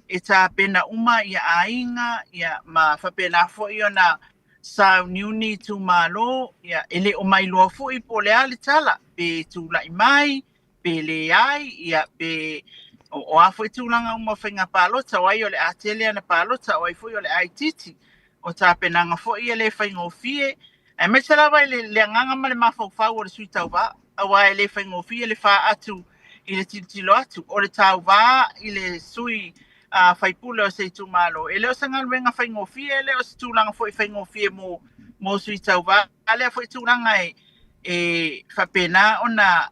e tapena uma ia aiga, ia, ma faapena foi ona sauniuni itumalo, ia, e le o mailoa foi po o le a le tala, pe tulai mai, pe leai, ia, pe o a foi tulaga uma o faiga palota, o ai o le a tele ana palota, o ai foi o le a itiiti. O tapenaga foi e le faigofie, aemaise lava i le agaga ma le mafaufau o le sui tauva, aua e le faigofie le fa atu i le tilotilo atu o le tauva i le sui faipule o se itumalo. E le o se galuega faigofie, e le o se tulaga foi faigofie mo sui tauva. A lea foi tulaga e faapena ona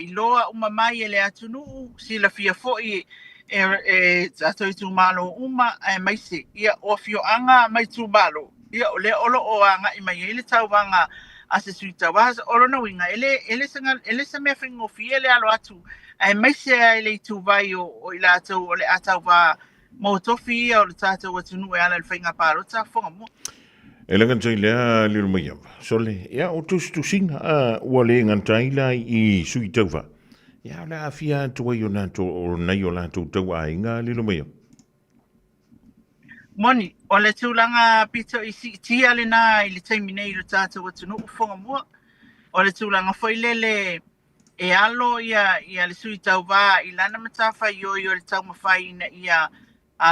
iloa uma mai e le atunuu, silafia foi e tatou itumalo uma, aemaise ia, o afioaga ma itumalo, ia, o lea o lo o agai mai ai le tauvaga a se sui tauva. O lona uiga, e le se mea faigofie le alo atu, aemaise ai le ituvai o i latou o le a tauva mo tofi ia o le tatou atunuu e ala i le faiga palota Fogamua. E le gata i lea Lilomaiava, sole, ia o tusitusiga a ua le gata ai la i sui tauva. Ia o le a aafia atu ai o latou, o nai o latou tauaiga Lilomaiava. Moni, o le tulaga pito i siitia lena i le taimi nei i lo tatou atunuu Fogamua. O le tulaga foi lele e alo ia le sui tauva i lana matafaioi o le taumafai ina ia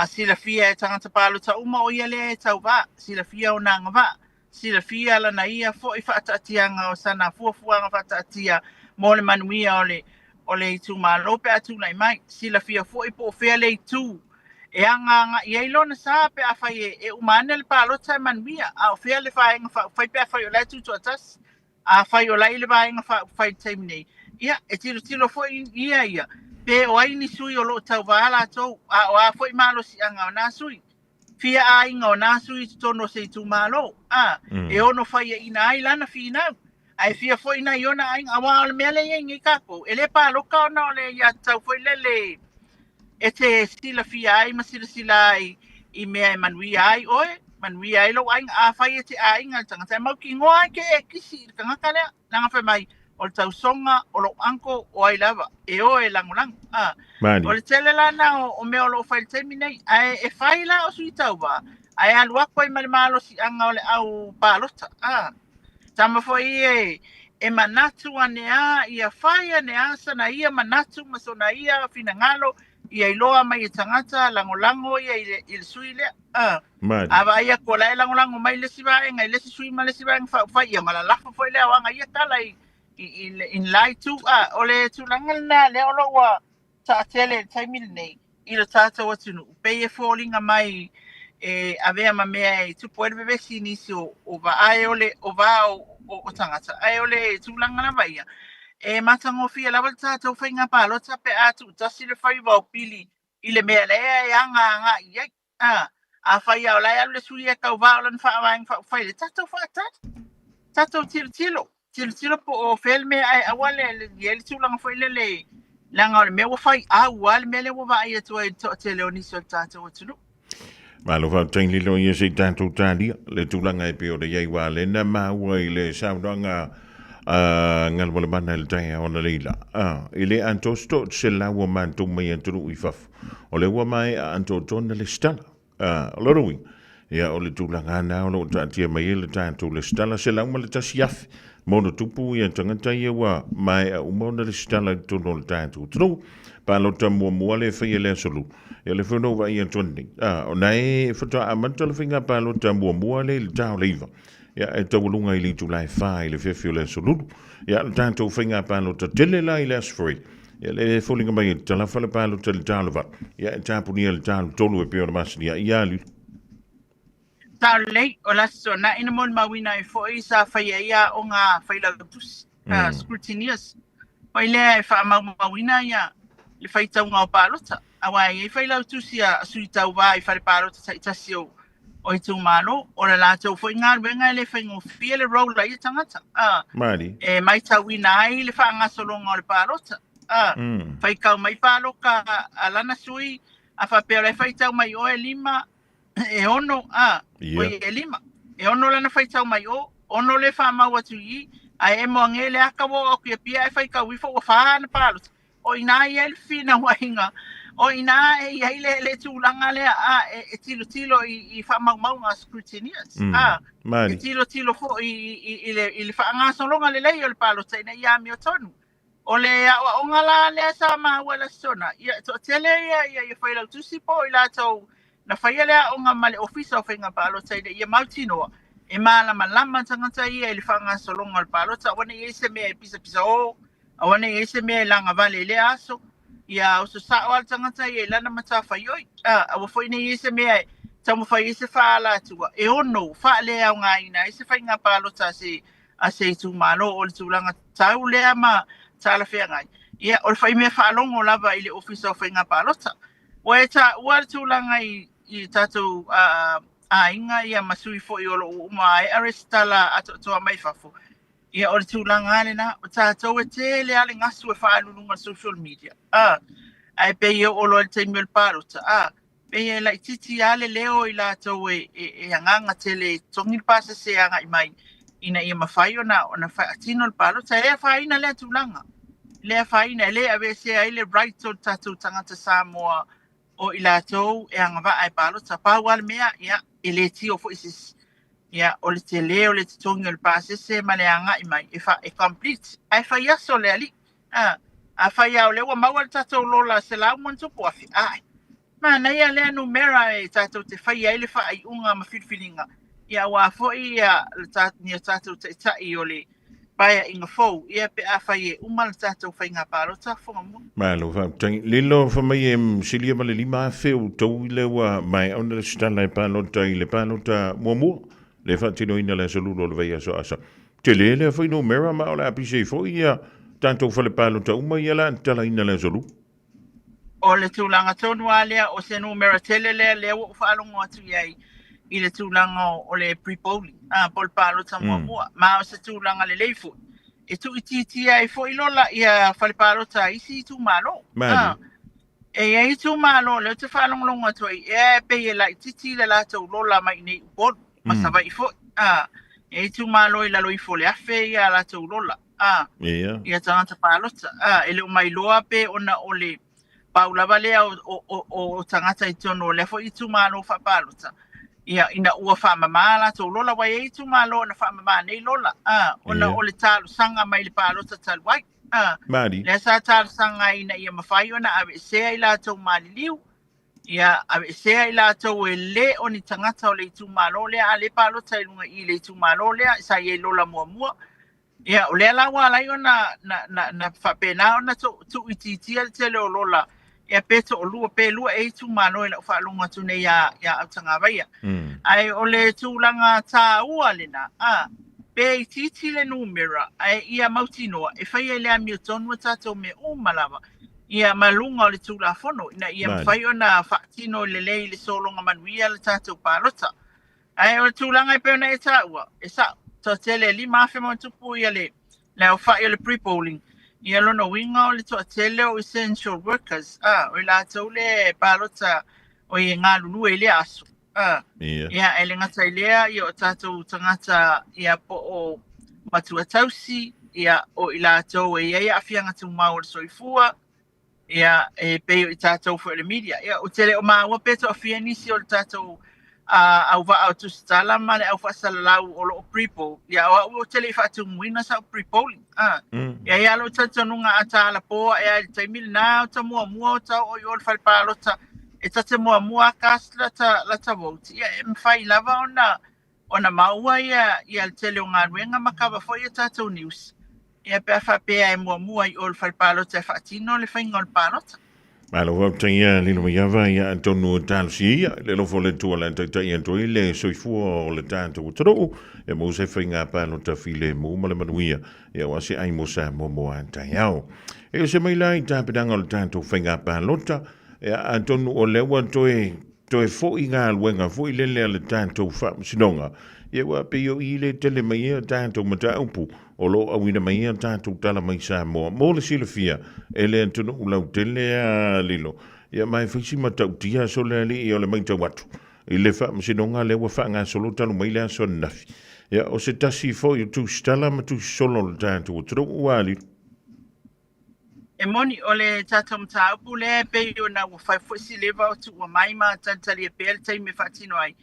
silafia e tagata palota uma o ia lea e tauva, silafia ona agavaa, silafia lana ia foi faataatiaga o sana fuafuaga faataatia mo le manuia o le itumalo pe a tulai mai, silafia foi po o fea le itu e agaagai ai lona sa pe afai e uma ane le palota e manuia, a o fea le vaega faaupufai pe afai o la e tutoatasi. Afai o la e i le Vaega Faaupufai i le taimi nei, ia, e tilotilo foi ia pe o ai ni sui o lo o tauvā latou, a o a foi malosiaga o nā sui. Fia aiga o nā sui i totonu o se itumalo, a, e ono faiaina ai lana finau. Ae fia foi nai ona aiga, aua o le mea lea e i ai nei tatou, e le paloka ona o le aiatatau foi lele e te silafia ai ma silasila ai i mea e manuia ai oe, manuia ai lou aiga. Afai e te aiga i le tagata, e mautinoa ai ke e kisi i le tagata lea. Leaga fai mai, o le tausoga, o lou uncle, o ai lava, e o e lagolago. A, Mani. o le tele la na o, o mea o loo fai i le taimi nei, ae e fai la o sui tauva, ae alu atu ai ma le malosiaga o le au palota. A, tama foi e, e manatu ane a, ia fai ane a sana ia manatu ma sona ia finagalo, ia iloa mai e tagata, lagolago ia i le, i le sui lea. A, Mani. a vaai atu o la e lagolago mai le isi vaega i le isi sui ma le isi vaega faaupufai, ia ona lalafo foi lea o aga ia tala i, i, i, le- i le itu. A, o le tulaga lena lea o lo o ua taatele i le taimi lenei i lo tatou atunuu, pei e foliga mai e avea ma mea e tupu ai le vevesi i nisi o, o vaa, o le o va o, o, o tagata, ae o le tulaga lava ia, e matagofie lava le tatou faiga palota pe a tuutasi le faiva o pili i le mea lea e aga agai i ai. A, afai lava o la e alu le sui e tauvā o lana faavaega faaupufai, le tatou faatali, tatou tilotilo, tilotilo po o fea le mea ae aua le, le i ai le tulaga foi lele, leaga o le mea ua fai au lava le mea lea ua vaai atu ai i le toatele o nisi o le tatou atunuu. Malo faafetai lilo ia se i tatou talia le tulaga e pei ona i ai ua lena maua i le saunoaga a Galumalemana i le taeao analeila. A, e le atoa se 300 o matou mai atunuu i fafo. O lea ua maea atoatoa ona lesitala. A, o lona uiga, ia o le tulaga lena o lo o taatia mai ai le tatou lesitala 101,000 ma ono tupu ia tagata ia ua maea uma ona lesitala i totonu o le tatou atunuu. Palota muamua le faia i le aso Lua. Ia le foi na ou vaai atu nei. A, o na e faatoa amata le faiga palota muamua le i le ta o le 9. Ia e taualuga i le itula e 4 i le afiafi o le aso Lulu. Ia le tatou faiga palota tele la i le aso Faraile. Ia le foliga mai e talafa le palota i le ta o le 8. Ia e tapunia i le ta o le 3 e pei ona masani ai. Ia Lulu. Sao lelei, o le Aso Toonai na molimauina ai foi sa faia ai aoga failautusi, scrutineers. Foi lea e faamaumauina ia le faitauga o palota, aua e i ai failautusi a sui tauva i fale palota taitasi o o itumalo, o le latou foi galuega e le faigofie le role a ia tagata. Mali. E maitauina ai le faagasologa o le palota. Faitau mai paloka a lana sui, a faapea o la e faitau mai oe lima, e ono, a, oi e lima. E ono lana faitau mai o, ono le faamau atu i i, ae e moage le aka ua oo atu i Apia ae faitau ifo ua fa ana palota. O ina e i ai le fefinauaiga, o ina e i ai le, le tulaga lea, a, e, e tilotilo i, i faamaumauga a scrutineers, a, e tilotilo foi i, i, i, le, i le faagasologa lelei o le palota ina ia amiotonu. O le aoaoga la lea sa maua i le Aso Toonai, ia, e toatele ia, ia, ia failautusi po o i latou na faia le aoga ma le Ofisa o Faiga Palota ina ia mautinoa e malamalama tagata ia i le faagasologa o le palota, aua ne i i ai se mea e pisapisao, aua ne i i ai se mea e lagavale i lea aso. Ia oso sao lava le tagata ia i lana matafaioi, a, aua foi ne i i ai se mea e taumafai ai se faaalatua e ono faaleaogaina ai se faiga palota a se a se itumalo o le tulaga tau lea ma talafeagai. Ia, o le faimea faalogo lava i le Ofisa o Faiga Palota. Ua e taua le tulaga i, i tatou aiga ia ma sui foi o lo o uma aea resitala atoatoa mai fafo. Ia, o le tulaga lava lena, o tatou e tele lava le gasu e faaalu i luga o le social media. Ae pei e oo loa i le taimi o le palota, Pei e laitiiti lava le leo o i latou e, e, e agaga tele e totogi le pasese e agai mai ina ia mafai ona, ona faatino le palota. E le afaina lea tulaga. E le afaina, e le aveesea ai le right o le tatou tagata Samoa o i latou e agavaa e palota. Pau lava le mea, ia, e le tio foi se isi. Ia, o le tele o le totogi o le pasese ma le agai mai e, fa, e complete. Ae fai aso le alii. A, afai lava o lea ua maua le tatou lola 100,000+, ae manaia lea numera e tatou te faia ai le faaiuga ma filifiliga, ia aua foi ia le ta, ni o tatou taitai o le paeaiga fou, ia pe afai e uma le tatou faiga palota Fogamua. Malo faafetai. Lilo fa mai e silia ma le 5,000 o outou i le ua maea ona resitala e palota i le palota muamua le faatinoina le aso Lulu o le vaiaso asa. Tele lea foi numera ma o le a pisi ai foi ia tatou fale palota uma ia la tatalaina le aso Lulu. O le tulaga tonu lava lea, o se numera tele lea, lea ua ou faalogo atu i ai i le tulaga o le pre-polling, po o le palota muamua. Ma o se tulaga lelei foi, e tuuitiitia ai foi lola ia fale palota a isi itumalo. Mali. E i ai itumalo, lea ou te faalogologo atu ai, ea e pei e laitiiti le latou lola mai i inei i Upolu, ma Savaii foi. E i ai itumalo i lalo ifo o le 1,000 ia latou lola. a Ia. Ia tagata palota. A, e le o mailoa pe ona o le pau lava lea o, o, o, o tagata i totonu o lea foi itumalo faapalota. Ia, ina ua faamama latou lola, ua i ai itumalo na faamama nei lola, a, ona o le talosaga mai le palota talu ai. A, Mali. lea sa talosaga ai ina ia mafai ona aveesea i latou maliliu, ia aveesea i latou e le o ni tagata o le itumalo lea, a le palota i luga i le itumalo lea, sa i ai lola muamua. Ia, o lea la ua ala ai ona na, na, na faapena ona tuuitiitia le tele o lola, ia pe toalua, pe lua e itumalo i lau faalogo atu nei iā, iā Autagavaia. Ae o le tulaga tāua lena, a, pe itiiti le numera, ae ia mautinoa, e faia i le amiotonu a tatou mea uma lava, ia ma luga o le Tulafono, ina ia mafai ona faatino lelei le sologa manuia le tatou palota. Ae o le tulaga e pei ona e taua, e sa'o, toatele e 5,000 ma ona tupu ia le le aofa'i o le pre-polling. Ia lona uiga o le toatele o essential workers, a, o i latou le palota o i e galulue i lea aso. A, ia e le gata i lea, ia o tatou tagata ia po o matua tausi, ia o i latou e i ai aafiaga tumau o le soifua, Ia, e pei o i tatou foi o le media. Ia, ou te le o maua pe toafia nisi o le tatou auvaa o tusitala ma le au faasalalau o lo o pre-poll. Ia, o au ou te le i faatumuina sau pre-polling. Ah. Ia, ia lou talitonuga a ta alapo ae a i le taimi lena o ta muamua o ta oo i o i le fale palota e ta te muamua a cast lata, lata vote. Ia, e mafai lava ona ona maua ia, ia le tele o galuega ma kava foi ia tatou news. Ia pe a faapea e muamua i o le fale palota e faatino le faiga o le palota. Malo faafetai ia Lilo Maiava ia atonu e talosia ia i le alofa o le Atua le taitai atu ai le soifua o le tatou atunuu ia maua se faiga palota filemu ma le manuia ia aua se ai mo Samoa mo a taeao. E ese mai la i tapenaga o le tatou faiga palota ia atonu o lea ua toe toe foi galuega foi lele a le tatou faamasinoga ia ua pei o i le tele mai ai a tatou mataupu o lo o auina mai ai tatou tala mai Samoa mo le silafia e le atunuu lautele a Lilo. Ia ma e fai si matautia aso le alii o le matau atu i le faamasinoga lea ua faagasolo talu mai le aso ananafi. Ia o se tasi foi o tusitala ma tusisolo o le tatou atunuu a Lilo. E moni, o le tatou mataupu lea e pei ona ua fai foi si leva o tuua mai ma talitalia pea le taimi e faatino ai.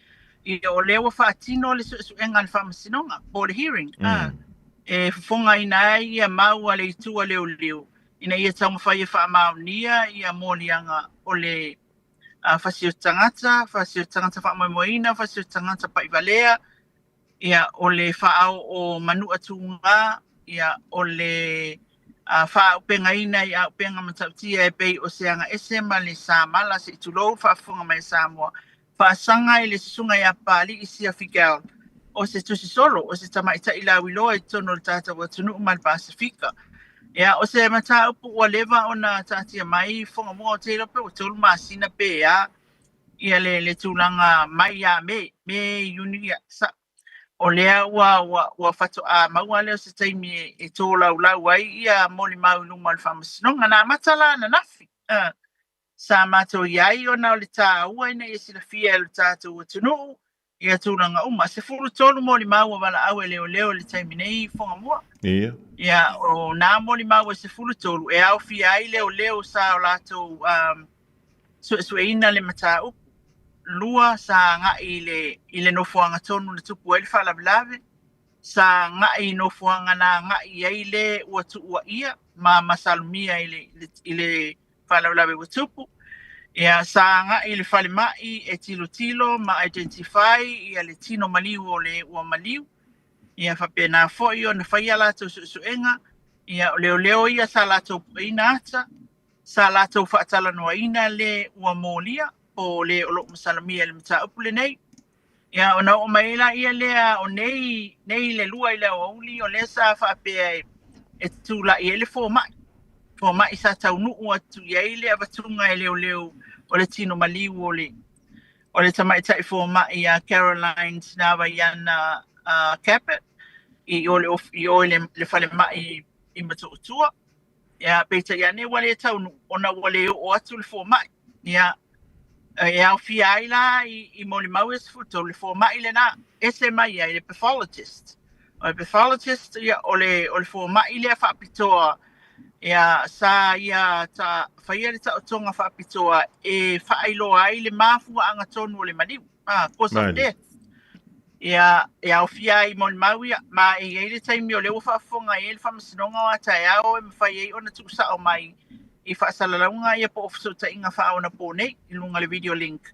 Ia, o lea ua faatino le suesuega a le faamasinoga, po o le hearing, a, e fofogaina ai ia mau a le itu a leoleo ina ia taumafai e faamaonia ia moliaga o le fasioti tagata, fasioti tagata faamoemoeina, fasioti tagata pa'ivalea, Ia, o le faaoo Manua Tugā, ia, o le faaaupegaina i auupega matautia e pei o se agaese ma le samala se i tulou le faafofoga mai a Samoa, faasaga i le susuga ia Papalii Siafi Gell, o se tusi solo, o se tamaitai lauiloa i totonu o le tatou atunuu ma le Pasefika. Ia, o se mataupu ua leva ona taatia mai i Fogamua, ou te iloa pe ua 3 masina pe a, ia le, le tulaga mai ia Me, Me, Iuni, ia, sa, o lea ua, ua, ua faatoa maua lea o se taimi e, e tolaulau ai ia molimau i luma o le faamasinoga. Na amata la ananafi, sa matou i ai ona o le tāua ina ia silafia e lo tatou atunuu ia tulaga uma. 13 molimau ua valaau e leoleo i le taimi nei i Fogamua. Ia. Ia, o nā molimau e 13 e aofia ai leoleo sa o latou um, suesueina le mataupu. Lua sa agai i le, i le nofoaga tonu na tupu ai le faalavelave. Sa agai i nofoaga na agai i ai le ua tuuaia ma masalomia i le, i le, i le faalavelave ua tupu. Ia, sa agai i le falemai e tilotilo ma identify ia le tino maliu o le ua maliu. Ia faapena foi ona fai a latou suesuega. Ia, o leoleo ia sa latou pueina ata, sa latou faatalanoaina le ua molia po o le o lo o masalomia i le mataupu lenei. Ia, ona oo mai ai laia lea o nei, nei le 2 i le aoauli, o lea sa faapea e, e tulai ai le fomai. Fomai sa taunuu atu i ai le avatuga e leoleo o le tino maliu o le, o le tamaitai fomai ia Caroline Tinavaiana Cabot i o le, i o i le, le falemai i Motootua. Ia, peitai ane ua le taunuu ona ua le oo atu le fomai. Ia, e aofia ai la i, i molimau e 13 le fomai lena, ese mai ai le pathologist. O le pathologist, ia, o le, o le fomai lea faapitoa, ia, sa ia ta, faia le taotoga faapitoa e faailoa ai le mafuaaga tonu o le maliu, ah, cause of death. Ia, e aofia ai molimau ia, ma e i ai le taimi o lea ua faafofoga i ai le Faamasinoga o a taeao e mafai ai ona tuusao mai i faasalalauga ia po o fesootaiga faaonaponei i luga o le video link.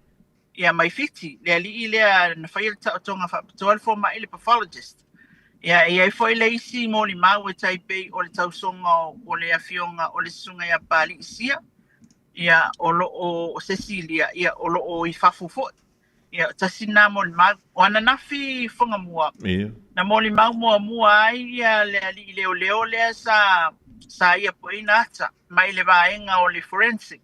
Ia, mai Fiti, le alii lea na faia le taotoga faapitoa le fomai, le pathologist. Ia, e i ai foi le isi molimau e tai pei o le tausoga o le afioga o le Susuga ia Papalii Sia, ia, o lo o, o Cecilia, ia, o lo o i fafo foi. Ia, tasi lena molimau. O ananafi Fugamua, na molimau muamua ai ia le alii leoleo lea sa, sa ia pueina ata mai le vaega o le forensic.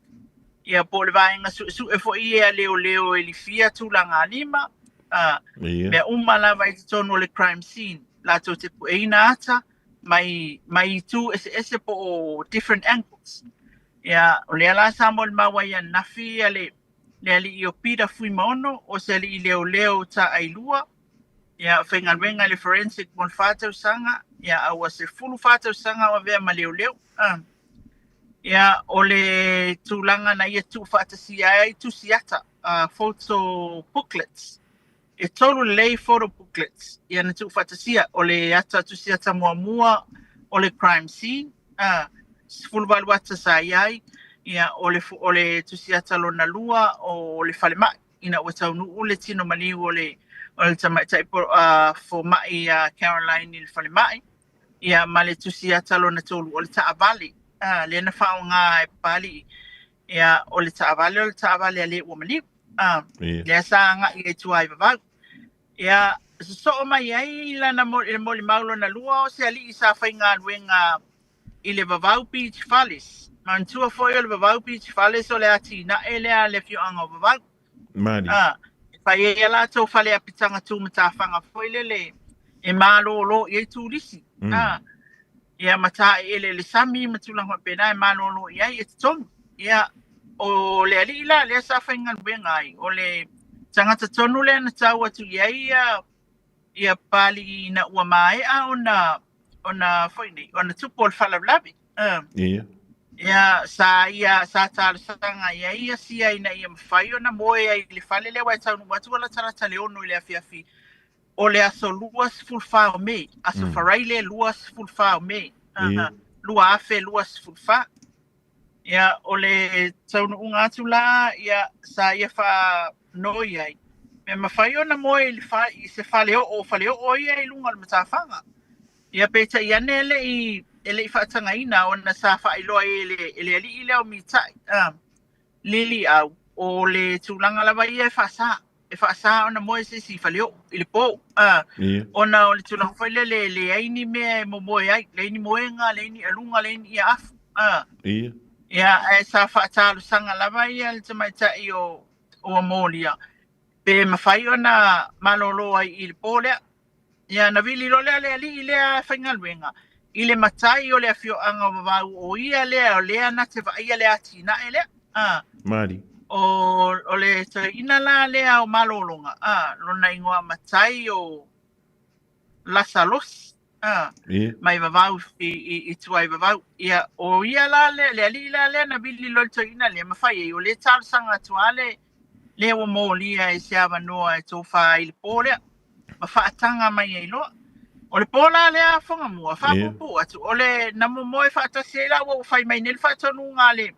Ia, po o le vaega suesue foi ia leoleo e lifia tulaga alima, a, mea uma lava i totonu o le crime scene. Latou te pueina ata mai, mai itu eseese po o different angles. Ia, o lea la sa molimau ai ananafi ia le, le alii o Peter Fuimaono, o se alii leoleo taailua, ia, faigaluega i le forensic mo le 4 tausaga, ia, a ua 14 tausaga o avea ma leoleo. Ia, o le tulaga na ia tuufaatasia ai tusi ata, photo booklets. E tolu lelei photo booklets, ia na tuufaatasia, o le ata tusi ata muamua o le crime scene, 18 ata sa i ai, ia, o le, o le tusi ata lona lua o le falemai, ina ua taunuu le tino maliu o le, o le tamaitai fomai a Caroline i le falemai, ia, ma le tusi ata lona tolu o le taavale, lea na faaaoga e Papalii, ia, o le taavale o le taavale a le ua maliu, lea sa agai ai i tua i Vavau. Ia, sosoo mai ai lana i le molimau lona lua o se alii sa faigaluega i le Vavau Beach Fales. Manatua foi o le Vavau Beach Fales o le atinae lea a le afioaga o Vavau. Mali. E fai ai a latou fale apitaga tumatafaga foi lele e malolo i ai turisi. Ia ma taeele i le sami ma tulaga faapena e malolo i ai e totogi. Ia, o le alii la lea sa faigaluega ai, o le tagata tonu lea na tau atu i ai ia, ia Papalii ina ua maea ona, ona foi nei, ona tupu o le faalavelave. Ia. Ia, sa ia, sa talosaga i ai ia Sia ina ia mafai ona moe ai i le fale lea aua e taunuu atu ua latalata le 6 i le afiafi o le aso 24 o Me, aso Faraile 24 o Me, 2024. Ia, o le taunuuga atu la, ia, sa ia faanoi ai, me mafai ona moe i, le fa, i se faleoo, faleoo ia i luga o le matafaga. Ia, peitai ane e le i, e le i faatagaina ona sa faailoa ai e le, e le alii lea o Mitai, Liliau, o le tulaga lava ia e faasa, e faasa ona moe se isi i faleoo i le po, ona o le tulaga foi lele e leai ni mea e momoe ai, leai ni moega, leai ni aluga, leai ni afu. Ia, ae sa faatalosaga lava ia le tamaitai o, o Amolia, pe mafai ona malolo ai i le po lea. Ia, na vili loa lea le alii lea faigaluega i le matai o le afioaga o Vavau, o ia lea o lea na te vaaia le atinae lea. Mali. O, o le toeaina la lea o Malologa, lona igoa matai o Lasalosi, mai Vavau i, i, i tua i Vavau. Ia, o ia la lea, le alii la lea na vili loa le toeaina lea, ma fai ai, o lea talosaga atu a le, lea ua molia i se avanoa e tofa ai i le po lea, ma faataga mai ai loa. O le po la lea a Fugamua, faapuupuu atu, o le na momoe faatasi ai la ua ua fai mai nei le faatonuga a le,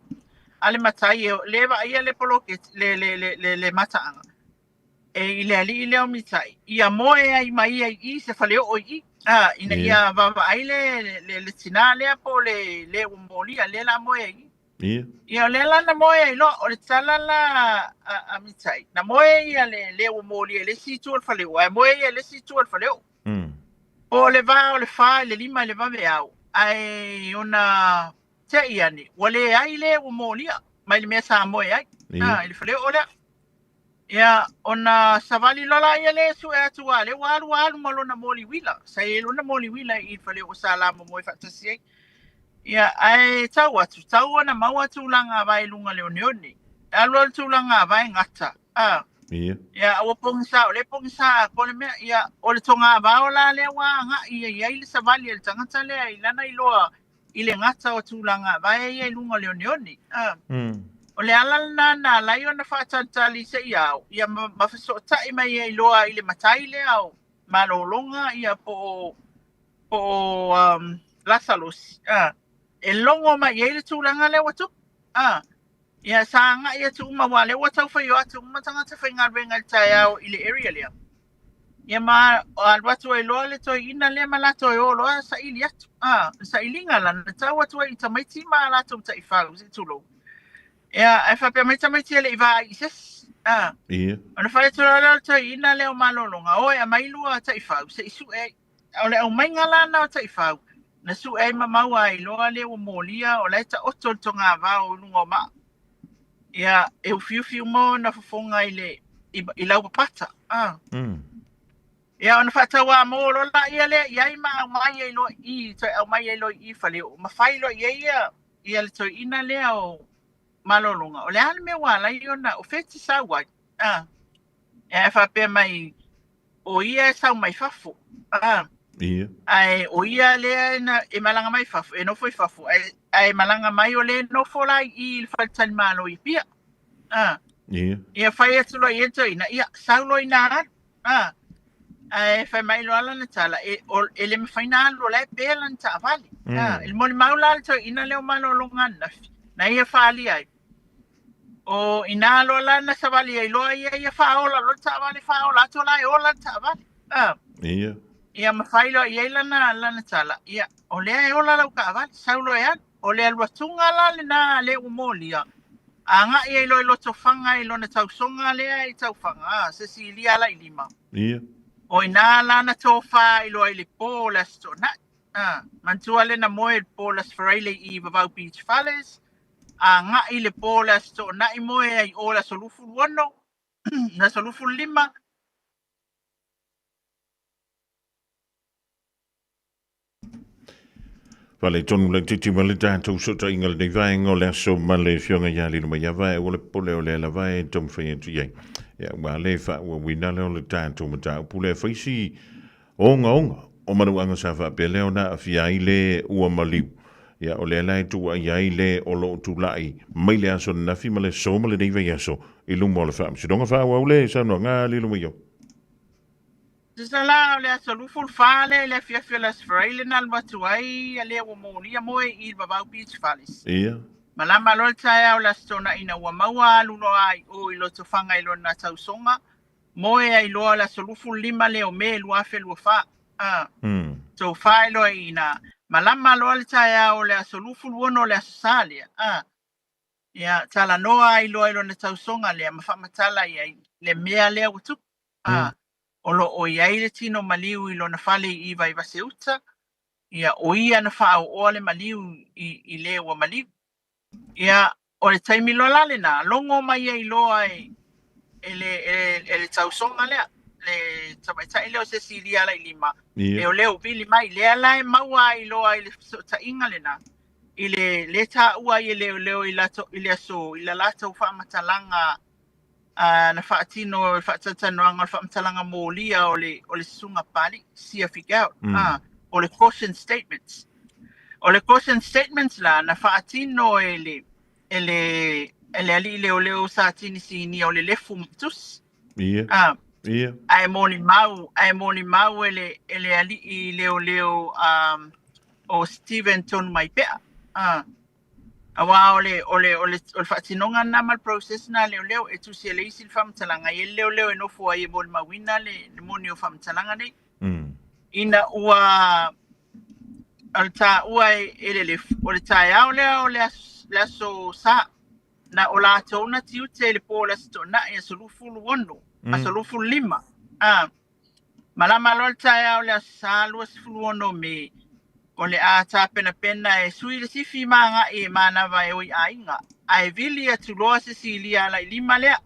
a le matai, e le vaaia le poloketi, le, le, le, le, le mataaga, e i le alii lea o Mitai, ia moe ai ma ia i i se faleoo i i, a, ina ia vaavaai le, le, le tinā lea po o le, le ua molia, lea la moe ai i i. Ia. Ia, o lea la na moe ai loa, o le tala la a, a Mitai, na moe ia le le ua molia i le isi itu o le faleoo, ae moe ia i le isi itu o le faleoo. Po o le va o le 4 i le 5 i le vaveao, ae ona te i ane, ua leai le ua molia mai le mea sa moe ai, i le faleoo lea. Ia, ona savali loa la ia le sue atu a lea ua alu alu ma lona moli uila. Sa i ai lona moli uila i le faleoo sa la momoe faatasi ai. Ia, ae tau atu, tau ona maua tulaga vae i luga o le oneone. E alu alu tulaga vae gata. Ia. Ia, ua pogisa, o lea e pogisa atoa le mea. Ia, o le togavao la lea ua agai i ai le savali a le tagata lea i lana iloa i le gata o tulaga vae ia i luga o le oneone. A. O le ala lena na ala ai ona faatalitali seia ao, ia ma, ma fesootai mai ai loa i le matai lea o malologa ia po o, po o um, Lasalosi. A. E logo mai i ai le tulaga lea ua tupu. A. Ia, sa agai atu uma aua o lea ua tau fai o atu uma tagata faigaluega i le taeao i le area lea. Ia ma alu atu ai loa le toeaina lea ma latou e o loa saili atu. A, le sailiga la, na tau atu ai i tamaiti ma a latou taifau, se i tulou. Ia, ae faapea mai tamaiti e le i vaai i se isi. A, Ia. ona fai atu loa lea o le toeaina lea o malologa, oe aumai lua taifau se i sue ai. O le aumaiga la na o taifau, na sue ai ma maua ai loa lea ua molia, o la e taoto le togavao i luga o maa. Ia, e ufiufi uma ona fofoga i le i, i laupapata. Ah. Ia, ona faatauamo loa laia lea i ai ma aumai ai loa i i, toe aumai ai loa i i Faleoo, ma fai loa i ai ia, ia le toeaina lea o malologa. O le a le mea ua ala ai ona, o fea e te sau ai? Ah. Ia, e faapea mai, o ia e sau mai fafo. Ah. Ia. Ae o ia lea e, na, e malaga mai fafo, e nofo i fafo, ae, ae malaga mai o lea e nofo la i i le faletalimalo i Apia. Ah. Ia. Ia fai atu loa i ai le toeaina, ia, sau loa ina alu. Ah. Ae fai mai loa lana tala, e, o, e le mafai na alu o la e pe lana taavale. Ah, i le molimau la le toeaina lea o malologa ananafi, na ia faaalia ai. O ina loa la na savali ai loa ia ia faaola loa le taavale faaola atu la e ola le taavale. Ah. Ia. Ia ma fai loa i ai lana, lana tala, ia, o lea e ola lau taavale, sau loa e alu. O le alu atuga la lena lea ua molia, agai ai loa i Lotofaga i lona tausoga lea i Taufaga, ah, Sesilia Alaiilima. Ia. O ina la na tofa ai loa i le po o le Aso Toonai. Ah, manatua lea na moe i le po o le Aso Faraile i Vavau Beach Fales, agai le po o le Aso Toonai moe ai i o le aso 26, le aso 25. Faaletonu laitiiti ma le tatou sootaiga lenei vaega o le aso ma le Afioga ia Lilomaiava e aua le popole o lea lava e taumafai atu i ai. Ia, ua le faaauauina lea o le tatou mataupu lea faisi ogaoga o manuaga sa faapea lea ona aafia ai le ua maliu. Ia, o lea la e tuuaia ai le o lo o tulai mai le aso ananafi ma le aso ma lenei vaiaso i luma o le Faamasinoga. Faaauau le saunoaga a Lilomaiava. Tusa la o le aso 24 lea i le afiafi o le Aso Faraile na alu atu ai a lea ua molia moe i le Vavau Beach Fales. Ia. Malama loa le taeao o le Aso Toonai ina ua maua alu loa ai o i Lotofaga i lona tausoga Moe ai loa le aso 25 lea o Me 2024. A. Tofa ai loa i ina. Malama loa le taeao o le aso 26 o le Aso Sa lea. A. Ia, talanoa ai loa i lona tausoga lea ma faamatala i ai le mea lea ua tupu. A. O lo o i ai le tino maliu i lona fale i Vaivase-uta. Ia, o ia na faaoooa le maliu i, i le ua maliu. Ia, o le taimi loa la lena, logo mai ai loa e, e le, e, e le tausoga lea, le tamaitai lea o Sesilia Alailima, Ia. leoleo vili mai, lea la e maua ai loa i le fesootaiga lena, i le le taua ai e leoleo i latou, i le aso, i la latou faamatalaga uh, na faatino le faatalatalanoaga o le faamatalaga molia o le, o le susuga Papalii, Sia Figaut, ah, o le caution statements. O le caution statements la, na faatino e le, e le, e le alii leoleo Satini Sinia o le Lefu Matusi. Ia. Ah, Ia. ae molimau, ae molimau e le, e le alii leoleo um, o Steven Tonumaipea. Ah, Aua o le, o le, o le, o le faatinoga lena ma le process lena a leoleo, e tusi e le isi le faamatalaga, e i ai le leoleo e nofo ai e molimauina le, le moni o faamatalaga nei. Ina ua o le taua e, e le lefu, o le taeao lea o le aso, le aso Sa, na o latou na tiute i le po o le Aso Toonai, aso 26, aso 25. Ah, Malama loa le taeao o le Aso Sa 26 Me, o le a tapenapena e sui le sifi ma agai e manava e oi aiga, ae vili atu loa Sesilia Alailima lea,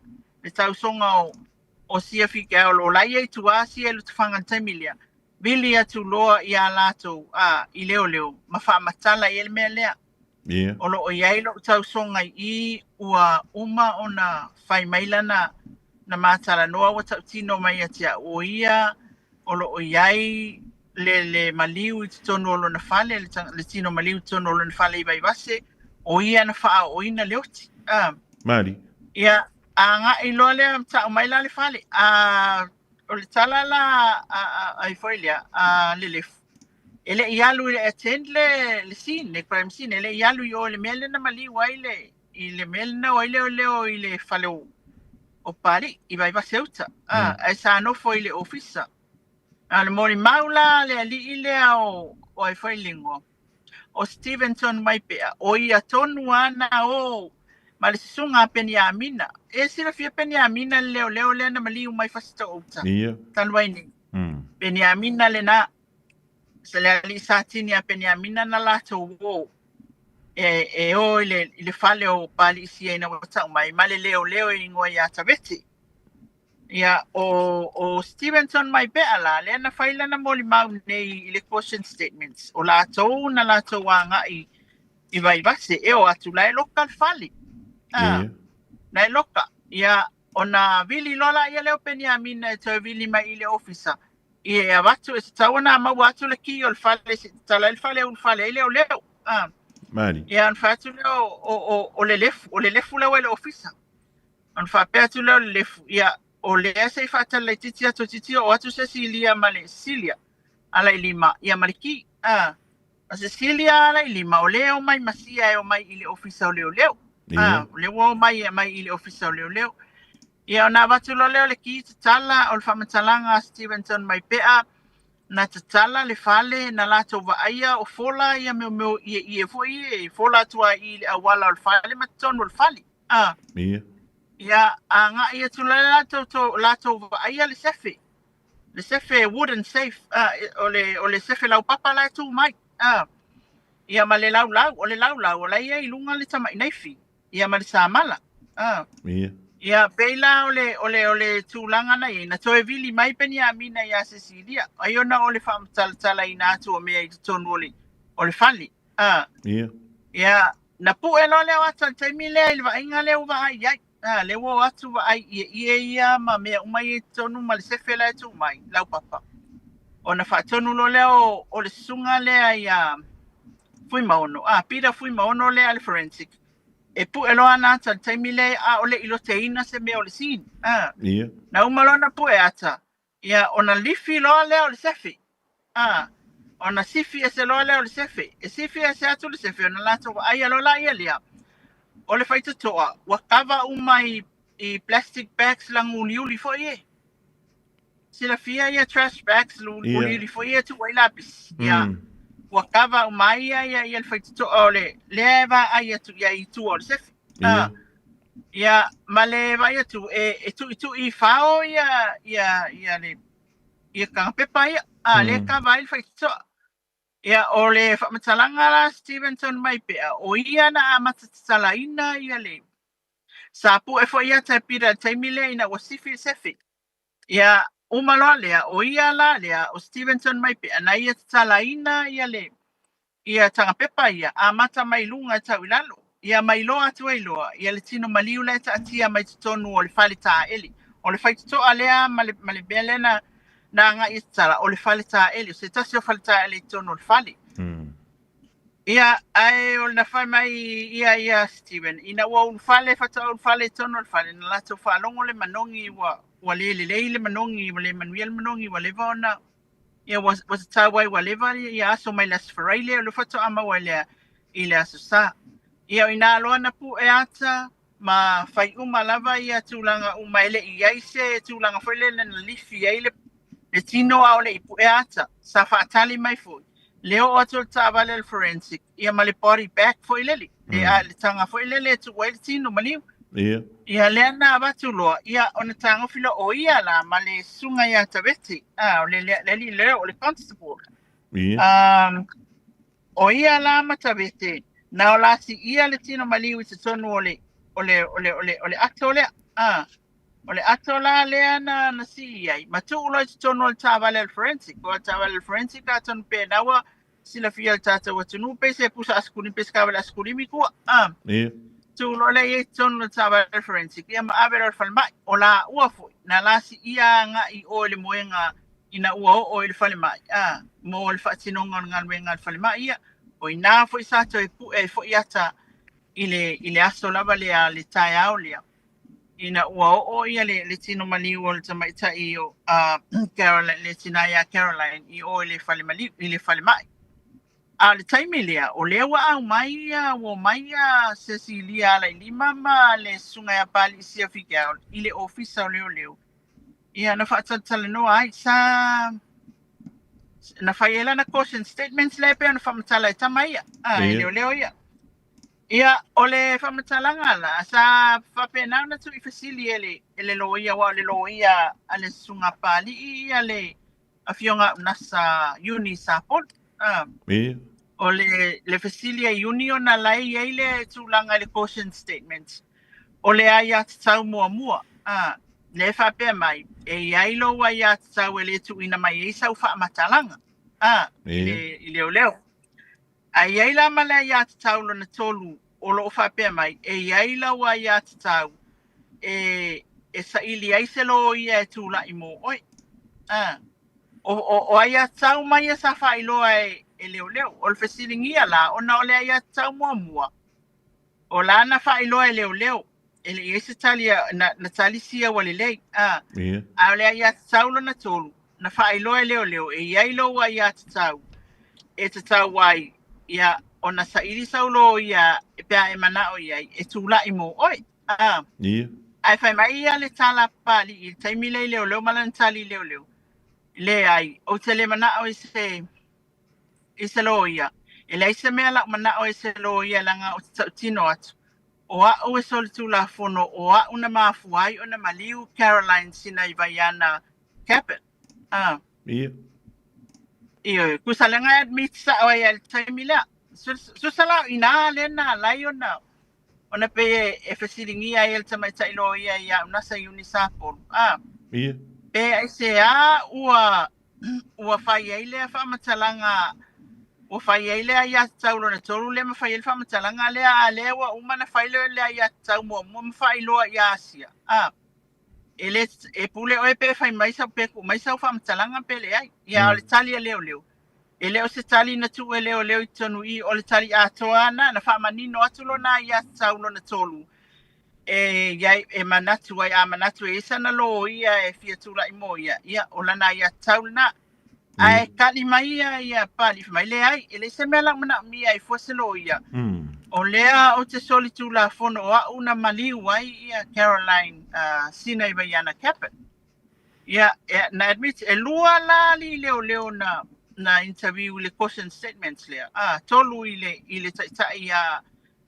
le tausoga o o Sia Figael o la ia i tua sia i Lotofaga i le taimi lea, vili atu loa iā latou, a, i leoleo, ma faamatala i ai le mea lea. Ia. O lo o i ai lou tausoga i i ua uma ona fai mai lana Na ma talanoa ua tautino mai ia te a'u o ia o lo o i ai le le maliu i totonu o lona fale, le, le tino maliu i totonu o lona fale i Vaivase, o ia na faaooina le oti. Ah. Mali. Ia, agai loa lea ta'u mai la le fale. A o le tala la a, a, ai foi lea a Lelefu. E le i alu i le attend le, le scene, le crime scene, e le i alu i o i le mea lea na maliu ai le, i le mea lena o ai leoleo i le fale o, o Pali, i Vaivase uta. Ah, Ae sa nofo i le ofisa. A o le molimau la a le alii lea o, o ai foi le igoa, o Stevenson Maipea, o ia tonu lava na o ma le susuga a Peniamina. E silafia Peniamina le leoleo lea na maliu mai Fasitoouta uta. Ia. Talu ai nei. Peniamina lena. Se le alii Satini a Peniamina na latou o e, e o i le, i le fale o Pali sia ina ua tau mai, ma le leoleo e igoa ia Tavete. Ia, o, o Stevenson Maipea la, lea na fai lana molimau nei i le caution statements, o latou na latou agai i Vaivase, e o atu la e loka le fale. Ah, na e loka. Ia, ona vili loa laia lea o Peniamina e toe vili mai i le ofisa, ia e avatu, e tatau ona maua atu le key o le fale se i tatala ai le fale e ulufale ai leoleo. Ah. Mali. Ia, ona fai atu lea o, o, o, o Lelefu, o Lelefu lea ua i le ofisa. Ona faapea atu lea o Lelefu, ia, o lea se i faatali laitiiti atu toeitiiti oo atu Cecilia ma le Cecilia Alailima, ia ma le ki. A, o Cecilia Alailima, o lea e omai ma sia e omai i le Ofisa o Leoleo. A, o lea ua omai e aumai i le Ofisa o Leoleo. Ia, ona avatu loa lea o le ki tatala, o le faamatalaga a Stevenson Maipea, na tatala le fale, na latou vaaia o fola ia mea o ieie foi ia, e fola atu lava i i le auala o le fale ma totonu o le fale. A. Ia. Ia, agai atu la latou, to, latou vaaia le sefe. Le sefe wooden safe, a, o le, o le sefe laupapa la e tu mai. A. Ia ma le laulau, o le laulau, o la e i ai i luga le tamai naifi. Ia ma le samala. A. Ia. Ia, pei la o le, o le, o le tulaga na i ai, na toe vili mai Peniamina iā Sesilia, ai ona o le faamatalatalaina atu o mea i totonu o le, o le fale. A. Ia. Ia, na pue loa lea o ata i le taimi lea i le vaaiga lea ua vaai i ai. A, lea ua o atu vaai ieie ia ma mea uma ia i totonu ma le sefe la e tuu mai, laupapa. Ona faatonu loa lea o, o le susuga lea iā Fuimaono, a, Peter Fuimaono lea a le forensic, e pue loa ana ata i le taimi lea a o le i loteina se mea o le scene. A, Ia. na uma loa ona pue ata, Ia, ona lifi loa lea o le sefe. A, ona sifi ese loa lea o le sefe. E sifi ese atu le sefe, ona latou vaaia loa laia lea, o le faitotoa, ua kava uma i, i plastic bags laguliuli foi e. Silafia ia trash bags uliuli foi e tuu ai lapisi. Ia, ua kava uma ai ia, ia, ia le faitotoa o le, lea e vaai atu i ai i tua o le sefe. A, Ia, ma le vaai atu, e, e tuʻituʻi i fao ia, ia, ia le, ia tagapepa ia, a, lea e kava ai le faitotoa. Ia, o le faamatalaga la Stevenson Maipea, o ia na amata tatalaina ia le, sa pue foi ia te Peter i le taimi lea ina ua sifi le sefe. Ia, uma loa lea, o ia la lea, o Stevenson Maipea, na ia tatalaina ia le, ia tagapepa ia, amata mai luga e tau i lalo. Ia ma iloa atu ai loa, ia le tino maliu la e taatia mai totonu o le fale taele. O le faitotoa lea ma le, ma le mea lea na, na agai e tatala, o le fale taele, o se tasi o fale taele i totonu o le fale. Ia, ae o na fai mai ia ia Steven, ina ua ulufale, faatoa ulufale i totonu o le fale, na latou faalogo le manogi ua, ua le lelei le manogi, ua le manuia le manogi, ua leva ona, ia ua, ua tatau ai ua leva ia aso mai le Aso Faraile, o le faatoa maua i le, i le Aso Sa. Ia, o ina loa na pue ata, ma fai uma lava ia tulaga uma e le i i ai se tulaga foi lele na lifi ai le, le tino a o le i pue ata. Sa faatali mai foi. Le oo atu o le taavale a le forensic, ia ma le body bag foi lele. Le, a, le taga foi lele e tuu ai le tino maliu. Ia. Ia lea na avatu loa, ia ona tagofi loa o ia la ma le susuga ia Tavete, a, o le, le, le alii lea o le constable. Ia. Um, o ia la ma Tavete, na o la siia le tino maliu i totonu o le, o le, o le, o le, o le ato lea. A, o le ato la lea na, na sii ai, ma tuu loa i totonu o le taavale a le forensic. O le taavale a le forensic atonu pe na ua silafia e le tatou atunuu pe se pusa asekulimi pe se taavale asekulimi tua. A, Ia. tu loa lea i ai i totonu o le taavale forensic, ia ma ave loa i le falemai. O laua foi, na la siia agai i o i le moega ina ua oo i le falemai, a, mo le faatinoga o le galuega a le falemai, ia, o i ina foi sa toe pue ai foi ata i le, i le aso lava lea, le taeao lea, ina ua oo ia le, le tino maliu o le tamaitai o Caroline, le tina ia Caroline i o i le fale maliu, i le falemai. A o le taimi lea, o lea ua aumai ia, ua omai ia Cecilia Alailima ma le Susuga ia Papalii Sia Figeauld i le Ofisa o Leoleo. Ia, na faatalatalanoa ai, sa na fai ai lana caution statements lea e pei ona faamatala e tama ia, a, e leoleo ia. Ia, o le faamatalaga la, sa faapena ona tuuifesili e le, e le loia, aua o le loia a le Susuga a Papalii ia le Afioga Unasa Iuni Sapolu. Ah. Ia. O le, le fesili a Iuni ona la e i ai le tulaga i le caution statement. O le aiatatau muamua, ah, lea e faapea mai, e i ai lou aiatatau e le tuuina mai ai sau faamatalaga, ah, i le, i leoleo. Ae i ai la ma le aiatatau lona tolu o lo o faapea mai, e i ai lau aiatatau e, e saili ai se loia e tulai mo oe. A, o, o, o aiatatau uma ia sa faailoa e, e leoleo. O le fesiligia la, ona o le aiatatau muamua, O lana faailoa e leoleo, e le i ai se tali a, na, na tali sia ua lelei. A, Ia. a o le aiatatau lona tolu, na faailoa e leoleo, e i ai lou aiatatau e tatau ai, ia, ona saili sau loia pe a e manao i ai, e tulai mo oe. A, Ia. ae fai mai ia le tala a Papalii i le taimi lea i leoleo ma lana tali i leoleo, Leai, ou te le manao i se, i se loia. E leai se mea lau manao i se loia leaga ou te tautino atu. O au e solitulafono, o au na mafua ai ona maliu Caroline Sinaivaiana Cabot. Ah. Ia. Ioe, tusa leaga e admit sao ai i le taimi lea. Tusa la o i ina lea na ala ai ona ona pei e, e fesiligia ai e le tamaitai loia ia Unasa Iuni Sapolu. Ah. Ia. Pe aisea ua ua fai ai lea faamatalaga, ua fai ai le aiatatau lona tolu lea ma fai ai le faamatalaga lea, a lea ua uma ona fai le le aiatatau muamua ma faailoa ia Asia. A, e le, e pule oe pe fai mai sau, pe tuu mai sau faamatalaga pe leai. Ia, a o le tali a leoleo, e le o se tali na tuu e leoleo i totonu i i, o le tali atoa lena, na faamanino atu lona aiatatau lona tolu, e iai, e manatu ai, a manatu e i ai sana loia e fia tulai mo ia, ia, o lana aiatatau lena. Ae kali mai ia ia Papalii fai mai, leai, e leai se mea lau manaomia ai fua se loia. O lea ou te solitulafono o au na maliu ai ia Caroline Sinaivaiana Cabot. Ia, e, na admit, e lua la alii leoleo na, na interview i le caution statements lea, a, tolu i le, i le taitai ia,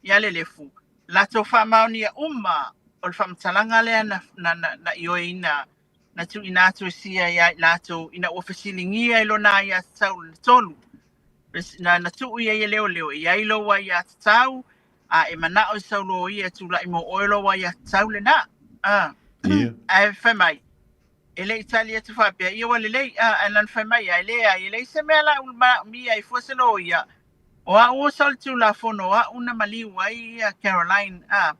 ia Lelefu, latou faamaonia uma o le faamatalaga lea na, na, na, na ioeina, na tuuina atu e sia ia i latou ina ua fesiligia i lona aiatatau lona tolu. Na, na tuu i ai e leoleo, e i ai lou aiatatau, a e manao i sau loia e tulai mo oe lou aiatatau lena. A, Ia. ae fai mai, e le i tali atu faapea, ia ua lelei, a, ae lana fai mai, ae leai, e leai se mea la u manaomia ai fua se loia, O au o solitulafono, o au na maliu ai ia Caroline. A,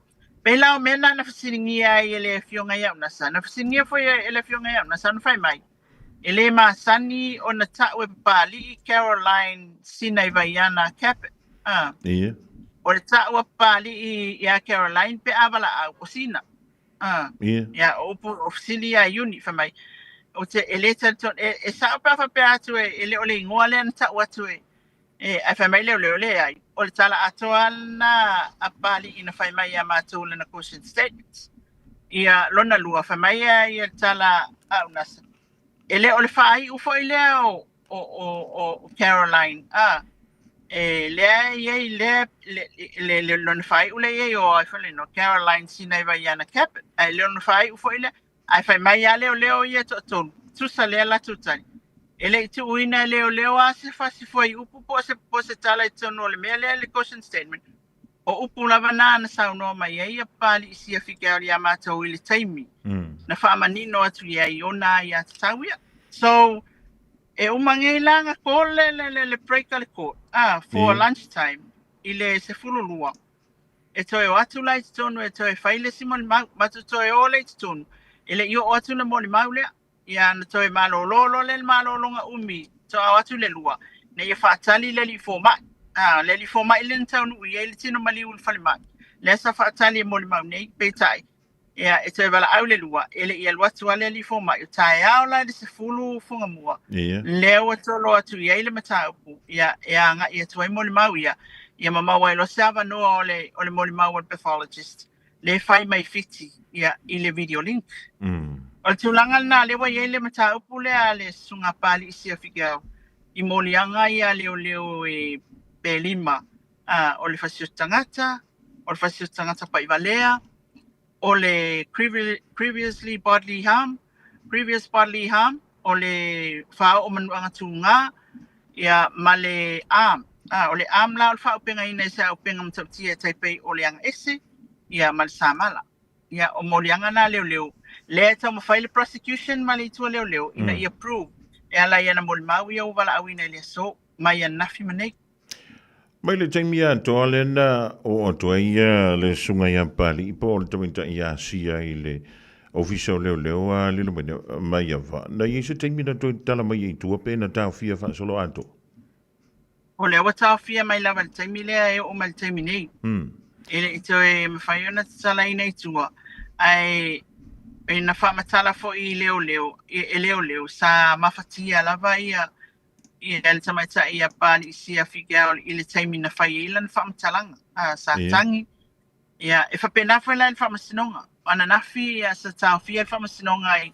pei la o mea na na fesiligia ai e le Afioga ia Unasa. Na fesiligia foi e le Afioga ia Unasa ona fai mai, e le masani ona tau e Papalii Caroline Sinaivaiana Cabot. A, Ia. o le tau a Papalii ia Caroline pe a valaau, o Sina. A, Ia. ia, o upu, o fesili ia Iuni, fai mai, ou te, e le talitonu, e, e sao pe a faapea atu e, e le o le igoa lea na tau atu e, E, ae fai mai leoleo, leai, o le tala atoa lena a Papalii na fai mai ia matou lana caution statement. Ia, lona lua, fai mai ia ia le tala a Unasa, e le o le faaiu foi lea o, o, o, o Caroline, a, e lea e i ai lea, le, le, le, lona faaiu lea e i ai o ai foi le igoa, Caroline Sinaivaiana Cabot, ae le o lona faaiu foi lea, Ae fai mai a leoleo ia e toatolu, tusa lea latou tali. E le i tuuina e leoleo a se fasi fuaiupu po o se po o se tala i totonu o le mea lea le caution statement. O upu lava na na saunoa mai ai ia Papalii Sia Figeaol iā matou i le taimi na faamanino atu i ai ona aiatatau ia. So, e uma nei la na call le, le, le, le break a le court, ah, for lunch time i le 12. E toe o atu la i totonu e toe fai le isi molimau, ma te toe o lea i totonu, e le i oo atu le molimau lea. Ia na toe malolo loa lea i le malologa umi, faatoa o atu le lua, ina ia faatali le alii fomai. A, le alii fomai lea na taunuu i ai le tino maliu i le falemai, lea sa faatali e molimau nei, peitai, ia, e toe valaau le lua, e le i alu atu lava le alii fomai, o taeao la i le 10 Fugamua, lea ua tolo atu i ai le mataupu, ia, e agai atu ai molimau ia, ia ma maua ai loa se avanoa o le, o le molimau a le pathologist, lea e fai mai Fiti, ia, i le video link. O le tulaga lena lea ua i ai le mataupu lea a le Susuga a Papalii Sia Figeaou i moliaga ia a leoleo e pe lima, a, o le fasioti tagata, o le fasioti tagata pa'ivalea, o le previously bodily harm, previous bodily harm, o le faaoo manuaga tuga, ia, ma le arm. A, o le arm la o le faaupegaina i se auupega matautia e tai pei o le agaese, ia, ma le samala. Ia, o moliaga na leoleo, lea e taumafai le prosecution ma le itu a leoleo ina ia prove e ala i ana molimau ia ua valaauina i le aso mai ananafi ma nei. Mai le taimi atoa lea na oo atu ai le susuga ia Papalii po o le tamaitai ia Asia i le Ofisa o Leoleo a lilo mai mai ava. Na i ai se taimi na toe tatala mai ai i tua pe na taofia faasoloatoa? O lea ua taofia mai lava i le taimi lea e oo mai i le taimi nei. E le i toe mafai ona tatalaina i tua, ae e na faamatala foi i leoleo, e leoleo sa mafatia lava ia ia le tamaitai ia Papalii Sia Figeaou i le taimi na fai ai lana faamatalaga. A, sa tagi. Ia, e faapena foi la i le faamasinoga. O ananafi ia, sa taofia le faamasinoga i,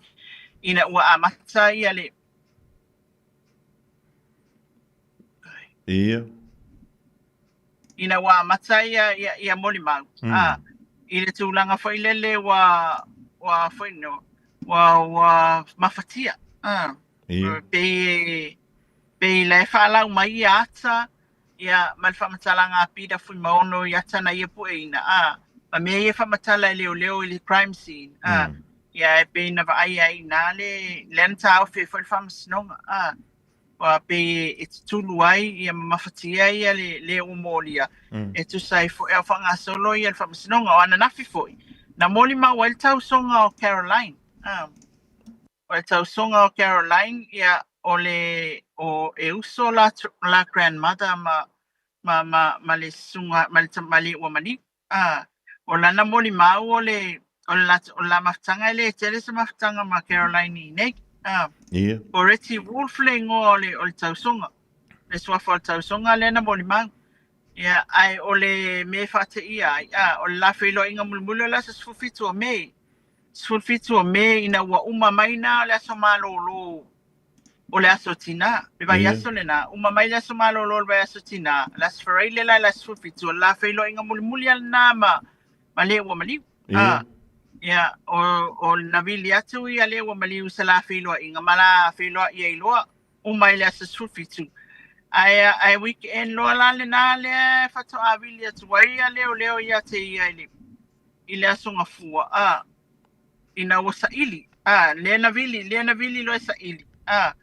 ina ua amata ia le Ia. Ina ua amata ia, ia, ia molimau. A, i le tulaga foi lele ua, ua foi no, ua, ua mafatia. A. Ia. Pei, pei la e faalau mai ia ata, ia, ma le faamatalaga a Peter Fuimaono i ata na ia pueina, a, ma mea ia e faamatala e leoleo i le crime scene, a, ia, e pei na vaai ai i ina le, lea na taofi ai foi le faamasinoga, a, ua pei e tutulu ai, ia ma mafatia ai ia le, le ua molia, e tusa ai foi, a o faagasolo ia le faamasinoga. O ananafi foi, na molimau ai le tausoga o Caroline, a. O le tausoga o Caroline, ia, o le, o, e uso la, la grandmother ma, ma, ma, ma le susuga, ma le tamalii ua maliu. A, o lana molimau o le, o le la, o le la mafutaga e le tele se mafutaga ma Caroline i nei. A, Ia. o Retty Wolf le igoa o le, o le tausoga. Le suafa o le tausoga lea na molimau. Ia, ae o le mea e faateia ai, a, o le la feiloaiga mulimuli o le aso 17 o Me, 17 o Me ina ua uma mai na o le aso malolo o le aso Tinā, le vaiaso lenā, uma mai le aso malolo o le vaiaso Tinā, le aso Faraile la i le aso 17, o le la feiloaiga mulimuli a lenā ma, ma le ua maliu. A, ia, o, o na vili atu ia le ua maliu i se la feiloaiga, ma la feiloai ai loa, uma i le aso 17. Ae, ae weekend loa la lenā lea faatoa vili atu ai ia leoleo ia te ia i le, i le Aso Gafua, a, ina ua saili, a, lea na vili, lea na vili loa e saili, a,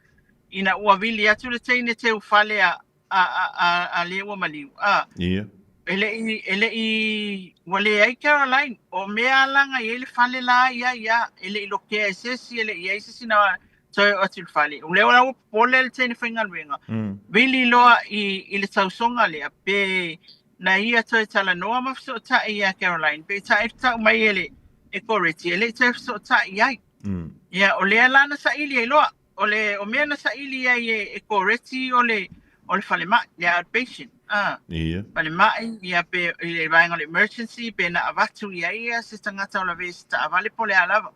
ina ua vili atu le teine teu fale a, a, a, a, a le ua maliu, a, Ia. e le i, e le i, ua leai Caroline, o mea a laga i ai le fale la ia ia, e le i lokea e se isi, e le i i ai se isi na toe oo atu i le fale. O lea ua popole le teine faigaluega, vili loa i, i le tausoga lea, pe Na ia toe talanoa ma fesootai iā Caroline, peitai tau mai e le e Goretti, e le i toe fesootai ai. Ia, o lea la na saili ai loa. O le o mea na saili ai e, e Goretti o le o le falemai, le outpatient. Ah. Ia. Falemai, ia pe i le vaega o le emergency, pe na avatu i ai ia se tagata o lavea i se taavale po o le a lava.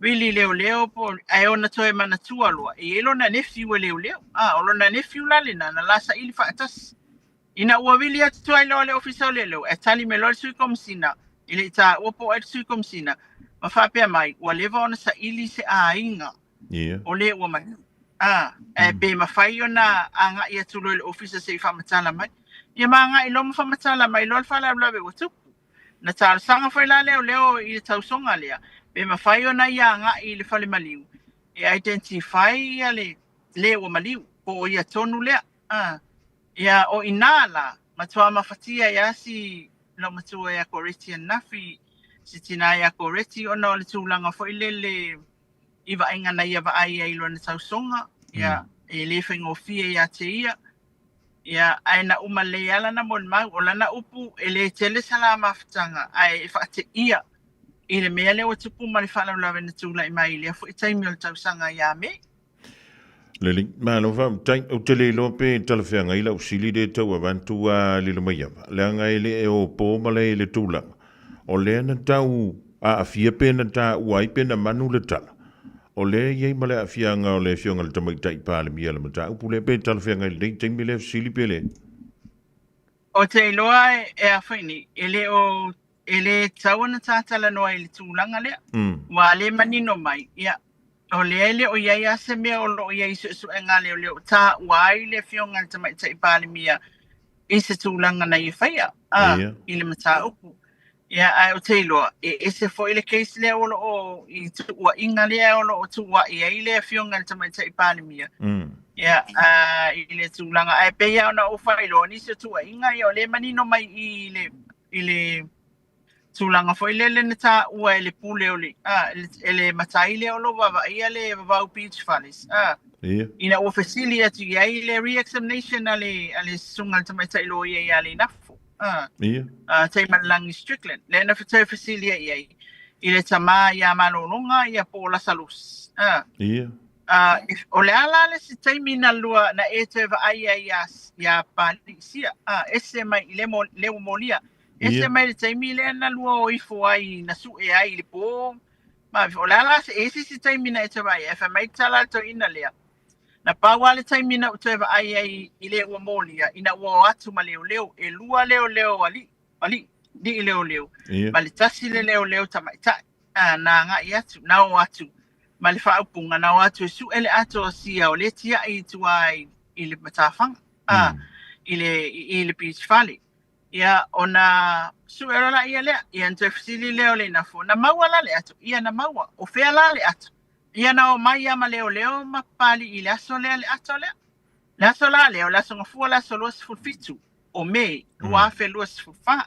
Vili leoleo po ae ona toe manatua loa, e i ai lona nephew e leoleo. Ah, o lona nephew la lena, na la saili faatasi. Ina ua vili atu ai loa le Ofisa o Leoleo, e tali mai loa le Sui Komesina, e le i taua po o ai le Sui Komesina, ma faapea mai, ua leva ona saili se aiga o le ua maliu. A, ae pe mafai ona agai atu loa i le Ofisa se i faamatala mai. Ia ma agai loa ma faamatala mai loa le faalavelave ua tupu. Na talosaga foi la leoleo i le tausoga lea, pe mafai ona ia agai i le fale maliu e identify ia le le ua maliu, po o ia tonu lea. A, ia, o i inā la, matua mafatia ai lava si, loomatua ia Koreti ananafi, si tinā ia Koreti, ona o le tulaga foi lele i vaaiga na ia vaai ai i lona tausoga, ia, e le faigofie ia te ia. Ia, ae na uma lelei lava lana molimau. O lana upu, e le tele sa la mafutaga, ae e faateia i le mea lea ua tupu ma le faalavelave na tulai mai i lea foi taimi o le tausaga ia Me. Lelei, malo faafetai. Ou te le iloa pe talafeagai lau fesili lea e tau avatu a Lilomaiava, leaga e le o po ma le i le tulaga o lea na tau aafia pe na taua ai pe na manu le tala. O lea e i ai ma le aafiaga o le Afioga i le Tamaitai Palemia i le mataupu lea pe talafeagai i lenei taimi lea fesili pe leai. Ou te iloa e a foi nei, e le o e le tatau ona ta talanoa i le tulaga lea. Ua le manino mai, ia, o lea e le o i ai lava se mea o lo o i ai i suesuega a leoleo o taua ai le Afioga i le Tamaitai Palemia i se tulaga na ia faia, a, i le mataupu. Ia, ae ou te iloa, e ese foi le case lea o lo o i tuuaiga lea o lo o tuuai ai le Afioga i le Tamaitai Palemia. Ia, a, i le tulaga, ae pei lava ona ou faailoa, o nisi o tuuaiga, ia, o lea e manino mai i i le i le tulaga foi lele na taua e le pule o le, a, e le matai lea o lo o vaavaaia le Vavau Beach Fales, a, ina ua fesili atu i ai le re-examination a le, a le susuga i le tamaitai loia ia Leinafo, a, a Taimalelagi Strickland, lea na toe fesili ai i ai i le tama ia Malologa ia po o Lasalus, a. A, o le a la le isi taimi na lua na e toe vaai ai iā, iā Papaliisia, a, ese mai i le, mo, le ua molia. Ese mai le taimi lea na lua o ifo ai, na suʻe ai i le pō. Ma, o le a la se, e ese isi taimi na e toe vaai ai? Ae fai mai le tala a le toeaina lea, Na pau lava le taimi na ou toe vaai ai i le ua molia, ina ua o atu ma leoleo, e lua leoleo alii, alii, alii leoleo, ma le tasi le leoleo tamaitai. A, na agai atu, na o atu ma le faaupuga, na o atu e suʻe le ato a sia o lea tiaʻi i tua i le matafaga, a, i le, i le beach fale. Ia, ona suʻe loa laia lea, ia ona toe fesili lea o Leinafo, na maua la le ato? Ia, na maua. O fea la le ato? Ia, na o mai lava ma leoleo ma Papalii i le aso lea le ato lea. Le aso la lea, o le Aso Gafua le aso 27 o Me 2024.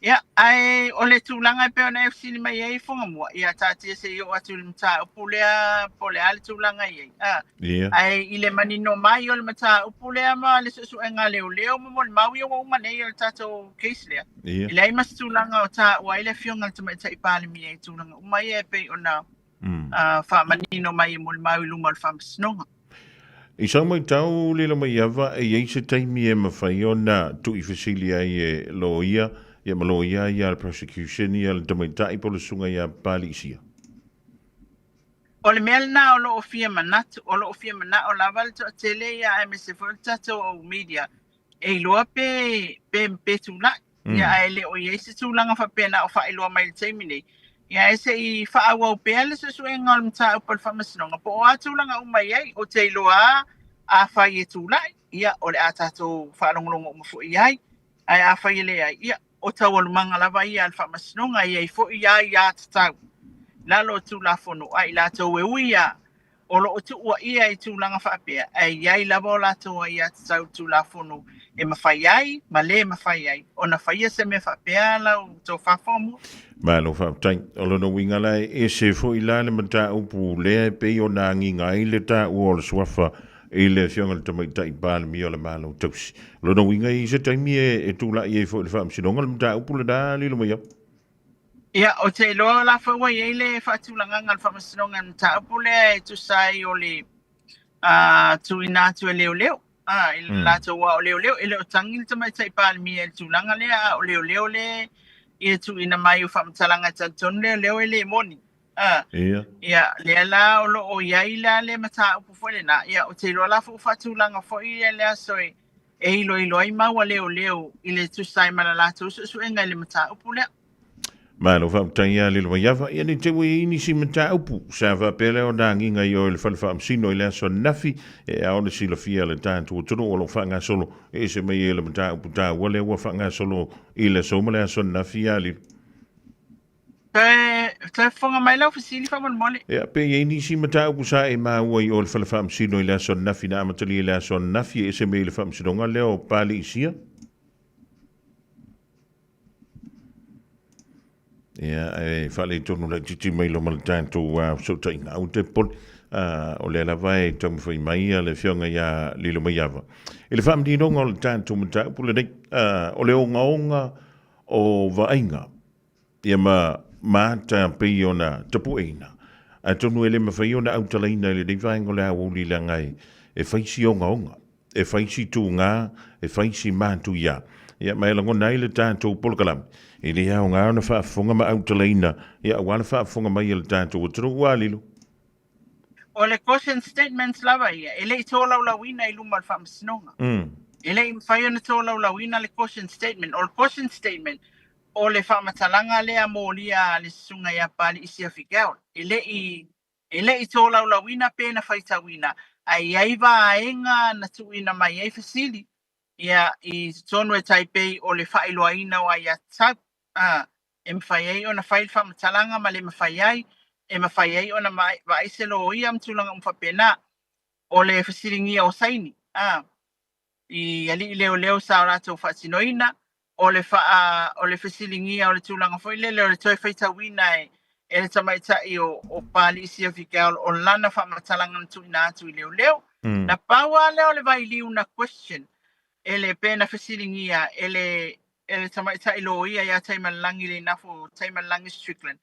Ia, ae o le tulaga e pei ona e fesili mai ai Fugamua, ia taatia se i oo atu i le mataupu lea po o le a le tulaga e i ai. A, Ia. Ae i le manino mai o le mataupu lea ma le suesuega a leoleo ma molimau ia ua uma nei o le tatou case lea. Ia. E leai ma se tulaga o taua ai le Afioga i le Tamaitai Palemia i tulaga uma ia e pei ona faamanino mai e molimau i luma o le Faamasinoga. I sau matau Lilomaiava e i ai se taimi e mafai ona tuuifesili ai e loia ia ma loia ia le prosecution ia le tamaitai po o le susuga ia Papaliisia? O le mea lena o lo o fia manatu, o lo o fia manao lava le toatele ia aemaise foi o le tatou media e iloa pe, pe, pe tulai. Ia ae le o i ai se tulaga faapena o faailoa mai i le taimi nei. Ia ae se i faaauau pea le suesuega o le mataupu a le Faamasinoga po o a tulaga uma i ai. Ou te iloa lava afai e tulai, ia o le a tatou faalogologo uma foi i ai. Ae afai e leai, ia o taualumaga lava ia a le Faamasinoga e i ai foi aiatatau i lalo o Tulafono a i latou e ui lava o lo o tuuaia i tulaga faapea, ae i ai lava o latou aiatatau i le Tulafono e mafai ai ma le mafai ai ona faia se mea faapea lau tofa Fagamua. Malo faafetai. O lona uiga la e ese foi la le mataupu lea e pei ona agiga ai le taua o le suafa i le Afioga i le Tamaitai Palemia o le Malo Tausi. O lona uiga e i ai se taimi e tulai ai foi i le Faamasinoga le mataupu lena Lilomaiava? Ia, ou te iloa o la foi ua i ai le faatulagaga a le Faamasinoga i le mataupu lea e tusa ai o le tuuina atu e leoleo. A, i le latou aua o leoleo, e le o tagi le Tamaitai Palemia i le tulaga lea, a o leoleo le i le tuuina mai o faamatalaga e talitonu leoleo e le moni. A, ia, lea la o lo o i ai la le mataupu foi lena. Ia, ou te iloa la foi ua faatulaga foi le aso e e iloilo ai mau a leoleo i le tusa ai ma la latou suesuega i le mataupu lea. Malo faafetai ia Lilomaiava. Ia nei te ua i ai nisi mataupu sa faapea lea ona agiga i o i le fale faamasino i le aso ananafi e ao ona silafia le tatou atunuu o lo o faagasolo e ese mai ai le mataupu taua lea ua faagasolo i le aso ma le aso ananafi ia Lilo. Toe, toe fofoga mai lau fesili faamolemole. Ia, pe i ai nisi mataupu sa e maua i o i le fale faamasino i le aso ananafi na amatalia i le aso ananafi e ese mai i le faamasinoga lea o Paliisia? Ia, e faaletonu laitiiti mai loa ma le tatou fesootaiga. Aua te popole, o lea lava e taumafai mai le Afioga ia Lilomaiava i le faamaninoga o le tatou mataupu lenei, o le ogaoga o vaaiga ia ma mata pei ona tapueina. Atonu e le mafai ona autalaina i lenei vaega o le aoauli leaga e fai si ogaoga. e fai si tūgā, e fai si matuiā. Ia, ma e lagona ai le tatou polokalame, e le aoga ona faafofoga ma autalaina, ia, aua le faafofoga mai a le tatou atunuu. Ua lilo. O le caution statements lava ia, e le i tolaulauina i luma o le Faamasinoga. E le i mafai ona tolaulauina le caution statement. O le caution statement, o le faamatalaga lea molia a le Susuga ia Papalii Siafi Gowl. E le i E le i tolaulauina pe na faitauina, ae i ai vaega na tuuina mai ai fesili, ia, i totonu e tai pei o le faailoaina o aiatatau, a, e mafai ai ona fai le faamatalaga ma le mafai ai, e mafai ai ona vaai se loia ma tulaga uma faapena. O le fesiligia o saini, a. i alii leoleo sa o latou faatinoina, o le faa, o le fesiligia o le tulaga foi lele o le toe faitauina e, e le tamaitai o, o Papalii Siafi Gowl o lana faamatalaga na tuuina atu i leoleo. Na pau lava lea o le vailiu na question e le pe na fesiligia e le e le tamaitai loia ia Taimalelagi Leinafo Taimalelagi Strickland.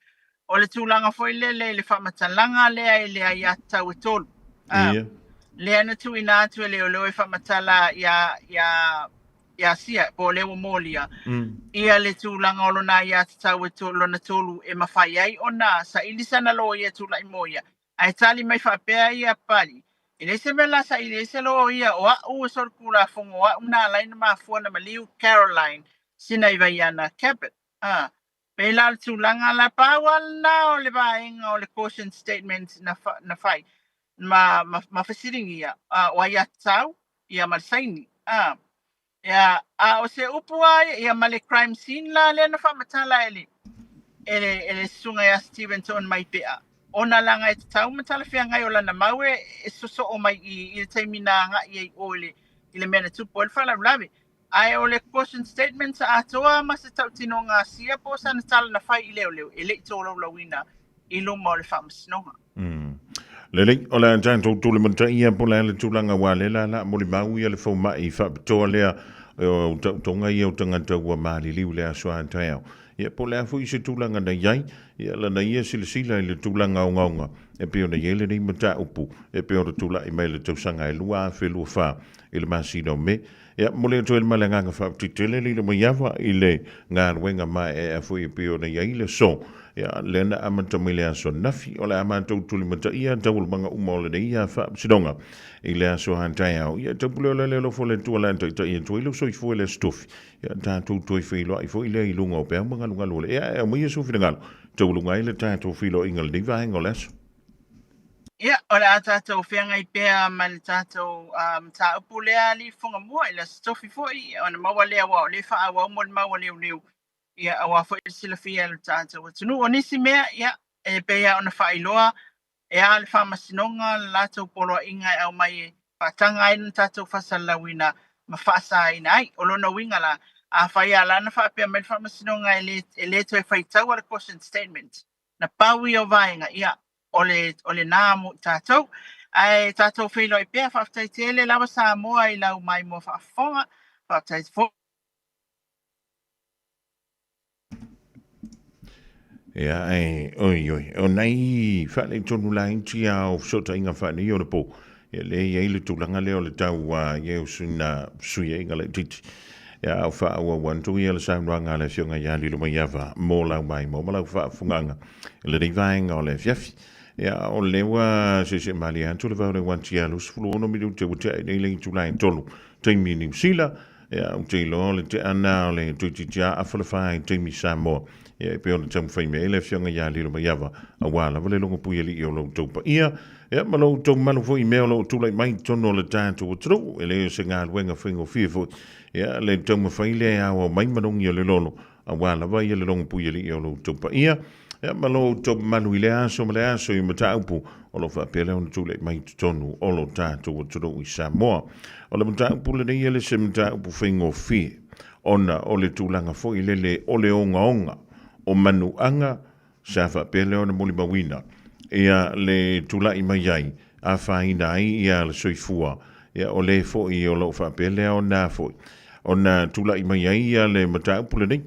O le tulaga foi lele i le faamatalaga lea i le aiatatau e tolu. Lea na tuuina atu e leoleo e faamatala ia, ia, ia Sia, po o lea ua molia, ia le tulaga o lona aiatatau e tolu, lona tolu e mafai ai ona saili sana loia e tulai mo ia. Ae tali mai faapea ia Papalii, E leai se mea la saili ai se loia, o a'u e solitulafono, o a'u na ala ai ona mafua ona maliu Caroline Sinaivaeana Cabot. A, pei la o le tulaga la, pau lava lena o le vaega o le caution statement na, na fai ma, ma, ma fesiligia, a, o aiatatau, ia ma le saini. A, Ia, a o se upu lava ia, ia ma le crime scene la lea na faamatala e le, e le, e le susuga ia Steven Toonmaipea, ona leaga e tatau ma talafeagai o lana mau e, e sosoo mai i, i le taimi na agai ai i o i le, i le mea na tupu ai le faalavelave. Ae o le caution statement sa atoa ma se tautinoga a Sia po o sana tala na fai i leoleo e le i tolaulauina i luma o le faamasinoga. Lelei, o le a tatou tulimatai ia po o le a le tulaga aua lea la la molimau ia le fomai faapitoa lea o tautoga ia o tagata ua maliliu i le aso a taeao. Ia po o le a foi se tulaga na i ai, ia lana ia silasila i le tulaga ogaoga e pei ona i ai lenei mataupu e pei ona tulai mai i le tausaga e 2024 i le masina o Me. Ia, momoli atu ai ma le agaga faafetai tele Lilo Maiava i le galuega maeaea foi e pei ona i ai le aso. Ia, lea na amata mai le aso ananafi, o le a matou tulimataia taualumaga uma o lenei faamasinoga i le aso a taeao. Ia, taupule ola le alofa o le Atua o le a taitai atu ai lou soifua i le Aso Tofi. Ia, tatou toe feiloai foi lea i luga o peau ma galugalu o le ea e aumaia sou finagalo, taualuga ai le tatou feiloaiga i lenei vaega o le aso. Ia, o le a tatou feagai pea ma le tatou mataupu lea alii fofoga mua i le Aso Tofi foi, ona maua lea aua o lea e faaauau molimau a leoleo, ia, aua foi le silafia e le tatou atunuu. O nisi mea, ia, e pei lava ona faailoa, e a le Faamasinoga le latou poloaiga e aumai e faataga ai le tatou faasalalauina ma faasaina ai. O lona uiga la, afai lava la na faapea mai le Faamasinoga e le, e le toe faitaua le caution statement, Na pau ia o vaega, ia, o le, o lena mo i tatou. Ae tatou feiloai pea, faafetai tele lava Samoa i lau maimoa faafofoga, faafetai foi. Ia, e, oi, oi, o nai faaletonu laiti a o fesootaiga faanei o le po, Ia, lea e i ai le tulaga lea o le tau i ai o sina fesuiaiga laitiiti. Ia, a o faaauau atu ia le saunoaga a le Afioga ia Lilomaiava mo lau maimoa ma lau faafofogaaga i lenei vaega o le afiafi. Ia, o lea ua seese malie atu le vao le uati ia 26 minute ua tea ai nei le itula e 3 taimi i Niu Sila. Ia, ou te iloa o le tea na o le toeitiiti lava afa le fa i taimi Samoa. Ia, e pei ona taumafai mai ai le Afioga ia Lilomaiava, aua lava le logopui alii o lo outou paia. Ia, ma lo outou mamalu foi i mea o lo o tulai mai i totonu o le tatou atunuu. E le o se galuega faigofie foi. Ia, le taumafai lea e aoao mai manogi o le lolo, aua lava ia le logopui alii o lo outou paia. Ia, ma lo outou mamalu i lea aso ma lea aso i mataupu o lo o faapea lea ona tulai mai i totonu o lo tatou atunuu i Samoa. O le mataupu lenei e le se mataupu faigofie, ona o le tulaga foi lele o le ogaoga. o manuaga sa faapea lea ona molimauina ia le tulai mai ai afaina ai ia le soifua, ia o le foi o lo o faapea lea ona foi ona tulai mai ai ia le mataupu lenei.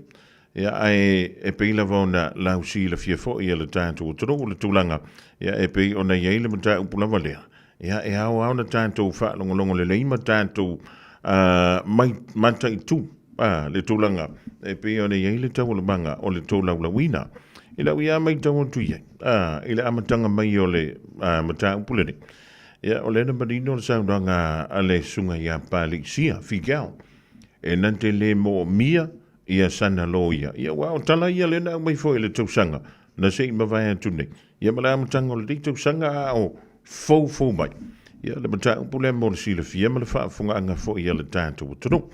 Ia ae e pei lava ona lausilafia foi e le tatou atunuu le tulaga ia e pei ona i ai le mataupu lava lea. Ia e ao lava ona tatou faalogologo lelei ma tatou mai mataitu le tulaga e pei ona i ai le taualumaga o le tolaulauina. I lau ia matau atu i ai i le amataga mai o le mataupu lenei, ia o lea na manino le saunoaga a le Susuga ia Palisia Figel, e na te le moomia ia sana loia. Ia aua o tala ia lea na aumai foi i le tausaga na se i mavae atu nei. Ia ma le amataga o lenei tausaga a o foufou mai. Ia le mataupu lea mo le silafia ma le faafofogaaga foi a le tatou atunuu.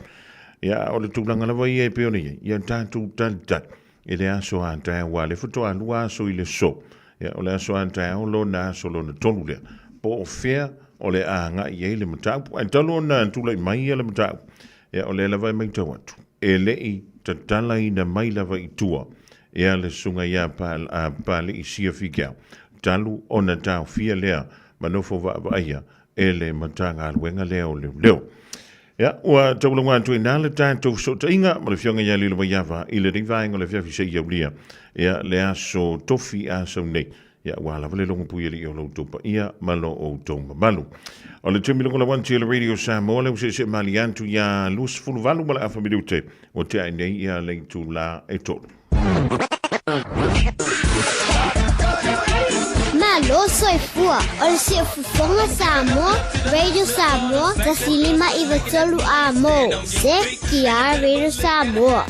Ia a o le tulaga lava ia e pei ona i ai, ia tatou talitali i le aso a taeao aua o lea faatoa lua aso i le aso. Ia o le aso a taeao lona aso lona tolu lea. Po o fea o le a agai i ai le mataupu. Ae talu ona tulai mai ia le mataupu, ia o lea lava e matau atu, e le i tatalaina mai lava i tua ia le susuga ia Papalii Sia Fikeau, talu ona taofia lea ma nofo vaavaaia e le Matagaluega lea o Leoleo. Ia, ua taulauga atu i ina le tatou fesootaiga ma le Afioga ia Lilomaiava i lenei vaega o le afiafi seia aulia ia le aso tofi a sau nei. Ia, ua lava le logo pui alii o lo outou paia ma lo outou mamalu. O le taimi lagolago atu i le Radio Samoa, lea ua seesee malie atu ia 28 ma le afa minute ua tea ai nei ia le itula e tolu. Malo soifua o le Siufofoga Samoa, Radio Samoa, 153 A mo, CKR Radio Samoa.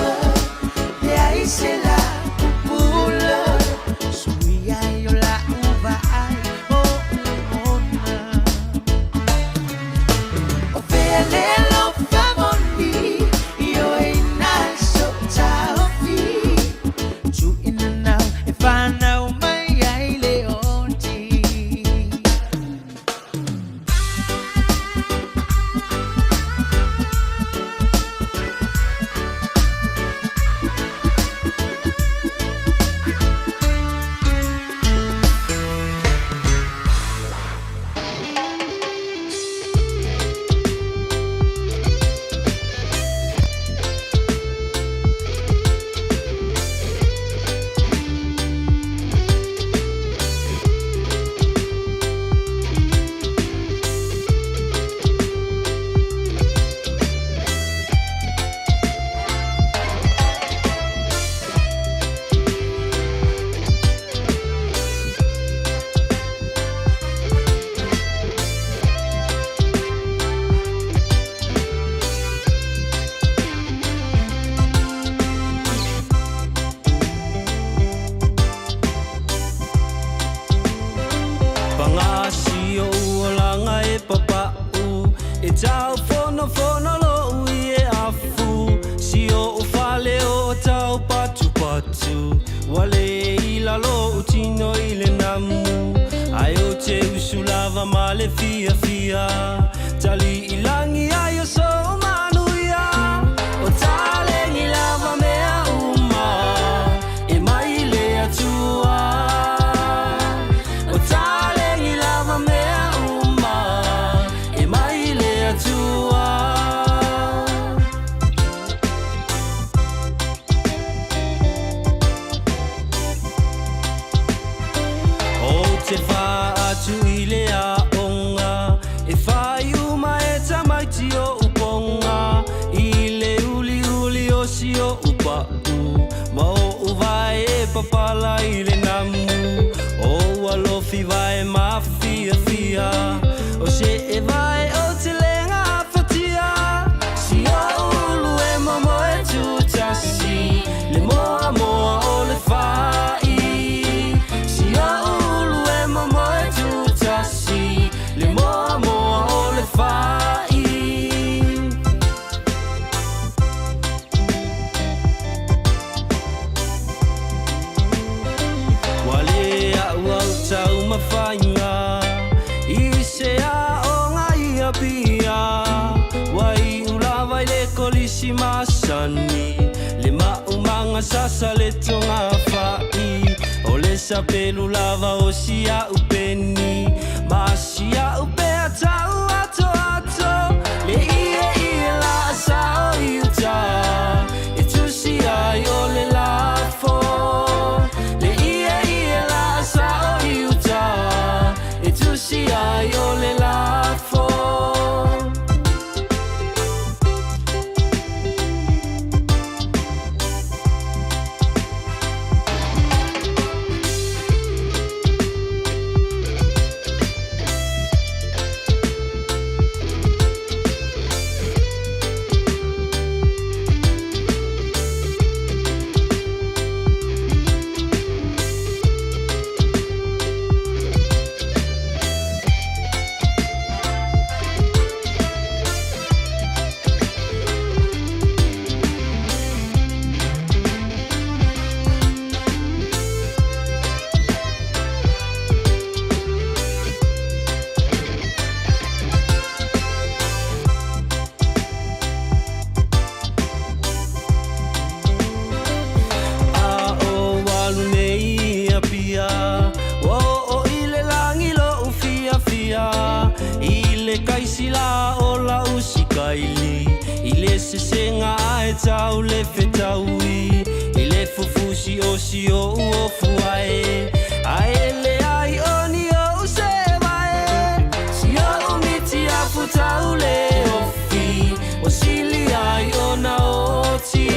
uma Leai se la pula Suia i o la uva ai o ona O fea le alofa moni I oe i nā so taofi Tuʻina nau e whānau mai ai le oti. Paga si o'u olaga e papa'u E tau fonofono lo'u ie afu Si o'u fale o tau patupatu Ua le i lalo o'u tino i le namu Ae ou te usu lava ma le fiafia Tali i lagi ai o sou manuia O taleni lava mea uma E mai le Atua O taleni lava mea uma E mai le Atua. Ou te faa atu i le aoga E fai uma e tamaiti o'u poga I le uliuli o si o'u pa'u Ma o'u vae e papala i le namu O ua lofi vae mafiafia O se'e vae o te lega afatia Si o'u ulu e momo e tutasi Le moamoa o le fa'i Si o'u ulu e momo e tutasi Le moamoa o le fa'i. Ua le a'u au taumafaiga I se aoga i Apia Ua iʻu lava i le kolisi masani Le maumaga sasa le togafa'i O le sapelu lava o si a'u peni Ma si a'u pea tau atoato Le ieie la'a o i uta E tusi ai o le lafo Le ieie la'a o i uta E tusi ai o le lafo. A o alu nei i Apia Ua oo i le lagi lo'u fiafia I le kaisila o la'u sikaili I le sesega ae tau le fetaui I le fufusi o si o'u ofu ae Ae leai o ni o'u sevae Si o'u miti afu tau le ofi Ua sili ai ona oti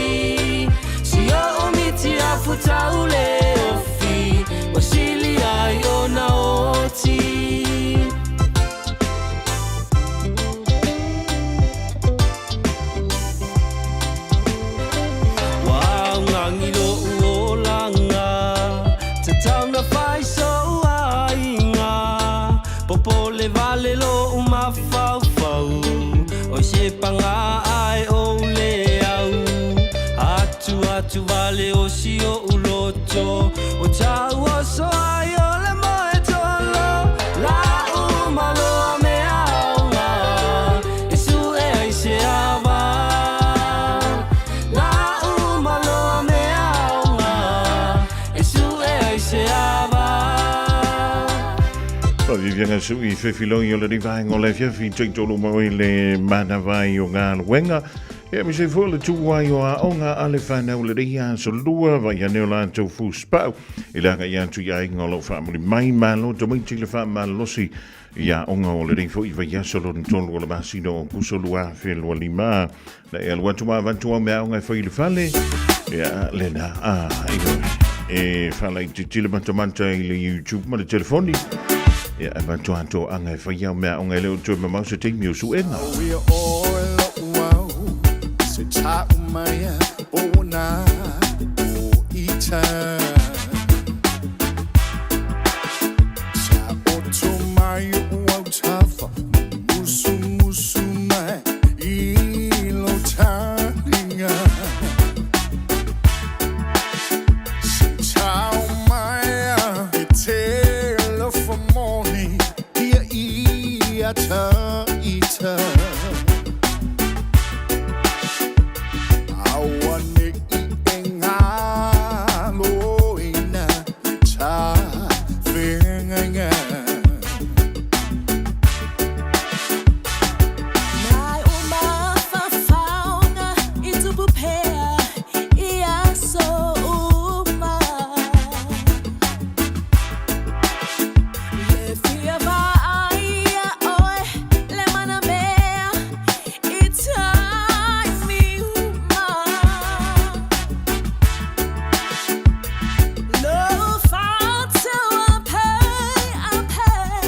Si o'u miti afu tau le ofi Ua sili ai ona oti. manatu vale o si oʻu loto Ua taua oso ai o le moe tolo La uma loa mea aoga E suʻe ai se ava La uma loa mea aoga E suʻe ai se ava. Faaviaviaga sui fefiloi o lenei vaega o le afiafi taitolu mai le manava ai o galuega. E aemaise foi le tu ai o aoga a le whanau le rei aso lua vai ane o latou fusipau i le agai atu i aiga o lo o faamuli mai malo tamaiti le faamalolosi i aoga o lenei foi vaiaso lona tolu o le masina o Aokuso 2025. Na e alu atu ma avatu au mea aoga e fai i le fale. Ia, lena, a, ioe. E faalaitiiti le matamata i le YouTube ma le telefoni. Ia, e matua toaga e fai au mea aoga e le o toe mamao se taimi o suega. Ia oe lo'u au se ta'u mai ona o ita Sa oto mai o'u au tafa Musumusu mai i lo talinga Se tau mai a e te alofa moni Ia ia ta ita Aua ne'i e ngalo ina le ta whengainga. Mai o mafafaoga i tupu pea i aso uma. Le fia vaaia oe le manamea i taimi uma. Lo fatu a pei a pei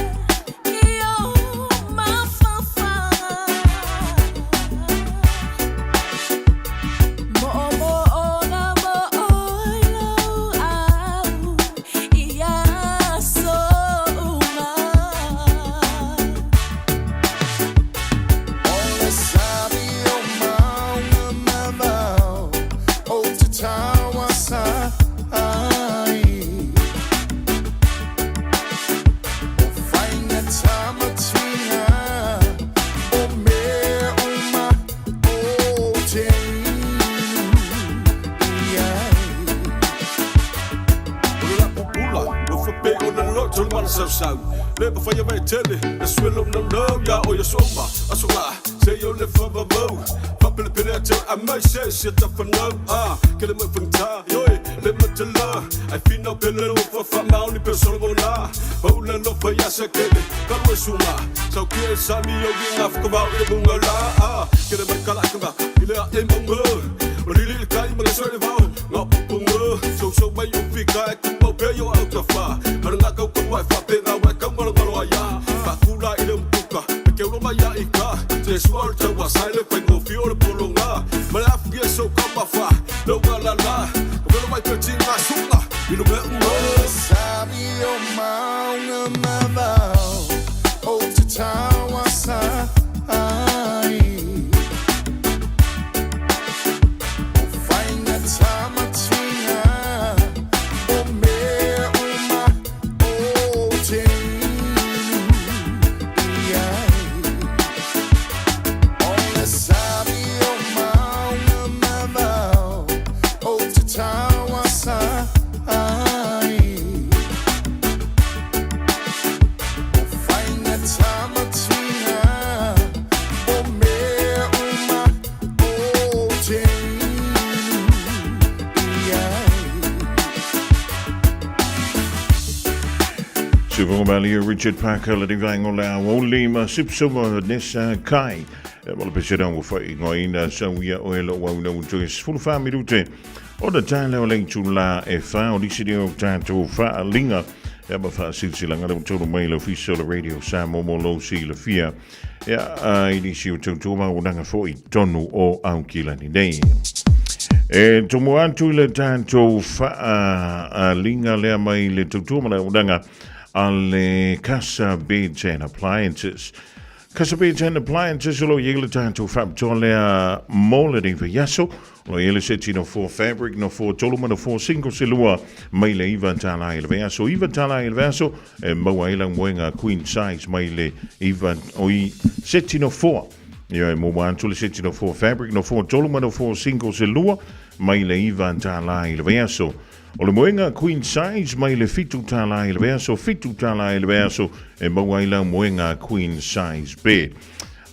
i o mafafaga. Mo'omo'oga mo'oi lou au i aso uma. O le sami o maunga mamao o te tauasa ai O faiga tamatinga o mea uma o te inu i ai. O le lapu pula, ua faapea ona loto le malasausau. Le mafai a vaetele, le suelo naunau ia oe aso uma, aso la, seia o le faavavau. Faapelepele ate a mai se se tafanau, ah, ke le mai fagata, ioe, le matala. Ai finau pele lo fa faamaoni pe Solomona. Pau le alofa ia Sekele, kalu e sunga. Sau ki e sami o ki ngā whakawau i le munga la, ah, ke le mai kala ka maka, i le a e maunga. O lili le kai ma le soe le vao, ngā pupunga. Sou sou mai o fika e kumau pea i o au tawha. Mana ngā kau kau ai whape ngā wai kau ngalo ngalo ai a. Whakula i le umukuka, me ke uro mai a i ka. Te sua o le taua, sai le whaingo whio o le polonga. Ma le afu i e sou ka mawha, no ngā la la. Ka welo mai pe ti ngā sunga, i lo mea unga. Sami o maunga mamao o te tauasa ai O faiga tamatinga o mea uma o te inu i ai O le sami o maunga mamao o te tauasa ai O faiga tamatinga o mea uma o te inu i ai. Siufogomalie Richard Parker le vaega o le aoauli ma Sipsuma Vanessa Kai. E mo le pesera ua faaigoaina sau ia oe lou au ina ua toe 14 minute ona tala o le itula e fa o nisi nei o tatou faaaliga ia ma faasilasilaga le ua taunuu mai i le Ofisa o le Radio Samoa mo lou silafia ia i nisi o tautua ma auaunaga foi i totonu o Aukilani nei. E tumu atu i le tatou faaaliga lea mai le tautua ma le auaunaga a le Casa Beds and Appliances. Casa Beds and Appliances o lo o i ai le tatou faapitoa lea mo lenei vaiaso. O lo o i ai le seti nofoa fabric, nofoa tolu ma nofoa single se lua mai le $9 i le vaiaso, $9 i le vaiaso e maua ai lau moega queen size mai le iva oi seti nofoa. Ia e maua atu le seti nofoa fabric, nofoa tolu ma nofoa single se lua mai le $9 i le vaiaso. O le moega queen size mai le $7 i le vaiaso, $7 i le vaiaso e maua ai lau moega queen size bed.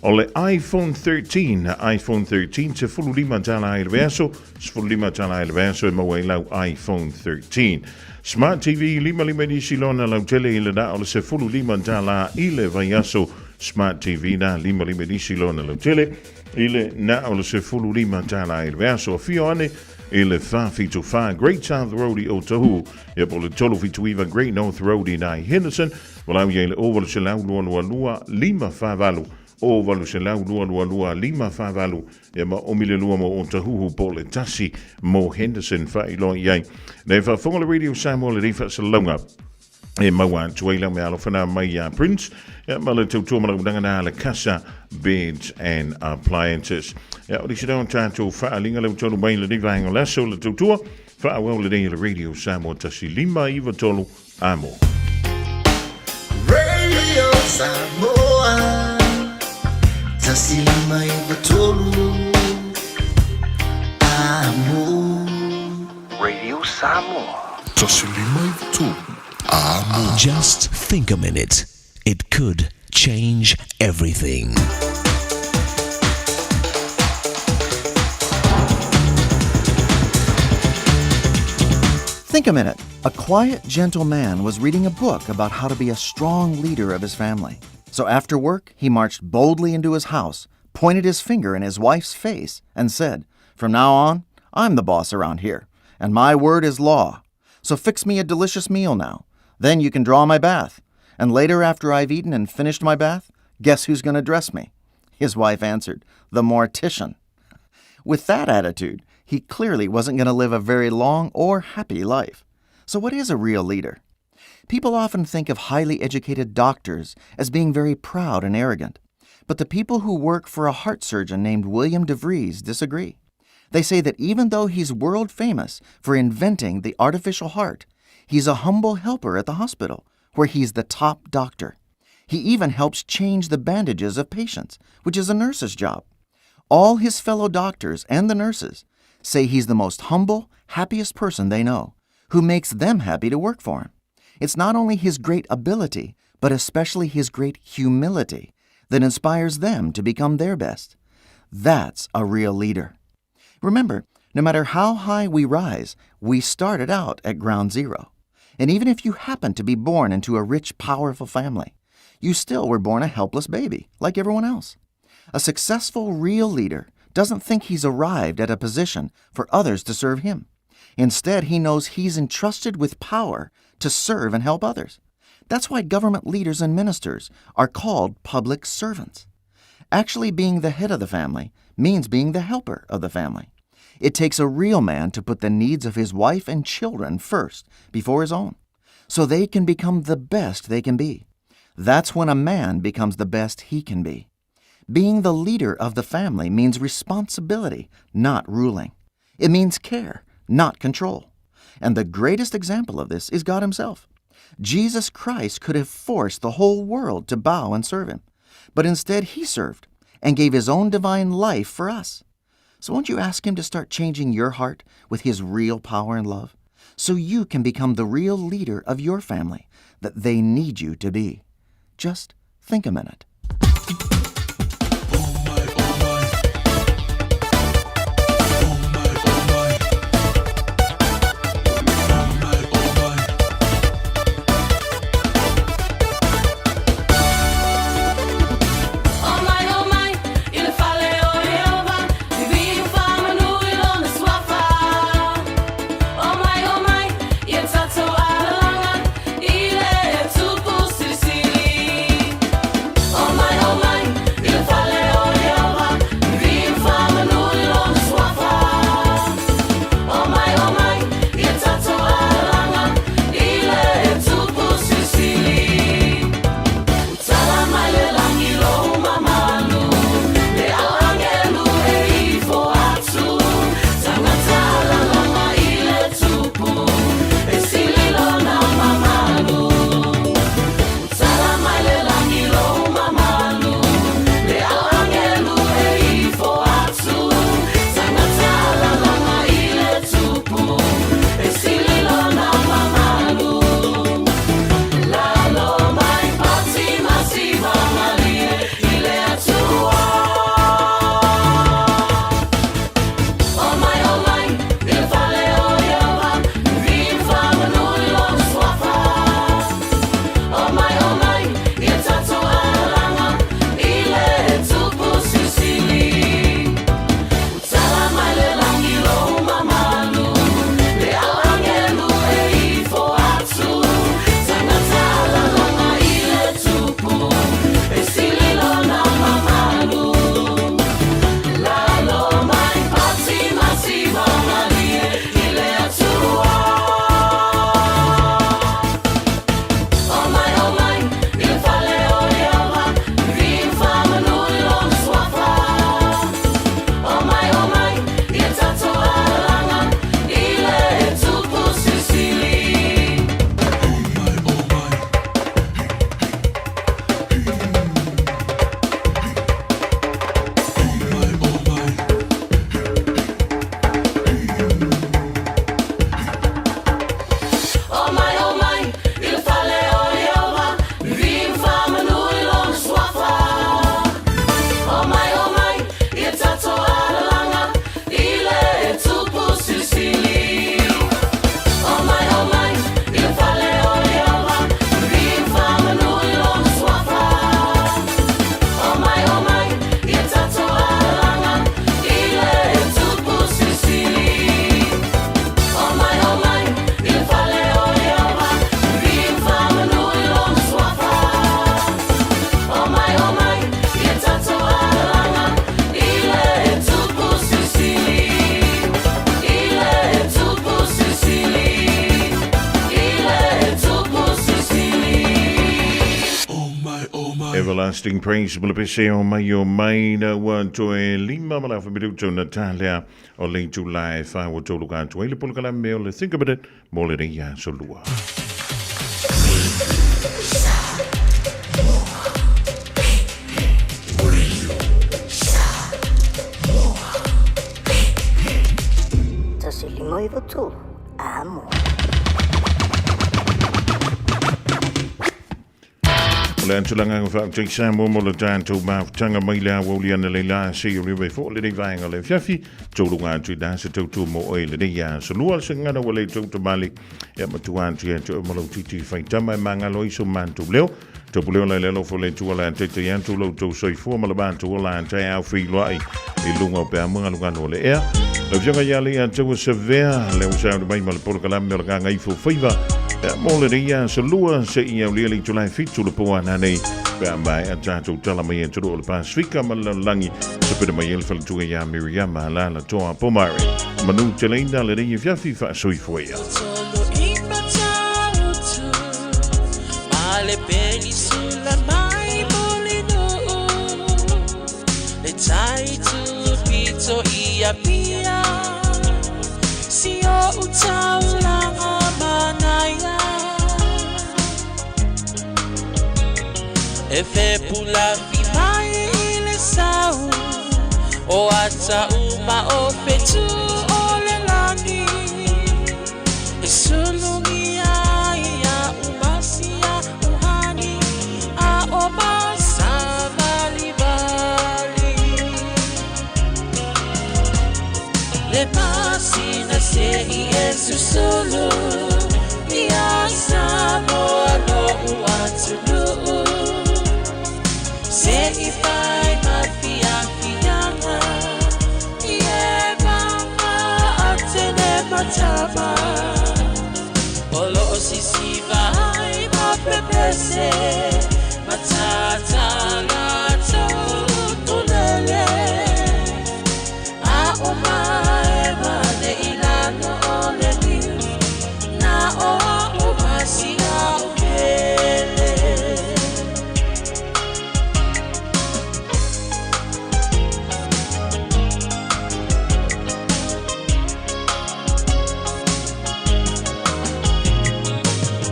O le iPhone 13, iPhone 13, $15 i le vaiaso, $15 i le vaiaso e maua ai lau iPhone 13. Smart TV 55 inisi lona lautele i le na o le $15 i le vaiaso. Smart TV na 55 inisi lona lautele i le na o le $15 i le vaiaso. Afio ane i le 474 Great South Road i Otahuhu, ia po o le 379 Great North Road i Nai Henderson, Valaau i ai le 0800 222 548, 0800 222 548, ia ma omi le lua mo Otahuhu po o le tasi mo Henderson faailoa i ai. Nei faafofoga le Radio Samoa lenei faasalalauga e maua atu ai lau meaalofa na mai iā Prince ia ma le tautua ma lau na le Casa Beds and Appliances. Ia, o nisi o tātou whaalinga leu tonu mai lenei vaenga o le aso le tautua, whaawau lenei i le Radio Samoa 1593 amo. Radio Samoa 1593 Amo. Radio Samoa. 1593 Amo. Just think a minute. It could change everything. Think a minute. A quiet, gentle man was reading a book about how to be a strong leader of his family. So after work, he marched boldly into his house, pointed his finger in his wife's face, and said, From now on, I'm the boss around here, and my word is law. So fix me a delicious meal now. Then you can draw my bath. And later, after I've eaten and finished my bath, guess who's going to dress me? His wife answered, The mortician. With that attitude, he clearly wasn't going to live a very long or happy life. So, what is a real leader? People often think of highly educated doctors as being very proud and arrogant. But the people who work for a heart surgeon named William DeVries disagree. They say that even though he's world famous for inventing the artificial heart, he's a humble helper at the hospital, where he's the top doctor. He even helps change the bandages of patients, which is a nurse's job. All his fellow doctors and the nurses say he's the most humble, happiest person they know, who makes them happy to work for him. It's not only his great ability, but especially his great humility that inspires them to become their best. That's a real leader. Remember, no matter how high we rise, we started out at ground zero. And even if you happen to be born into a rich, powerful family, you still were born a helpless baby, like everyone else. A successful, real leader doesn't think he's arrived at a position for others to serve him. Instead, he knows he's entrusted with power to serve and help others. That's why government leaders and ministers are called public servants. Actually, being the head of the family means being the helper of the family. It takes a real man to put the needs of his wife and children first before his own, so they can become the best they can be. That's when a man becomes the best he can be. Being the leader of the family means responsibility, not ruling. It means care, not control. And the greatest example of this is God Himself. Jesus Christ could have forced the whole world to bow and serve Him, but instead He served and gave His own divine life for us. So won't you ask Him to start changing your heart with His real power and love so you can become the real leader of your family that they need you to be? Just think a minute. O mai, o mai, i le fale o Ieova, viviu faamanu i lona suafa. O mai, o mai, ia tatou alalaga i le Tupu Silisili. O Everlasting Praise ma le pese o mai o mai na ua toe lima ma le afa minuto na talea o le itula e wha ua tolu ka atu ai le polokalame o le Think About It mo le rei aso lua. 1593 Amo. O le antulanga nga whautei Samoa mo le tātou mafutanga mai le awauli ana le la se o lewe fo le nei vaenga le fiafi tolu ngā atu i nā se tautua mo oe le nei a sa lua se ngana wa le tau tamali ia matua atu ia te o malau titi whaitama e mangalo iso mātou leo Topu leo lai le alofo le tua la te te atu lo tou soifua ma le matou ola a taeao feiloai i luga o pea magalugalo o le ea. Lau Afioga ia le ia taua savea le ua sauni mai ma le polokalame o le gagaifo faiva ea mo le nei aso lua se i aulia le itula e fitu le po ana nei pe a maea tatou tala mai atunuu o le Pasifika ma le lalolagi se pena mai ai le faletua ia Miriama Alala Toa Pomare. Manu teleina le nei afiafi faasoifua ia. E fepulafi mai i le sau o ata uma o fetu o le lagi e sulugia ia umasia uhani a o masavalivali le masina se i e susulu ia Samoa lo'u atunuu se i fai mafiafiaga i e maga atene matama o loo sisiva ai mapepese matata latou utulele a o mae mane i lalo o le liu na o a'u masia o pele.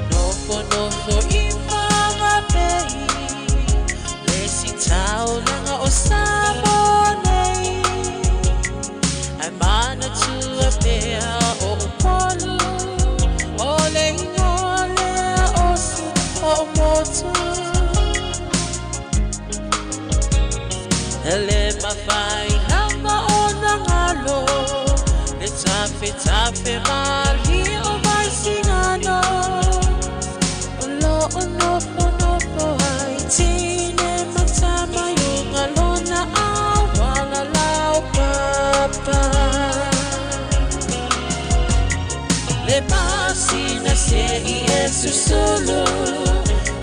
Nofonofo i Whanganui, le sitaulaga o Samoa nei. Ae manatua pea o Upolu, o le ingoa lea o si o'u motu. E le mafai lava ona galo le tafetafe malie o Vaisigano. O loo nofonofo ai tine ma tama i uga lona auala laupapa. Le masina se i e susulu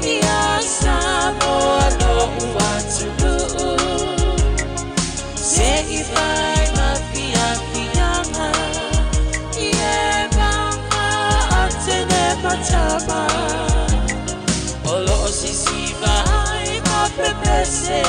ia Samoa lo'u atunuu se i fai mafiafiaga i e maga atene matama o loo sisiva ai mapepese.